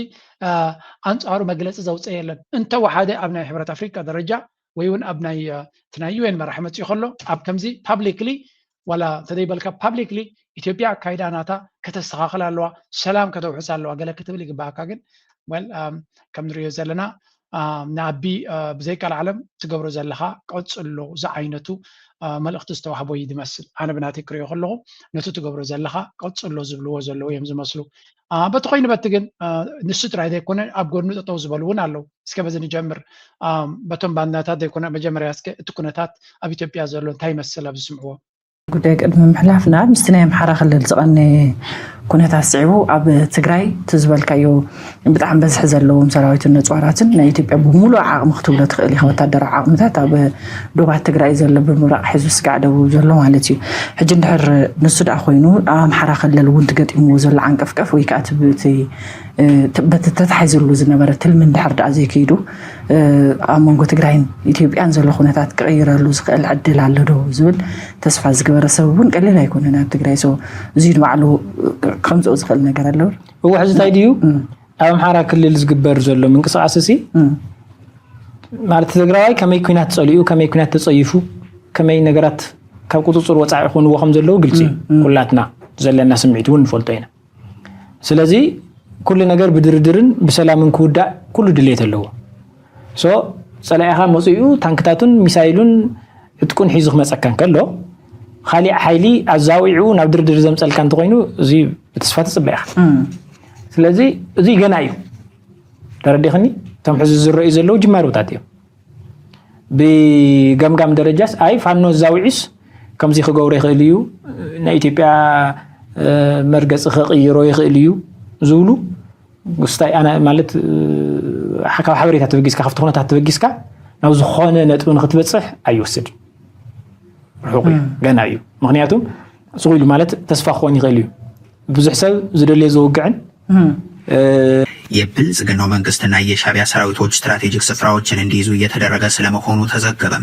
ኣንፃሩ መግለፂ ዘውፅእ የለን። እንተወሓደ ኣብ ናይ ሕብረት ኣፍሪቃ ደረጃ ወይ እውን ኣብ ናይ እቲ ናይ ዩኤን መራሒ መፅኡ ከሎ ኣብ ከምዚ publicly ዋላ እንተዘይበልካ publicly ኢትዮጵያ ኣካይዳ ናታ ከተስተኻኽል ኣለዋ፣ ሰላም ከተውሕስ ኣለዋ ገለ ክትብል ይግባኣካ። ግን well ከም ንሪኦ ዘለና ንኣቢ ብዘይቃል ዓለም ትገብሮ ዘለኻ ቀፅሎ ዝዓይነቱ መልእኽቲ ዝተዋህቦ እዩ ዝመስል። ኣነ ብናተይ ክሪኦ ከለኹ ነቲ ትገብሮ ዘለኻ ቀፅሎ ዝብልዎ ዘለዉ እዮም ዝመስሉ። በቲ ኮይኑ በቲ ግን ንሱ ጥራይ ዘይኮነ ኣብ ጎድኑ ጠጠው ዝበሉ እውን ኣለዉ። እስከ በዚ ንጀምር። በቶም ባንዳታት ዘይኮነ መጀመርያ እስከ እቲ ኩነታት ኣብ ኢትዮጵያ ዘሎ እንታይ ይመስል ኣብ ዝስምዕዎ? ጉዳይ ቅድሚ ምሕላፍና ምስቲ ናይ ኣምሓራ ክልል ዝቐነ ኩነታት ስዒቡ ኣብ ትግራይ እቲ ዝበልካዮ ብጣዕሚ በዝሒ ዘለዎም ሰራዊትን ነፅዋራትን ናይ ኢትዮጵያ ብምሉእ ዓቕሚ ክትብሎ ትኽእል ኢኻ። ወታደራዊ ዓቕምታት ኣብ ዶባት ትግራይ ዘሎ ብምብራቕ ሒዙ ስጋዕ ደቡብ ዘሎ ማለት እዩ። ሕጂ እንድሕር ንሱ ደኣ ኮይኑ ኣብ ኣምሓራ ክልል እውን ትገጢምዎ ዘሎ ዓንቀፍቀፍ ወይ ከዓ እቲ በቲ ተታሒዝሉ ዝነበረ ትልሚ እንድሕር ደኣ ዘይከይዱ ኣብ መንጎ ትግራይን ኢትዮጵያን ዘሎ ኩነታት ክቕይረሉ ዝኽእል ዕድል ኣሎ ዶ ዝብል ተስፋ ዝገበረ ሰብ እውን ቀሊል ኣይኮነን ኣብ ትግራይ። So እዙይ ንባዕሉ ከምፅኦ ዝኽእል ነገር ኣሎ። እወ ሕዚ እንታይ ድዩ ኣብ ኣምሓራ ክልል ዝግበር ዘሎ ምንቅስቃስ እሲ ማለት ትግራዋይ ከመይ ኩናት ፀሊኡ ከመይ ኩናት ተፀይፉ ከመይ ነገራት ካብ ቁፅፅር ወፃኢ ክኾንዎ ከም ዘለዉ ግልፂ እዩ። ኩላትና ዘለና ስምዒት እውን ንፈልጦ ኢና። ስለዚ ኩሉ ነገር ብድርድርን ብሰላምን ክውዳእ ኩሉ ድሌት ኣለዎ። So ፀላኢኻ መፂኡ ታንክታቱን ሚሳይሉን ዕጥቁን ሒዙ ክመፀካ እንከሎ ካሊእ ሓይሊ ኣዛዊዑ ናብ ድርድር ዘምፀልካ እንተኮይኑ እዚ ብተስፋ ትፅበ ኢኻ። ስለዚ እዚ ገና እዩ። ተረዲኽኒ? እቶም ሕዚ ዝረኣዩ ዘለዉ ጅማሮታት እዮም። ብገምጋም ደረጃስ ኣይ ፋኖ ኣዛዊዑስ ከምዚ ክገብሮ ይኽእል እዩ፣ ናይ ኢትዮጵያ መርገፂ ክቕይሮ ይኽእል እዩ ዝብሉ ስታይ ኣነ ማለት ካብ ሓበሬታ ተበጊስካ ካብቲ ኩነታት ተበጊስካ ናብ ዝኾነ ነጥቢ ንክትበፅሕ ኣይወስድን። ርሑቕ እዩ፣ ገና እዩ። ምክንያቱ ስቕ ኢሉ ማለት ተስፋ ክኾን ይኽእል እዩ። ብዙሕ ሰብ ዝደልዮ ዝውግዕን የብልጽግናው መንግስትና የሻቢያ ሰራዊቶች ስትራቴጂክ ስፍራዎችን እንዲይዙ እየተደረገ ስለመሆኑ ተዘገበ።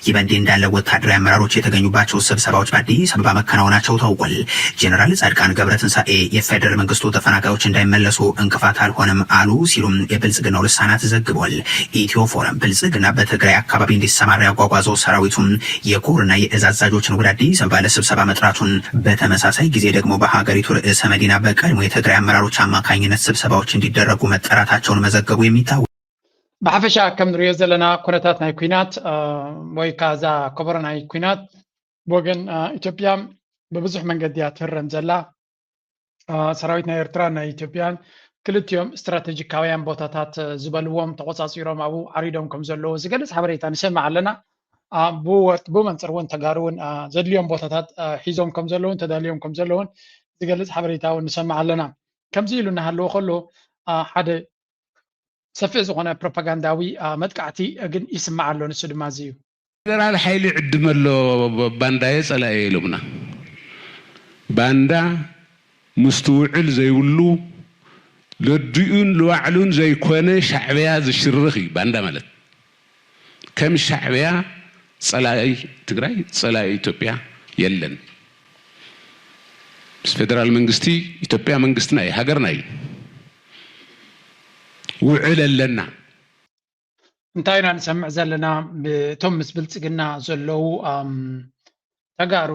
ይህ በእንዲህ እንዳለ ወታደራዊ አመራሮች የተገኙባቸው ስብሰባዎች በአዲስ አበባ መከናወናቸው ታውቋል። ጀነራል ጻድቃን ገብረትንሳኤ የፌደራል መንግስቱ ተፈናቃዮች እንዳይመለሱ እንቅፋት አልሆነም አሉ ሲሉም የብልጽግናው ልሳናት ዘግቧል። ኢትዮ ፎረም ብልጽግና በትግራይ አካባቢ እንዲሰማራ ያጓጓዘው ሰራዊቱም የኮርና የእዝ አዛዦችን ወደ አዲስ አበባ ለስብሰባ መጥራቱን በተመሳሳይ ጊዜ ደግሞ በሀገሪቱ ርዕሰ መዲና በቀድሞ የትግራይ አመራሮች አማካኝነት ስብሰባዎች እንዲደረጉ መጠራታቸውን መዘገቡ የሚታወቅ። ብሓፈሻ ከም ንሪኦ ዘለና ኩነታት ናይ ኩናት ወይ ከዓ እዛ ኮበሮ ናይ ኩናት ብወገን ኢትዮጵያ ብብዙሕ መንገዲ እያ ትህረም ዘላ። ሰራዊት ናይ ኤርትራን ናይ ኢትዮጵያን ክልቲኦም ስትራተጂካውያን ቦታታት ዝበልዎም ተቆፃፂሮም ኣብኡ ዓሪዶም ከም ዘለዉ ዝገልፅ ሓበሬታ ንሰምዕ ኣለና። ብመንፅር እውን ተጋሩ እውን ዘድልዮም ቦታታት ሒዞም ከም ዘለውን ተዳልዮም ከም ዘለውን ዝገልፅ ሓበሬታ እውን ንሰምዕ ኣለና። ከምዚ ኢሉ እናሃለወ ከሎ ሓደ ሰፊሕ ዝኾነ ፕሮፓጋንዳዊ መጥቃዕቲ ግን ይስማዕ ኣሎ። ንሱ ድማ እዚ እዩ። ፌደራል ሓይሊ ዕድመ ኣሎ ባንዳየ ጸላእየ ኢሎምና። ባንዳ ምስቲ ውዕል ዘይብሉ ለዲኡን ልባዕሉን ዘይኮነ ሻዕብያ ዝሽርኽ እዩ ባንዳ ማለት። ከም ሻዕብያ ጸላኢ ትግራይ ጸላኢ ኢትዮጵያ የለን። ምስ ፌደራል መንግስቲ ኢትዮጵያ መንግስትና እዩ፣ ሃገርና እዩ። ውዕል ኣለና። እንታይ ኢና ንሰምዕ ዘለና? እቶም ምስ ብልፅግና ዘለዉ ተጋሩ፣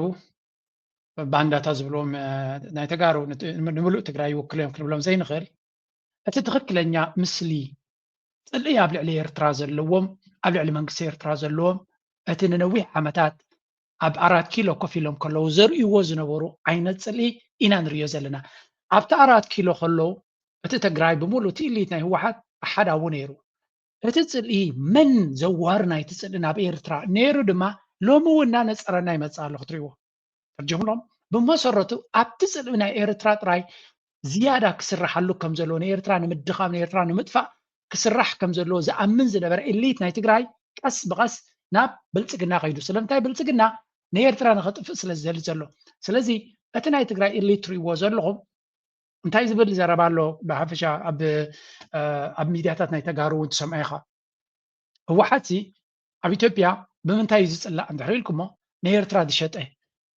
ባንዳታት ዝብልዎም ናይ ተጋሩ ንምሉእ ትግራይ ይውክሉ እዮም ክንብሎም ዘይንኽእል፣ እቲ ትኽክለኛ ምስሊ ፅልኢ ኣብ ልዕሊ ኤርትራ ዘለዎም፣ ኣብ ልዕሊ መንግስቲ ኤርትራ ዘለዎም፣ እቲ ንነዊሕ ዓመታት ኣብ ኣራት ኪሎ ኮፍ ኢሎም ከለዉ ዘርእይዎ ዝነበሩ ዓይነት ፅልኢ ኢና ንርእዮ ዘለና። ኣብቲ ኣራት ኪሎ ከለዉ እቲ ትግራይ ብምሉእ እቲ ኢሊት ናይ ህወሓት ኣሓዳዊ ነይሩ። እቲ ፅልኢ መን ዘዋሪ ናይቲ ፅልኢ ናብ ኤርትራ ነይሩ ድማ ሎሚ እውን እናነፀረና ይመፅእ ኣሎ ክትርእይዎ። ተርጅምሎም ብመሰረቱ ኣብቲ ፅልኢ ናይ ኤርትራ ጥራይ ዝያዳ ክስራሓሉ ከም ዘለዎ ንኤርትራ ንምድኻም ንኤርትራ ንምጥፋእ ክስራሕ ከም ዘለዎ ዝኣምን ዝነበረ ኢሊት ናይ ትግራይ ቀስ ብቐስ ናብ ብልፅግና ከይዱ። ስለምንታይ ብልፅግና ንኤርትራ ንኸጥፍእ ስለ ዝደሊ ዘሎ። ስለዚ እቲ ናይ ትግራይ ኢሊት ትርእይዎ ዘለኹም እንታይ ዝብል ዘረባ ኣሎ ብሓፈሻ ኣብ ኣብ ሚድያታት ናይ ተጋሩ እውን ትሰምዖ ኢኻ። ህወሓት ሲ ኣብ ኢትዮጵያ ብምንታይ እዩ ዝፅላእ እንድሕር ኢልኩሞ ንኤርትራ ዝሸጠ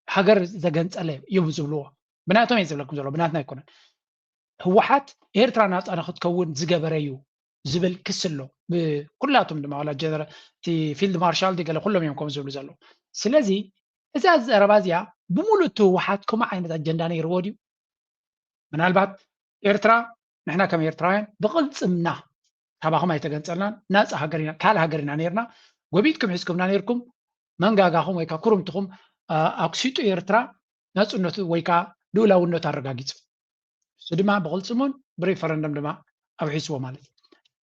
ሃገር ዘገንፀለ እዮም ዝብልዎ። ብናቶም እየ ዝብለኩም ዘሎ ብናትና ኣይኮነን። ህወሓት ኤርትራ ናፃ ንክትከውን ዝገበረ እዩ ዝብል ክሲ ኣሎ። ብኩላቶም ድማ ዋላ ጀነራል እቲ ፊልድ ማርሻል ገለ ኩሎም እዮም ከም ዝብሉ ዘለዉ። ስለዚ እዛ ዘረባ እዚኣ ብምሉእ እቲ ህወሓት ከምኡ ዓይነት ኣጀንዳ ነይርዎ ድዩ? ምናልባት ኤርትራ ንሕና ከም ኤርትራውያን ብቕልፅምና ካባኹም ኣይተገንፀልናን ናፃ ሃገር ኢና ካልእ ሃገር ኢና ነይርና ጎቢጥኩም ሒዝኩምና ነይርኩም መንጋጋኹም ወይ ከዓ ኩርምትኹም ኣክሲጡ ኤርትራ ናፅነቱ ወይ ከዓ ልኡላውነቱ ኣረጋጊፁ እሱ ድማ ብቕልፅሙን ብሪፈረንደም ድማ ኣውሒስዎ ማለት እዩ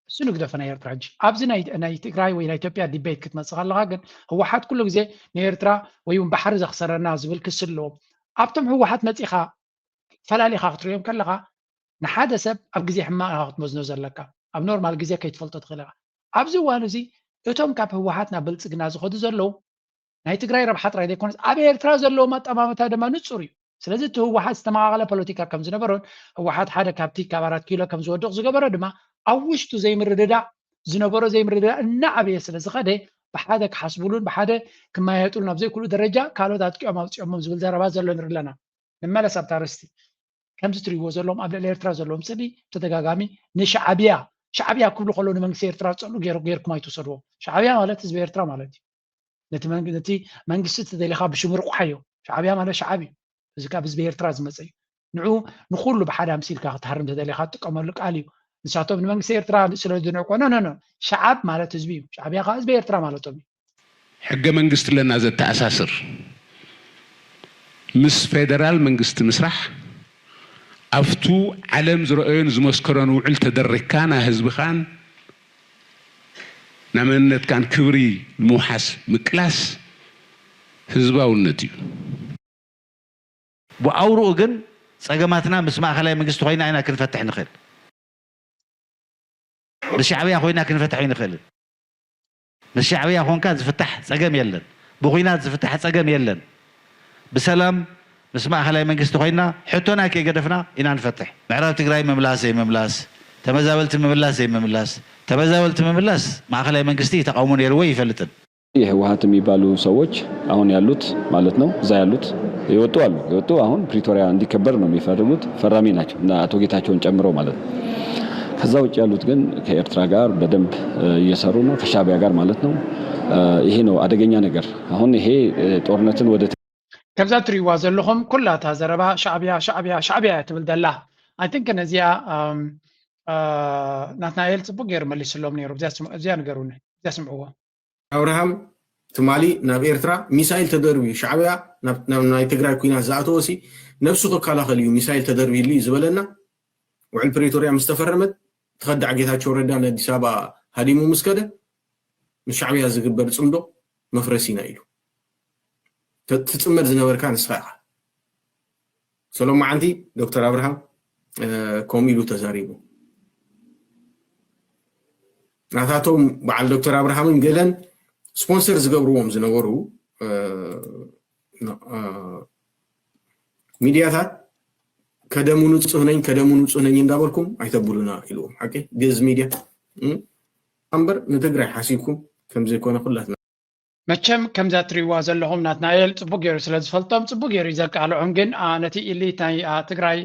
እሱ ንግደፈ ናይ ኤርትራ ሕጂ ኣብዚ ናይ ትግራይ ወይ ናይ ኢትዮጵያ ዲቤት ክትመፅእ ከለካ ግን ህወሓት ኩሉ ግዜ ንኤርትራ ወይ እውን ባሕሪ ዘክሰረና ዝብል ክሲ ኣለዎም ኣብቶም ህወሓት መፂኻ ፈላሊኻ ክትሪኦም ከለኻ ንሓደ ሰብ ኣብ ግዜ ሕማቕ ኢኻ ክትመዝኖ ዘለካ ኣብ ኖርማል ግዜ ከይትፈልጦ ትኽእል ኢኻ ኣብዚ እዋን እዚ እቶም ካብ ህወሓት ናብ ብልፅግና ዝኸዱ ዘለዉ ናይ ትግራይ ረብሓ ጥራይ ዘይኮነስ ኣብ ኤርትራ ዘለዎም ኣጠማምታ ድማ ንፁር እዩ ስለዚ እቲ ህወሓት ዝተመቓቐለ ፖለቲካ ከም ዝነበሮን ህወሓት ሓደ ካብቲ ካብ ኣራት ኪሎ ከም ዝወድቕ ዝገበሮ ድማ ኣብ ውሽጡ ዘይምርድዳእ ዝነበሮ ዘይምርድዳእ እናዓበየ ስለ ዝኸደ ብሓደ ክሓስብሉን ብሓደ ክመያየጥሉን ኣብ ዘይክእሉ ደረጃ ካልኦት ኣጥቂዖም ኣውፂኦሞም ዝብል ዘረባ ዘሎ ንርኢ ኣለና ንመለስ ኣብታ ኣርእስቲ ከምዚ ትሪእዎ ዘለዎም ኣብ ልዕሊ ኤርትራ ዘለዎም ስእሊ ተደጋጋሚ ንሻዕብያ ሻዕብያ ክብሉ ከለዉ ንመንግስቲ ኤርትራ ዝፀልኡ ገይሩ ገይርኩም ኣይትውሰድዎም ሻዕብያ ማለት ህዝቢ ኤርትራ ማለት እዩ ነቲ መንግ- ነቲ መንግስቲ ተደሊኻ ብሽሙ ርቑሓዮ ሻዕብያ ማለት ሻዕብ እዩ እዚ ካብ ህዝቢ ኤርትራ ዝመፀ እዩ ንዑ ንኩሉ ብሓደ ኣምሲልካ ክትሃርም ተደሊኻ ትጥቀመሉ ቃል እዩ ንሳቶም ንመንግስቲ ኤርትራ ስለ ዝድንዕቆ ኖ ኖ ኖ ሻዓብ ማለት ህዝቢ እዩ ሻዕብያ ከዓ ህዝቢ ኤርትራ ማለቶም እዩ ሕገ መንግስቲ ኣለና ዘተኣሳስር ምስ ፌደራል መንግስቲ ምስራሕ ኣብቱ ዓለም ዝረኣዮን ዝመስከሮን ውዕል ተደሪግካ ናይ ህዝብኻን ናይ መንነትካን ክብሪ ንምውሓስ ምቅላስ ህዝባውነት እዩ። ብኣውርኡ ግን ፀገማትና ምስ ማእኸላይ መንግስቲ ኮይና ኢና ክንፈትሕ ንኽእል። ምስ ሻዕብያ ኮይና ክንፈትሕ ኣይንኽእልን። ምስ ሻዕብያ ኮንካ ዝፍታሕ ፀገም የለን። ብኹናት ዝፍታሕ ፀገም የለን። ብሰላም ምስ ማእኸላይ መንግስቲ ኮይና ሕቶና ከይገደፍና ኢና ንፈትሕ። ምዕራብ ትግራይ ምምላስ ዘይምምላስ፣ ተመዛበልቲ ምምላስ ዘይምምላስ፣ ተመዛበልቲ ምምላስ ማእኸላይ መንግስቲ ተቓውሞ ነይርዎ ኣይፈልጥን። የህወሀት የሚባሉ ሰዎች አሁን ያሉት ማለት ነው እዛ ያሉት የወጡ አሉ። የወጡ አሁን ፕሪቶሪያ እንዲከበር ነው የሚፈልጉት ፈራሚ ናቸው እና አቶ ጌታቸውን ጨምሮ ማለት ነው። ከዛ ውጭ ያሉት ግን ከኤርትራ ጋር በደንብ እየሰሩ ነው፣ ከሻቢያ ጋር ማለት ነው። ይሄ ነው አደገኛ ነገር። አሁን ይሄ ጦርነትን ወደ ከምዛ ትሪእዋ ዘለኹም ኩላታ ዘረባ ሻዕብያ ሻዕብያ ሻዕብያ እያ ትብል ዘላ። I think ነዚኣ ናትናኤል ፅቡቅ ገይሩ መሊስሎም ነይሩ። እዚኣ ንገሩኒ፣ እዚኣ ስምዕዎ። ኣብርሃም ትማሊ ናብ ኤርትራ ሚሳይል ተደርብዩ ሻዕብያ ናብ ናይ ትግራይ ኩናት ዝኣተወሲ ነብሱ ክከላኸል እዩ ሚሳይል ተደርብዩሉ እዩ ዝበለና። ውዕል ፕሪቶርያ ምስ ተፈረመት ተኸዳዕ ጌታቸው ረዳ ንኣዲስ ኣበባ ሃዲሙ ምስ ከደ ምስ ሻዕብያ ዝግበር ፅምዶ መፍረሲና ኢሉ። ትፅመድ ዝነበርካ ንስኻ ኢኻ። ሰሎም መዓንቲ ዶክተር ኣብርሃም ከምኡ ኢሉ ተዛሪቡ። ናታቶም በዓል ዶክተር ኣብርሃምን ገለን ስፖንሰር ዝገብርዎም ዝነበሩ ሚድያታት ከደሙ ንፁህ ነኝ ከደሙ ንፁህ ነኝ እንዳበልኩም ኣይተብሉና ኢልዎም። ሓቂ ገዝ ሚድያ እምበር ንትግራይ ሓሲብኩም ከምዘይኮነ ኩላትና መቸም ከምዛ ትሪእዋ ዘለኹም ናትናኤል ጽቡቅ ገይሩ ስለ ዝፈልጦም ጽቡቅ ገይሩ እዩ ዘቃልዖም። ግን ነቲ ኢሊት ናይ ትግራይ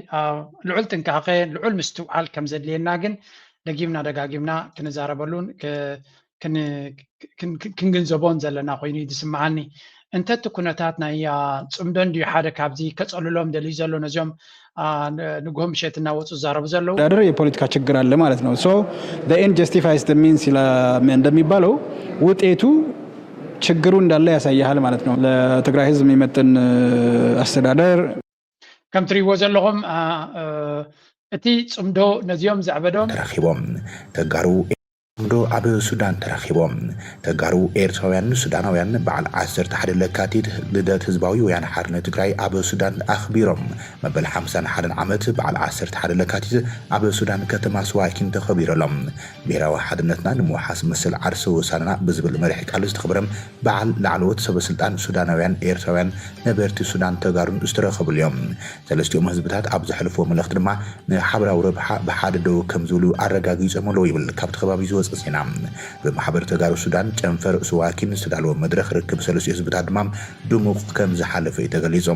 ልዑል ጥንቃቄ፣ ልዑል ምስትውዓል ከም ዘድልየና ግን ደጊምና ደጋጊምና ክንዛረበሉን ክንግንዘቦን ዘለና ኮይኑ እዩ ዝስምዓኒ። እንተ እቲ ኩነታት ናይ ጽምዶ እንድዩ ሓደ ካብዚ ከጸልሎም ደልዩ ዘሎ ነዚኦም ንግሆ ምሸት እናወፁ ዝዛረቡ ዘለዉ። አስተዳደር የፖለቲካ ችግር አለ ማለት ነው። So the end justifies the means እንደሚባለው ውጤቱ ችግሩ እንዳለ ያሳያል ማለት ነው። ለትግራይ ህዝብ የሚመጥን አስተዳደር ከም ትሪእዎ ዘለኹም እቲ ጽምዶ ነዚኦም ዘዕበዶም ተራኺቦም ተጋሩ ዶ ኣብ ሱዳን ተራኺቦም። ተጋሩ ኤርትራውያን ሱዳናውያን በዓል ዓሰርተ ሓደ ለካቲት ልደት ህዝባዊ ወያነ ሓርነት ትግራይ ኣብ ሱዳን ኣኽቢሮም። መበል ሓምሳን ሓደን ዓመት በዓል ዓሰርተ ሓደ ለካቲት ኣብ ሱዳን ከተማ ስዋኪን ተኸቢሩ ኣሎ። ብሄራዊ ሓድነትና ንምውሓስ መሰል ዓርሰ ውሳነና ብዝብል መሪሕ ቃል ዝተኸበረ በዓል ላዕለዎት ሰበ ስልጣን ሱዳናውያን ኤርትራውያን ነበርቲ ሱዳን ተጋሩን ዝተረኸብሉ እዮም። ሰለስቲኦም ህዝብታት ኣብ ዘሕልፍዎ መልእኽቲ ድማ ንሓበራዊ ረብሓ ብሓደ ደው ከም ዝብሉ ኣረጋጊጾም ኣለዉ ይብል ካብቲ ከባቢ ዝወጸ ዜና። ብማሕበር ተጋሩ ሱዳን ጨንፈር ስዋኪን ዝተዳለወ መድረኽ ርክብ ሰለስቲኡ ህዝብታት ድማ ድሙቕ ከም ዝሓለፈ እዩ ተገሊጹ።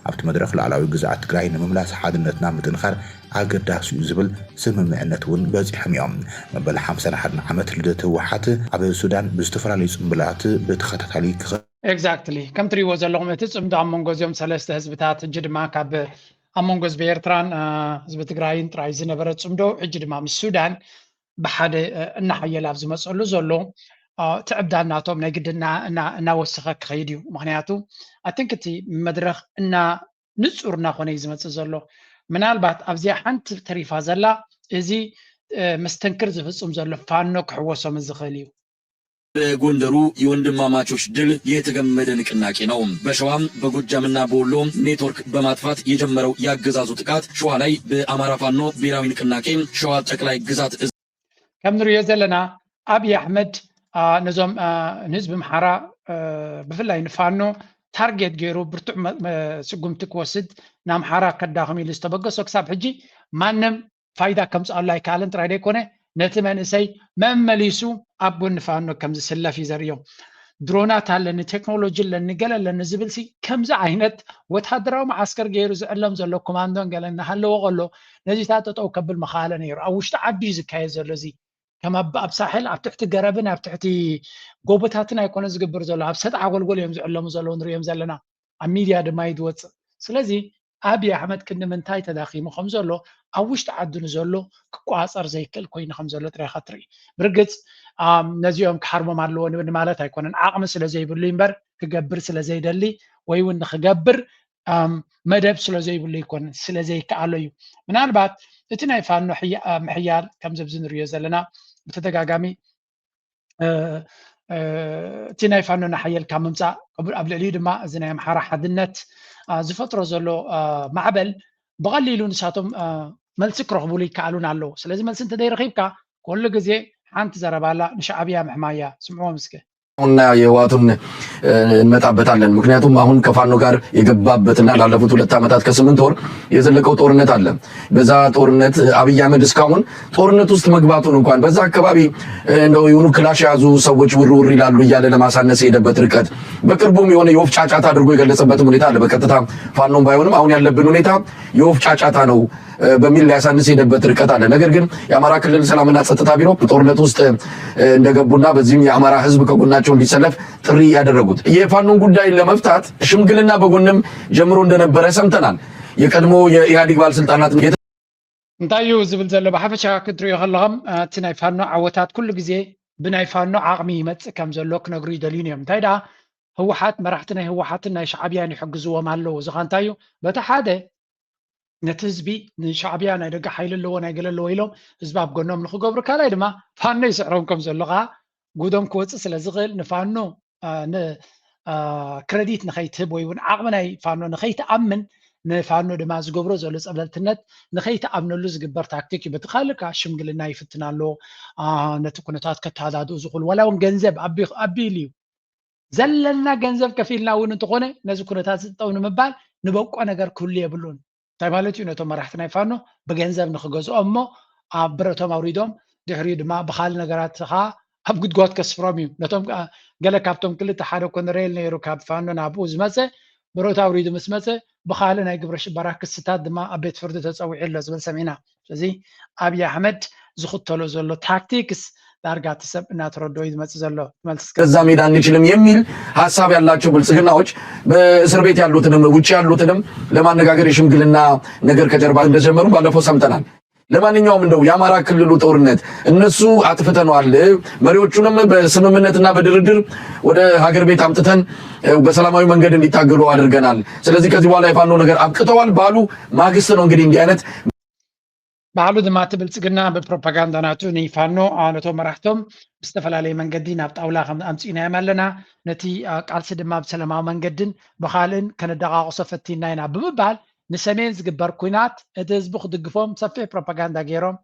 ኣብቲ መድረኽ ሉዓላዊ ግዝኣት ትግራይ ንምምላስ ሓድነትና ምጥንኻር ኣገዳሲ እዩ ዝብል ስምምዕነት እውን በፂሖም እዮም። መበል ሓምሳን ሓደን ዓመት ልደት ህወሓት ኣብ ሱዳን ብዝተፈላለዩ ፅምብላት ብተኸታታሊ ክኸ Exactly ከም ትሪእዎ ዘለኹም እቲ ፅምዶ ኣብ መንጎ እዚኦም ሰለስተ ህዝብታት ሕጂ ድማ ካብ ኣብ መንጎ ህዝቢ ኤርትራን ህዝቢ ትግራይን ጥራይ ዝነበረ ፅምዶ ሕጂ ድማ ምስ ሱዳን ብሓደ እናሓየለ ኣብ ዝመፀሉ ዘሎ እቲ ዕብዳን ናቶም ናይ ግድና እናወሰኸ ክኸይድ እዩ። ምክንያቱ ኣትንክቲ መድረኽ እና ንፁር እናኾነ እዩ ዝመፅእ ዘሎ። ምናልባት ኣብዚኣ ሓንቲ ተሪፋ ዘላ እዚ መስተንክር ዝፍፅም ዘሎ ፋኖ ክሕወሶም ዝኽእል እዩ። በጎንደሩ የወንድማማቾች ድል የተገመደ ንቅናቄ ነው። በሸዋ በጎጃምና በወሎ ኔትወርክ በማጥፋት የጀመረው ያገዛዙ ጥቃት ሸዋ ላይ በአማራ ፋኖ ብሔራዊ ንቅናቄ ሸዋ ጠቅላይ ግዛት እዝ ከም ንሪኦ ዘለና ኣብይ ኣሕመድ ነዞም ንህዝቢ ምሓራ ብፍላይ ንፋኖ ታርጌት ገይሩ ብርቱዕ ስጉምቲ ክወስድ ንኣምሓራ ከዳኽም ኢሉ ዝተበገሶ ክሳብ ሕጂ ማንም ፋይዳ ከምፅኣሉ ኣይከኣለን ጥራይ ዘይኮነ ነቲ መንእሰይ መመሊሱ ኣብ ጎኒ ፋኖ ከም ዝስለፍ እዩ ዘርእዮ። ድሮናት ኣለኒ፣ ቴክኖሎጂ ኣለኒ፣ ገለ ኣለኒ ዝብል ሲ ከምዚ ዓይነት ወታደራዊ መዓስከር ገይሩ ዝዕለም ዘሎ ኮማንዶን ገለ እናሃለዎ ከሎ ነዚታት ጠጠው ከብል ምኸኣለ ነይሩ። ኣብ ውሽጢ ዓዲ እዩ ዝካየድ ዘሎ እዚ ከም ኣብ ኣብ ሳሕል ኣብ ትሕቲ ገረብን ኣብ ትሕቲ ጎቦታትን ኣይኮነ ዝግብር ዘሎ ኣብ ሰጥ ዓጎልጎል እዮም ዝዕለሙ ዘለዉ ንሪኦም ዘለና ኣብ ሚድያ ድማ እዩ ዝወፅእ። ስለዚ ኣብይ ኣሕመድ ክንዲ ምንታይ ተዳኺሙ ከም ዘሎ ኣብ ውሽጢ ዓዱ ንዘሎ ክቆፃፀር ዘይክእል ኮይኑ ከም ዘሎ ጥራይ ኢኻ ትርኢ። ብርግፅ ነዚኦም ክሓርሞም ኣለዎ ንብል ማለት ኣይኮነን። ዓቕሚ ስለ ዘይብሉ እምበር ክገብር ስለ ዘይደሊ ወይ እውን ንክገብር መደብ ስለ ዘይብሉ ኣይኮነን፣ ስለ ዘይከኣሎ እዩ። ምናልባት እቲ ናይ ፋኖ ምሕያል ከምዚ ኣብዚ ንሪኦ ዘለና ብተደጋጋሚ እቲ ናይ ፋኖ እናሓየልካ ምምፃእ ኣብ ልዕሊኡ ድማ እዚ ናይ ኣምሓራ ሓድነት ዝፈጥሮ ዘሎ ማዕበል ብቐሊሉ ንሳቶም መልሲ ክረኽብሉ ይከኣሉን ኣለዉ። ስለዚ መልሲ እንተዘይረኺብካ ኩሉ ግዜ ሓንቲ ዘረባ ኣላ ንሻዕብያ ምሕማያ ስምዕዎም እስከ። እና የህወሓቱን እንመጣበታለን። ምክንያቱም አሁን ከፋኖ ጋር የገባበትና ላለፉት ሁለት ዓመታት ከስምንት ወር የዘለቀው ጦርነት አለ። በዛ ጦርነት አብይ አህመድ እስካሁን ጦርነት ውስጥ መግባቱን እንኳን በዛ አካባቢ እንደው የሆኑ ክላሽ የያዙ ሰዎች ውር ውር ይላሉ እያለ ለማሳነስ የሄደበት ርቀት፣ በቅርቡም የሆነ የወፍ ጫጫታ አድርጎ የገለጸበትም ሁኔታ አለ። በቀጥታ ፋኖም ባይሆንም አሁን ያለብን ሁኔታ የወፍ ጫጫታ ነው በሚል ሊያሳንስ የሄደበት ርቀት አለ። ነገር ግን የአማራ ክልል ሰላምና ጸጥታ ቢሮ ጦርነት ውስጥ እንደገቡና በዚህም የአማራ ህዝብ ከጎናቸው እንዲሰለፍ ጥሪ ያደረጉት። የፋኖን ጉዳይ ለመፍታት ሽምግልና በጎንም ጀምሮ እንደነበረ ሰምተናል። የቀድሞ የኢህአዴግ ባለስልጣናት እንታይ እዩ ዝብል ዘሎ ብሓፈሻ ክትሪኦ ከለኹም እቲ ናይ ፋኖ ዓወታት ኩሉ ግዜ ብናይ ፋኖ ዓቕሚ ይመፅእ ከም ዘሎ ክነግሩ ይደልዩን እዮም። እንታይ ደኣ ህወሓት መራሕቲ ናይ ህወሓትን ናይ ሻዕብያን ይሕግዝዎም ኣለዉ። እዚ ኸ እንታይ እዩ? በቲ ሓደ ነቲ ህዝቢ ንሻዕብያ ናይ ደገ ሓይሊ ኣለዎ ናይ ገለ ኣለዎ ኢሎም ህዝቢ ኣብ ጎኖም ንክገብሩ፣ ካልኣይ ድማ ፋኖ ይስዕሮም ከም ዘሎ ከዓ ጉዶም ክወፅእ ስለ ዝኽእል ንፋኖ ክረዲት ንኸይትህብ ወይ እውን ዓቕሚ ናይ ፋኖ ንኸይትኣምን ንፋኖ ድማ ዝገብሮ ዘሎ ፀብለልትነት ንኸይትኣምነሉ ዝግበር ታክቲክ እዩ። በቲ ካልእ ከዓ ሽምግልና ይፍትን ኣሎ ነቲ ኩነታት ከተሃዳድኡ ዝኽእሉ ዋላ እውን ገንዘብ ኣቢሉ እዩ ዘለና ገንዘብ ከፊልና እውን እንተኾነ ነዚ ኩነታት ዝጠው ንምባል ንበቆ ነገር ክህሉ የብሉን። እንታይ ማለት እዩ? ነቶም መራሕቲ ናይ ፋኖ ብገንዘብ ንክገዝኦም እሞ ኣብ ብረቶም ኣውሪዶም ድሕሪኡ ድማ ብካል ነገራት ከዓ ኣብ ጉድጓድ ከስፍሮም እዩ። ነቶም ገለ ካብቶም ክልተ ሓደ ኮነሬል ነይሩ ካብ ፋኖ ናብኡ ዝመፀ ብረቱ ኣውሪዱ ምስ መፀ ብካልእ ናይ ግብረ ሽበራ ክስታት ድማ ኣብ ቤት ፍርዲ ተፀዊዑ ኣሎ ዝብል ሰሚዕና። ስለዚ ኣብይ ኣሕመድ ዝኽተሎ ዘሎ ታክቲክስ ዳርጋ እቲ ሰብ እናተረድኦ እዩ ዝመፅእ ዘሎ። መልስ እስከ ከዛ መሄድ አንችልም የሚል ሀሳብ ያላቸው ብልጽግናዎች በእስር ቤት ያሉትንም ውጭ ያሉትንም ለማነጋገር የሽምግልና ነገር ከጀርባ እንደጀመሩ ባለፈው ሰምተናል። ለማንኛውም እንደው የአማራ ክልሉ ጦርነት እነሱ አጥፍተነዋል፣ መሪዎቹንም በስምምነትና በድርድር ወደ ሀገር ቤት አምጥተን በሰላማዊ መንገድ እንዲታገሉ አድርገናል። ስለዚህ ከዚህ በኋላ የፋኖ ነገር አብቅተዋል ባሉ ማግስት ነው እንግዲህ እንዲህ አይነት ባዕሉ ድማ እቲ ብልፅግና ብፕሮፓጋንዳ ናቱ ንፋኖ ነቶም መራሕቶም ብዝተፈላለየ መንገዲ ናብ ጣውላ ከም ኣምፂእናዮም ኣለና፣ ነቲ ቃልሲ ድማ ብሰላማዊ መንገድን ብካልእን ከነደቃቅሶ ፈቲና ኢና ብምባል ንሰሜን ዝግበር ኩናት እቲ ህዝቢ ክድግፎም ሰፊሕ ፕሮፓጋንዳ ገይሮም፣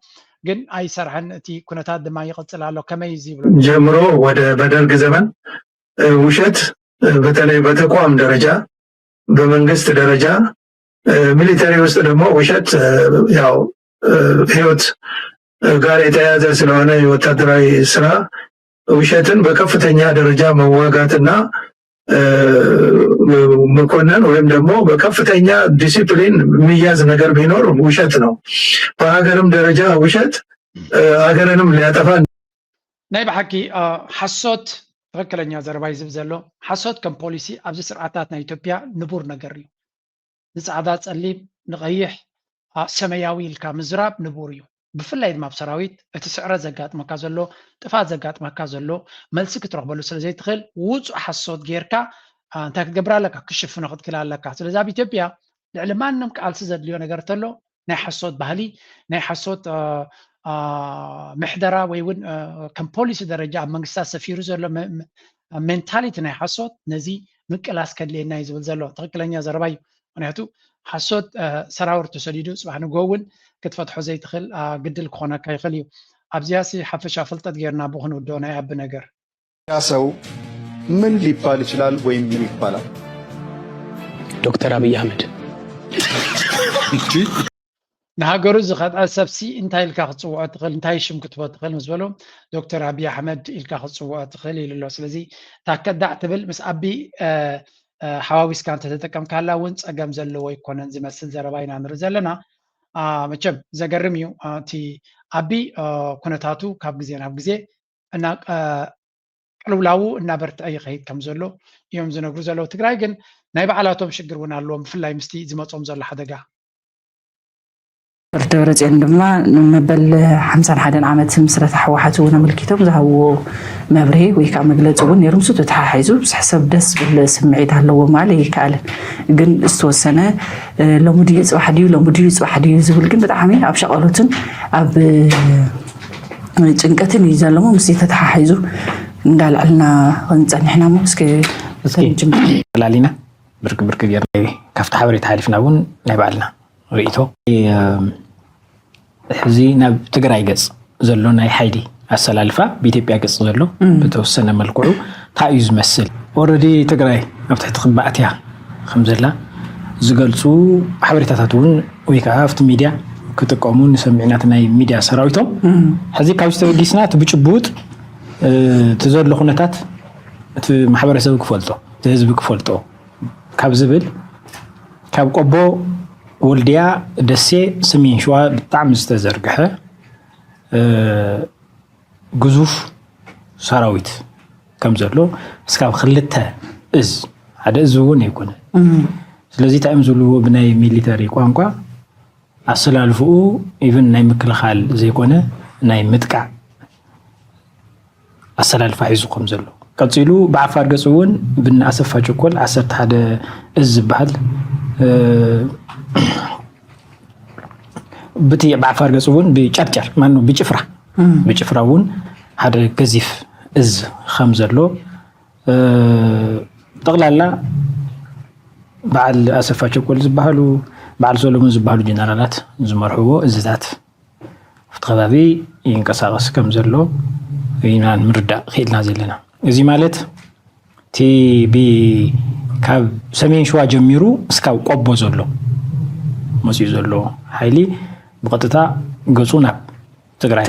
ግን ኣይሰርሐን። እቲ ኩነታት ድማ ይቕፅል ኣሎ። ከመይ እዩ ዝብሎ? ጀምሮ ወደ በደርግ ዘመን ውሸት በተለይ በተቋም ደረጃ በመንግስት ደረጃ ሚሊተሪ ውስጥ ደግሞ ውሸት ያው ህይወት ጋር የተያያዘ ስለሆነ የወታደራዊ ስራ ውሸትን በከፍተኛ ደረጃ መዋጋትና መኮነን ወይም ደግሞ በከፍተኛ ዲሲፕሊን የሚያዝ ነገር ቢኖር ውሸት ነው። በሀገርም ደረጃ ውሸት ሀገርንም ሊያጠፋ ናይ ብሓቂ ሓሶት ትኽክለኛ ዘረባ እዩ ዝብል ዘሎ። ሓሶት ከም ፖሊሲ ኣብዚ ስርዓታት ናይ ኢትዮጵያ ንቡር ነገር እዩ። ንፃዕዳ ፀሊም፣ ንቐይሕ ሰመያዊ ኢልካ ምዝራብ ንቡር እዩ። ብፍላይ ድማ ኣብ ሰራዊት እቲ ስዕረት ዘጋጥመካ ዘሎ፣ ጥፋት ዘጋጥመካ ዘሎ መልሲ ክትረኽበሉ ስለ ዘይትኽእል ውፁእ ሓሶት ጌርካ እንታይ ክትገብር ኣለካ? ክሽፍኖ ክትክል ኣለካ። ስለዚ ኣብ ኢትዮጵያ ልዕሊ ማንም ቃልሲ ዘድልዮ ነገር ተሎ ናይ ሓሶት ባህሊ፣ ናይ ሓሶት ምሕደራ ወይ እውን ከም ፖሊሲ ደረጃ ኣብ መንግስታት ሰፊሩ ዘሎ ሜንታሊቲ ናይ ሓሶት ነዚ ምቅላስ ከድልየና እዩ ዝብል ዘሎ ትኽክለኛ ዘረባ እዩ። ምክንያቱ ሓሶት ሰራውር ተሰዲዱ ፅባሕ ንግሆ እውን ክትፈትሖ ዘይትኽእል ግድል ክኾነካ ይኽእል እዩ። ኣብዚያሲ ሓፈሻ ፍልጠት ጌርና ብክንውዶ ናይ ኣቢ ነገር ያ ሰው ምን ሊባል ይችላል ወይም ምን ይባላል? ዶክተር ኣብይ ኣሕመድ ንሃገሩ ዝኸድዐ ሰብሲ እንታይ ኢልካ ክትፅውዖ ትኽእል እንታይ ሽም ክትቦ ትኽእል ምስ በሎ ዶክተር ኣብይ ኣሕመድ ኢልካ ክትፅውዖ ትኽእል ኢሉ ኣሎ። ስለዚ እታ ከዳዕ ትብል ምስ ኣቢ ሓዋዊስካ እንተተጠቀምካላ እውን ፀገም ዘለዎ ኣይኮነን ዝመስል ዘረባ ኢና ንርኢ ዘለና። መቸም ዘገርም እዩ። እቲ ኣቢ ኩነታቱ ካብ ግዜ ናብ ግዜ እና ቅልውላዉ እናበርትዐ ይኸይድ ከም ዘሎ እዮም ዝነግሩ ዘለዉ። ትግራይ ግን ናይ ባዕላቶም ሽግር እውን ኣለዎም፣ ብፍላይ ምስቲ ዝመፆም ዘሎ ሓደጋ። ዶክተር ደብረፅዮን ድማ ንመበል ሓምሳን ሓደን ዓመት ምስረታ ህወሓት እውን ኣመልኪቶም ዝሃብዎ መብርሂ ወይ ከዓ መግለፂ እውን ነይሩ። ምስ ተተሓሒዙ ብዙሕ ሰብ ደስ ዝብል ስምዒት ኣለዎ ማለት ኣይከኣልን። ግን ዝተወሰነ ሎሚ ድዩ ፅባሕ ድዩ ሎሚ ድዩ ፅባሕ ድዩ ዝብል ግን ብጣዕሚ ኣብ ሸቐሎትን ኣብ ጭንቀትን እዩ ዘሎ። ምስ ተተሓሒዙ እንዳልዐልና ክንፀኒሕና ሞ እስከ እስኪ ፈላሊና ብርክ ብርክ ጌርና ካብቲ ሓበሬታ ሓሊፍና እውን ናይ ባዕልና ርእይቶ ሕዚ ናብ ትግራይ ገፅ ዘሎ ናይ ሓይሊ ኣሰላልፋ ብኢትዮጵያ ገፅ ዘሎ ብተወሰነ መልክዑ እንታይ እዩ ዝመስል? ኦረዲ ትግራይ ኣብ ትሕቲ ክባእትያ ከም ዘላ ዝገልፁ ሓበሬታታት እውን ወይ ከዓ ኣብቲ ሚድያ ክጥቀሙ ንሰሚዕና እቲ ናይ ሚድያ ሰራዊቶም። ሕዚ ካብዚ ተበጊስና እቲ ብጭቡጥ እቲ ዘሎ ኩነታት እቲ ማሕበረሰብ ክፈልጦ እቲ ህዝቢ ክፈልጦ ካብ ዝብል ካብ ቆቦ፣ ወልድያ፣ ደሴ፣ ሰሜን ሸዋ ብጣዕሚ ዝተዘርግሐ ግዙፍ ሰራዊት ከም ዘሎ እስካብ ክልተ እዝ ሓደ እዝ እውን ኣይኮነ። ስለዚ እንታይ እዮም ዝብልዎ ብናይ ሚሊተሪ ቋንቋ ኣሰላልፍኡ ኢቭን ናይ ምክልኻል ዘይኮነ ናይ ምጥቃዕ ኣሰላልፋ ሒዙ ከም ዘሎ ቀፂሉ ብዓፋር ገፅ እውን ብናኣሰፋ ቸኮል ዓሰርተ ሓደ እዝ ዝበሃል ብቲ ብዓፋር ገፅ እውን ብጨርጨር ማኑ ብጭፍራ ብጭፍራ እውን ሓደ ገዚፍ እዝ ከም ዘሎ ጠቕላላ በዓል ኣሰፋ ቸኮል ዝበሃሉ በዓል ሰሎሞን ዝበሃሉ ጀነራላት ዝመርሕዎ እዝታት ኣብቲ ከባቢ ይንቀሳቐስ ከም ዘሎ ኢና ንምርዳእ ክኢልና ዘለና። እዚ ማለት እቲ ካብ ሰሜን ሸዋ ጀሚሩ እስካብ ቆቦ ዘሎ መፅኡ ዘሎ ሓይሊ ብቐጥታ ገፁ ናብ ትግራይ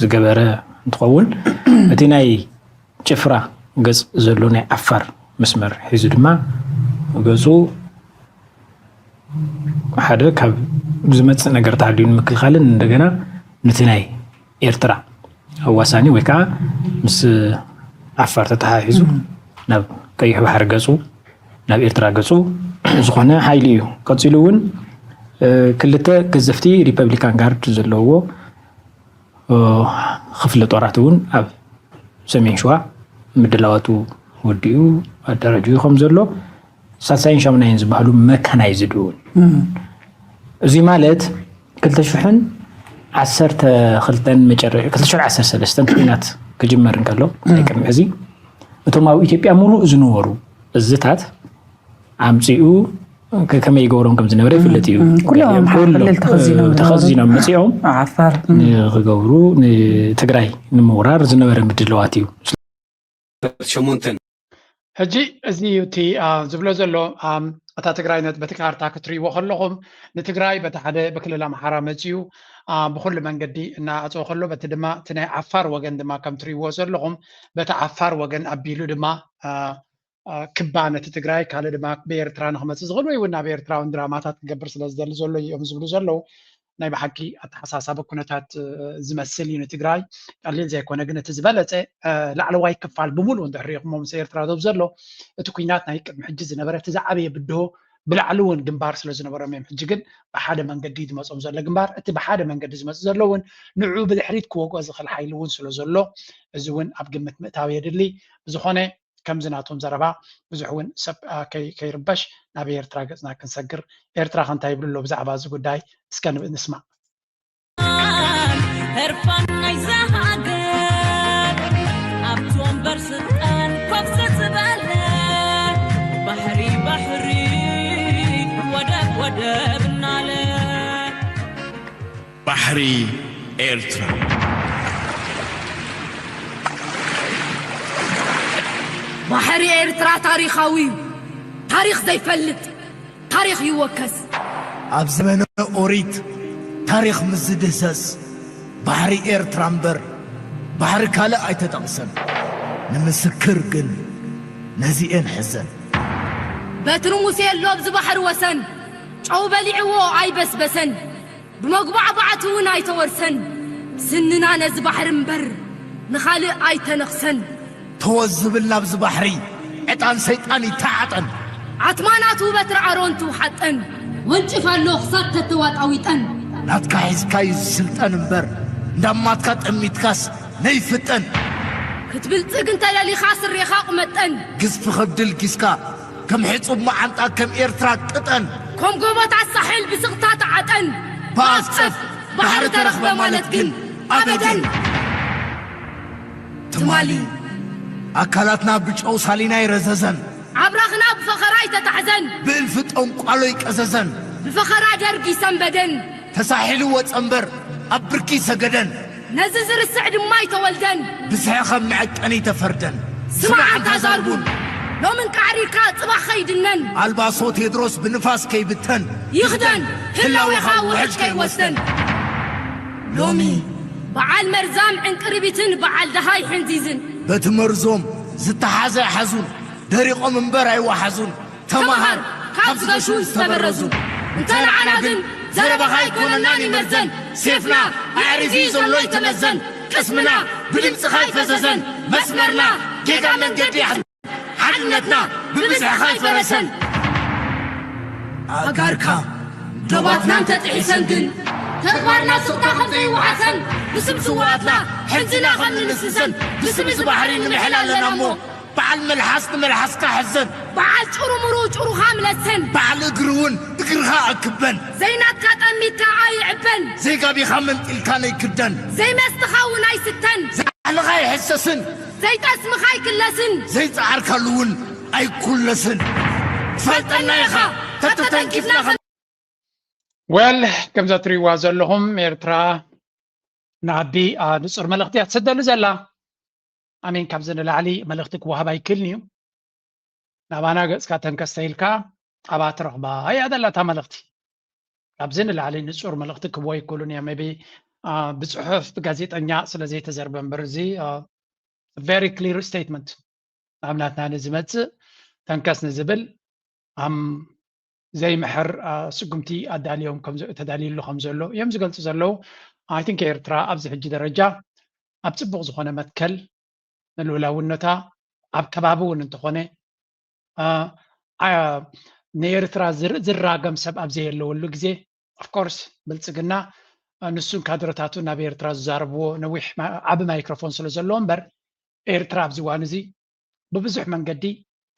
ዝገበረ እንትኸውን እቲ ናይ ጭፍራ ገጽ ዘሎ ናይ ዓፋር መስመር ሒዙ ድማ ገጹ ሓደ ካብ ዝመጽእ ነገር ተሃልዩ ንምክልኻልን እንደገና ነቲ ናይ ኤርትራ ኣዋሳኒ ወይ ከዓ ምስ ዓፋር ተተሓሒዙ ናብ ቀይሕ ባሕሪ ገጹ ናብ ኤርትራ ገጹ ዝኾነ ሓይሊ እዩ። ቀጺሉ እውን ክልተ ገዘፍቲ ሪፐብሊካን ጋርድ ዘለውዎ ክፍለ ጦራት እውን ኣብ ሰሜን ሸዋ ምድላዋቱ ወዲኡ ኣደራጅኡ ከም ዘሎ ሳልሳይን ሻሙናይን ዝበሃሉ መካናይዝድ እውን እዚ ማለት ክልተ ሽሕን ዓሰርተ ክልተን መጨረ ክልተ ሽሕን ዓሰርተ ሰለስተን ኩናት ክጅመር እንከሎ ናይ ቅድሚ ሕዚ እቶም ኣብ ኢትዮጵያ ሙሉእ ዝነበሩ እዝታት ኣምፂኡ ከመይ ይገብሮም ከም ዝነበረ ይፍለጥ እዩ። ኩሎም ተኸዚኖም መፂኦም ዓፋር ክገብሩ ንትግራይ ንምውራር ዝነበረ ምድለዋት እዩ። ሸሞንተን ሕጂ እዚ እዩ እቲ ዝብሎ ዘሎ እታ ትግራይ በቲ ካርታ ክትርእይዎ ከለኹም ንትግራይ በቲ ሓደ ብክልል ኣምሓራ መፂኡ ብኩሉ መንገዲ እናኣፀወ ከሎ በቲ ድማ እቲ ናይ ዓፋር ወገን ድማ ከም ትርእይዎ ዘለኹም በቲ ዓፋር ወገን ኣቢሉ ድማ ክባ ነቲ ትግራይ ካልእ ድማ ብኤርትራ ንክመፅእ ዝኽእል ወይ እውን ናብ ኤርትራ እውን ድራማታት ክገብር ስለ ዝደሊ ዘሎ እዮም ዝብሉ ዘለዉ ናይ ብሓቂ ኣተሓሳሳቢ ኩነታት ዝመስል እዩ ንትግራይ ቀሊል ዘይኮነ ግን እቲ ዝበለፀ ላዕለዋይ ክፋል ብምሉእ እንድሕር ሪኢኹሞ ምስ ኤርትራ ዶብ ዘሎ እቲ ኩናት ናይ ቅድሚ ሕጂ ዝነበረ እቲ ዝዓበየ ብድሆ ብላዕሊ እውን ግንባር ስለ ዝነበሮም እዮም ሕጂ ግን ብሓደ መንገዲ ዝመፆም ዘሎ ግንባር እቲ ብሓደ መንገዲ ዝመፁ ዘሎ እውን ንዑ ብድሕሪት ክወግኦ ዝኽእል ሓይሊ እውን ስለ ዘሎ እዚ እውን ኣብ ግምት ምእታው የድሊ ብዝኾነ ከምዚ ናቶም ዘረባ ብዙሕ እውን ሰብ ከይርበሽ ናብ ኤርትራ ገፅና ክንሰግር ኤርትራ ከ እንታይ ይብሉ ኣሎ ብዛዕባ እዚ ጉዳይ እስከ ንስማዕ ህርፋን ናይዛ ሃገር ኣብቲ ወንበር ስልጣን ኮፍ ዝበለ ባሕሪ ባሕሪ ወደብ ወደብ እናለ ባሕሪ ኤርትራ ባሕሪ ኤርትራ ታሪኻዊ እዩ። ታሪኽ ዘይፈልጥ ታሪኽ ይወከስ። ኣብ ዘመነ ኦሪት ታሪኽ ምስ ዝድህሰስ ባሕሪ ኤርትራ እምበር ባሕሪ ካልእ ኣይተጠቕሰን። ንምስክር ግን ነዚኤን ሕዘን። በትሪ ሙሴ ኣሎ ኣብዚ ባሕሪ ወሰን ጨው በሊዕዎ ኣይበስበሰን። ብመጉባዕባዕቲ እውን ኣይተወርሰን። ስንና ነዚ ባሕሪ እምበር ንኻልእ ኣይተነኽሰን። ተወስ ዝብል ናብዚ ባሕሪ ዕጣን ሰይጣን ይተዓጠን። ዓትማ ናቱ በትሪ ኣሮን ትውሓጠን። ወንጭፍ ኣሎ ክሳብ ተተዋጣዊጠን። ናትካ ሒዝካ እዩ ዝስልጠን እምበር እንዳማትካ ጠሚትካስ ነይፍጠን። ክትብልጽግ እንተደሊኻ ስሬኻ ቁመጠን። ግዝፊ ከብዲ ልጊስካ ከም ሕጹብ መዓንጣ ከም ኤርትራ ቅጠን። ከም ጎቦታት ሳሕል ብስቕታ ተዓጠን። ብኣፍ ጸፍ ባሕሪ ተረኽበ ማለት ግን ኣበደን። ትማሊ ኣካላትና ብጨው ሳሊና ይረዘዘን። ኣብራኽና ብፈኸራ ኣይተታሕዘን። ብእልፊ ጠንቋሎ ይቀዘዘን። ብፈኸራ ደርጊ ሰንበደን። ተሳሒሉ ወጸ እምበር ኣብ ብርኪ ሰገደን። ነዚ ዝርስዕ ድማ ኣይተወልደን። ብዝሒ ከም መዐቀኒ ተፈርደን። ስማዕ ኣንታ ዛርቡን። ሎሚ እንቃዕሪርካ ጽባሕ ኸይድነን። ኣልባሶ ቴድሮስ ብንፋስ ከይብተን። ይኽደን ህላዌኻ ውሕጅ ከይወስደን። ሎሚ በዓል መርዛም ዕንቅርቢትን በዓል ደሃይ ሕንዚዝን። በቲ መርዞም ዝተሓዘ ኣይሓዙን። ደሪቖም እምበር ኣይወሓዙን። ተማሃር ካብ ዝገሹ ዝተበረዙ። እንተ ንዓና ግን ዘረባኻ ኣይኮነናን ይመርዘን። ሴፍና ኣዕሪፊ ዘሎ ይተመዘን። ቅስምና ብድምፅኻ ኣይፈዘዘን። መስመርና ጌጋ መንገዲ ይሓዝ። ሓድነትና ብብዝሕኻ ኣይፈረሰን። ኣጋርካ ዶባትና እንተጥሒሰን ግን ተግባርና ስቕታ ከም ዘይወሓሰን ብስም ስውኣትና ሕንዝና ከም ንንስሰን ብስም እዚ ባሕሪ ንምሕል ኣለና እሞ በዓል መልሓስ ንመልሓስካ ሕዘን። በዓል ጭሩምሩ ጭሩኻ ምለሰን። በዓል እግሪ እውን እግርኻ ኣክበን። ዘይናትካ ጠሚትካ ኣይዕበን። ዘይጋቢኻ መንጢልካ ነይክደን። ዘይመስትኻ እውን ኣይስተን። ዘይባዕልኻ ኣይሕሰስን። ዘይጠስምኻ ኣይክለስን። ዘይፀዓርካሉ እውን ኣይኩለስን። ትፈልጠና ኢኻ ተተተንኪፍና ከም well ከምዛ ትሪእዋ ዘለኹም ኤርትራ ንኣቢ ንፁር መልእኽቲ እያ ትሰደሉ ዘላ ኣሜን ካብዚ ንላዕሊ መልእኽቲ ክወሃብ ኣይክልን እዩ ናባና ገፅካ ተንከስተ ኢልካ ኣብኣ ትረኽባ እያ ዘላ እታ መልእኽቲ ካብዚ ንላዕሊ ንፁር መልእኽቲ ክህቦ ኣይክእሉን እዮም ቢ ብፅሑፍ ብጋዜጠኛ ስለ ዘይተዘርበ እምበር እዚ very clear statement ኣብ ናትና ንዝመፅእ ተንከስ ንዝብል ኣም ዘይምሕር ስጉምቲ ኣዳልዮም ተዳልዩሉ ከም ዘሎ እዮም ዝገልፁ ዘለዉ። I think ኤርትራ ኣብዚ ሕጂ ደረጃ ኣብ ፅቡቕ ዝኾነ መትከል ንልኡላውነታ ኣብ ከባቢ እውን እንተኾነ ንኤርትራ ዝራገም ሰብ ኣብ ዘየለወሉ ግዜ of course ብልፅግና ንሱን ካድረታቱ ናብ ኤርትራ ዝዛረብዎ ነዊሕ ዓቢ ማይክሮፎን ስለ ዘለዎ እምበር ኤርትራ ኣብዚ እዋን እዚ ብብዙሕ መንገዲ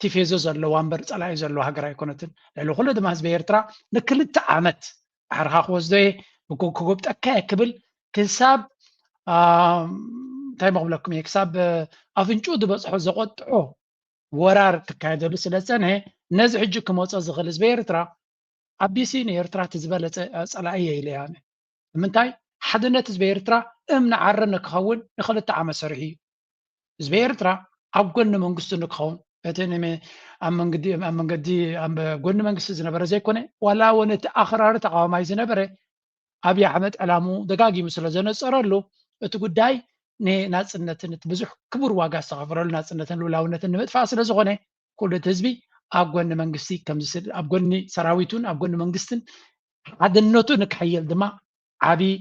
ቲፌዞ ዘለዋ እምበር ፀላኢ ዘለዋ ሃገር ኣይኮነትን። ልዕሊ ኩሉ ድማ ህዝቢ ኤርትራ ንክልተ ዓመት ኣሕርኻ ክወስዶ እየ ክጎብጠካ እየ ክብል ክሳብ እንታይ መክብለኩም እየ ክሳብ ኣፍንጭኡ ዝበፅሖ ዘቆጥዖ ወራር ክካየደሉ ስለ ዝፀንሐ ነዚ ሕጂ ክመፆ ዝኽእል ህዝቢ ኤርትራ ኣቢሲ ንኤርትራ እቲ ዝበለፀ ፀላኢ እየ ኢለ እያ። ንምንታይ ሓድነት ህዝቢ ኤርትራ እምኒ ዓረ ንክኸውን ንክልተ ዓመት ሰሪሑ እዩ። ህዝቢ ኤርትራ ኣብ ጎኒ መንግስቱ ንክኸውን እቲ ኣብ መንገዲ ኣብ መንገዲ ኣብ ጎኒ መንግስቲ ዝነበረ ዘይኮነ ዋላ እውን እቲ ኣኽራሪ ተቃዋማይ ዝነበረ ኣብይ ኣሕመድ ዕላምኡ ደጋጊሙ ስለ ዘነፀረሉ እቲ ጉዳይ ንናፅነትን እቲ ብዙሕ ክቡር ዋጋ ዝተኸፈለሉ ናፅነትን ልኡላውነትን ንምጥፋእ ስለ ዝኾነ ኩሉ እቲ ህዝቢ ኣብ ጎኒ መንግስቲ ከምዚ ኣብ ጎኒ ሰራዊቱን ኣብ ጎኒ መንግስትን ሓድነቱ ንክሕይል ድማ ዓብዪ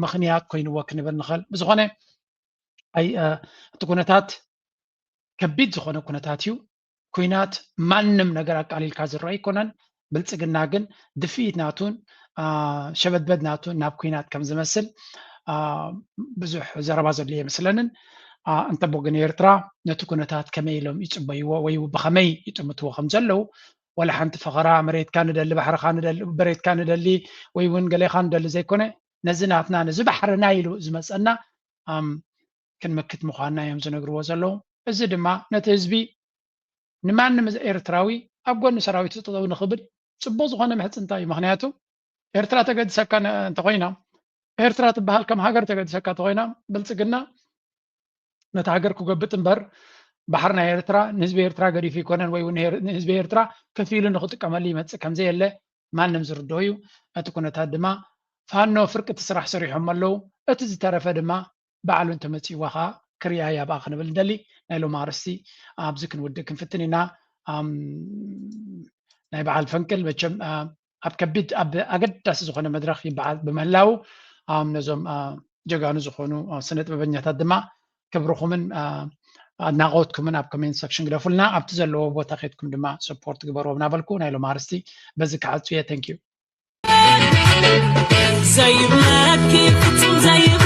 ምኽንያት ኮይንዎ ክንብል ንኽእል። ብዝኾነ እቲ ኩነታት ከቢድ ዝኾነ ኩነታት እዩ። ኩናት ማንም ነገር ኣቃሊልካ ዝረአ ኣይኮነን። ብልፅግና ግን ድፍኢት ናቱን ሸበድበድ ናቱን ናብ ኩናት ከም ዝመስል ብዙሕ ዘረባ ዘሎ የመስለንን። እንተቦ ግን ኤርትራ ነቲ ኩነታት ከመይ ኢሎም ይፅበይዎ ወይ ብኸመይ ይጥምትዎ ከም ዘለዉ ወላ ሓንቲ ፈኸራ መሬትካ ንደሊ ባሕርኻ ንደሊ መሬትካ ንደሊ ወይ እውን ገሌኻ ንደሊ ዘይኮነ ነዚ ናትና ነዚ ባሕርና ኢሉ ዝመፀና ክንምክት ምዃንና እዮም ዝነግርዎ ዘለዉ። እዚ ድማ ነቲ ህዝቢ ንማንም ኤርትራዊ ኣብ ጎኒ ሰራዊቱ ጠጠው ንኽብል ፅቡቅ ዝኾነ ምሕፅንታ እዩ። ምክንያቱ ኤርትራ ተገድሰካ እንተኮይና ኤርትራ ትበሃል ከም ሃገር ተገድሰካ እንተኮይና ብልፅግና ነቲ ሃገር ክጎብጥ እምበር ባሕሪ ናይ ኤርትራ ንህዝቢ ኤርትራ ገዲፉ ይኮነን ወይ ንህዝቢ ኤርትራ ከፊሉ ንክጥቀመሉ ይመፅእ ከምዘየለ ማንም ዝርድኦ እዩ። እቲ ኩነታት ድማ ፋኖ ፍርቂ እቲ ስራሕ ሰሪሖም ኣለዉ። እቲ ዝተረፈ ድማ ባዕሉ እንተመፂእዋ ከዓ ክሪኣ እያ ብኣ ክንብል ንደሊ። ናይ ሎሚ ኣርእስቲ ኣብዚ ክንውድእ ክንፍትን ኢና። ናይ በዓል ፈንቅል መቸም ኣብ ከቢድ ኣብ ኣገዳሲ ዝኾነ መድረኽ ይበዓል ብምህላው ነዞም ጀጋኑ ዝኾኑ ስነ ጥበበኛታት ድማ ክብርኹምን ኣድናቆትኩምን ኣብ ኮሜንት ሰክሽን ግደፉልና። ኣብቲ ዘለዎ ቦታ ከድኩም ድማ ሰፖርት ግበርዎ እናበልኩ ናይ ሎም ኣርስቲ በዚ ክዓጹ እየ። Thank you። ዘይብለኪ ፍጹም ዘይብ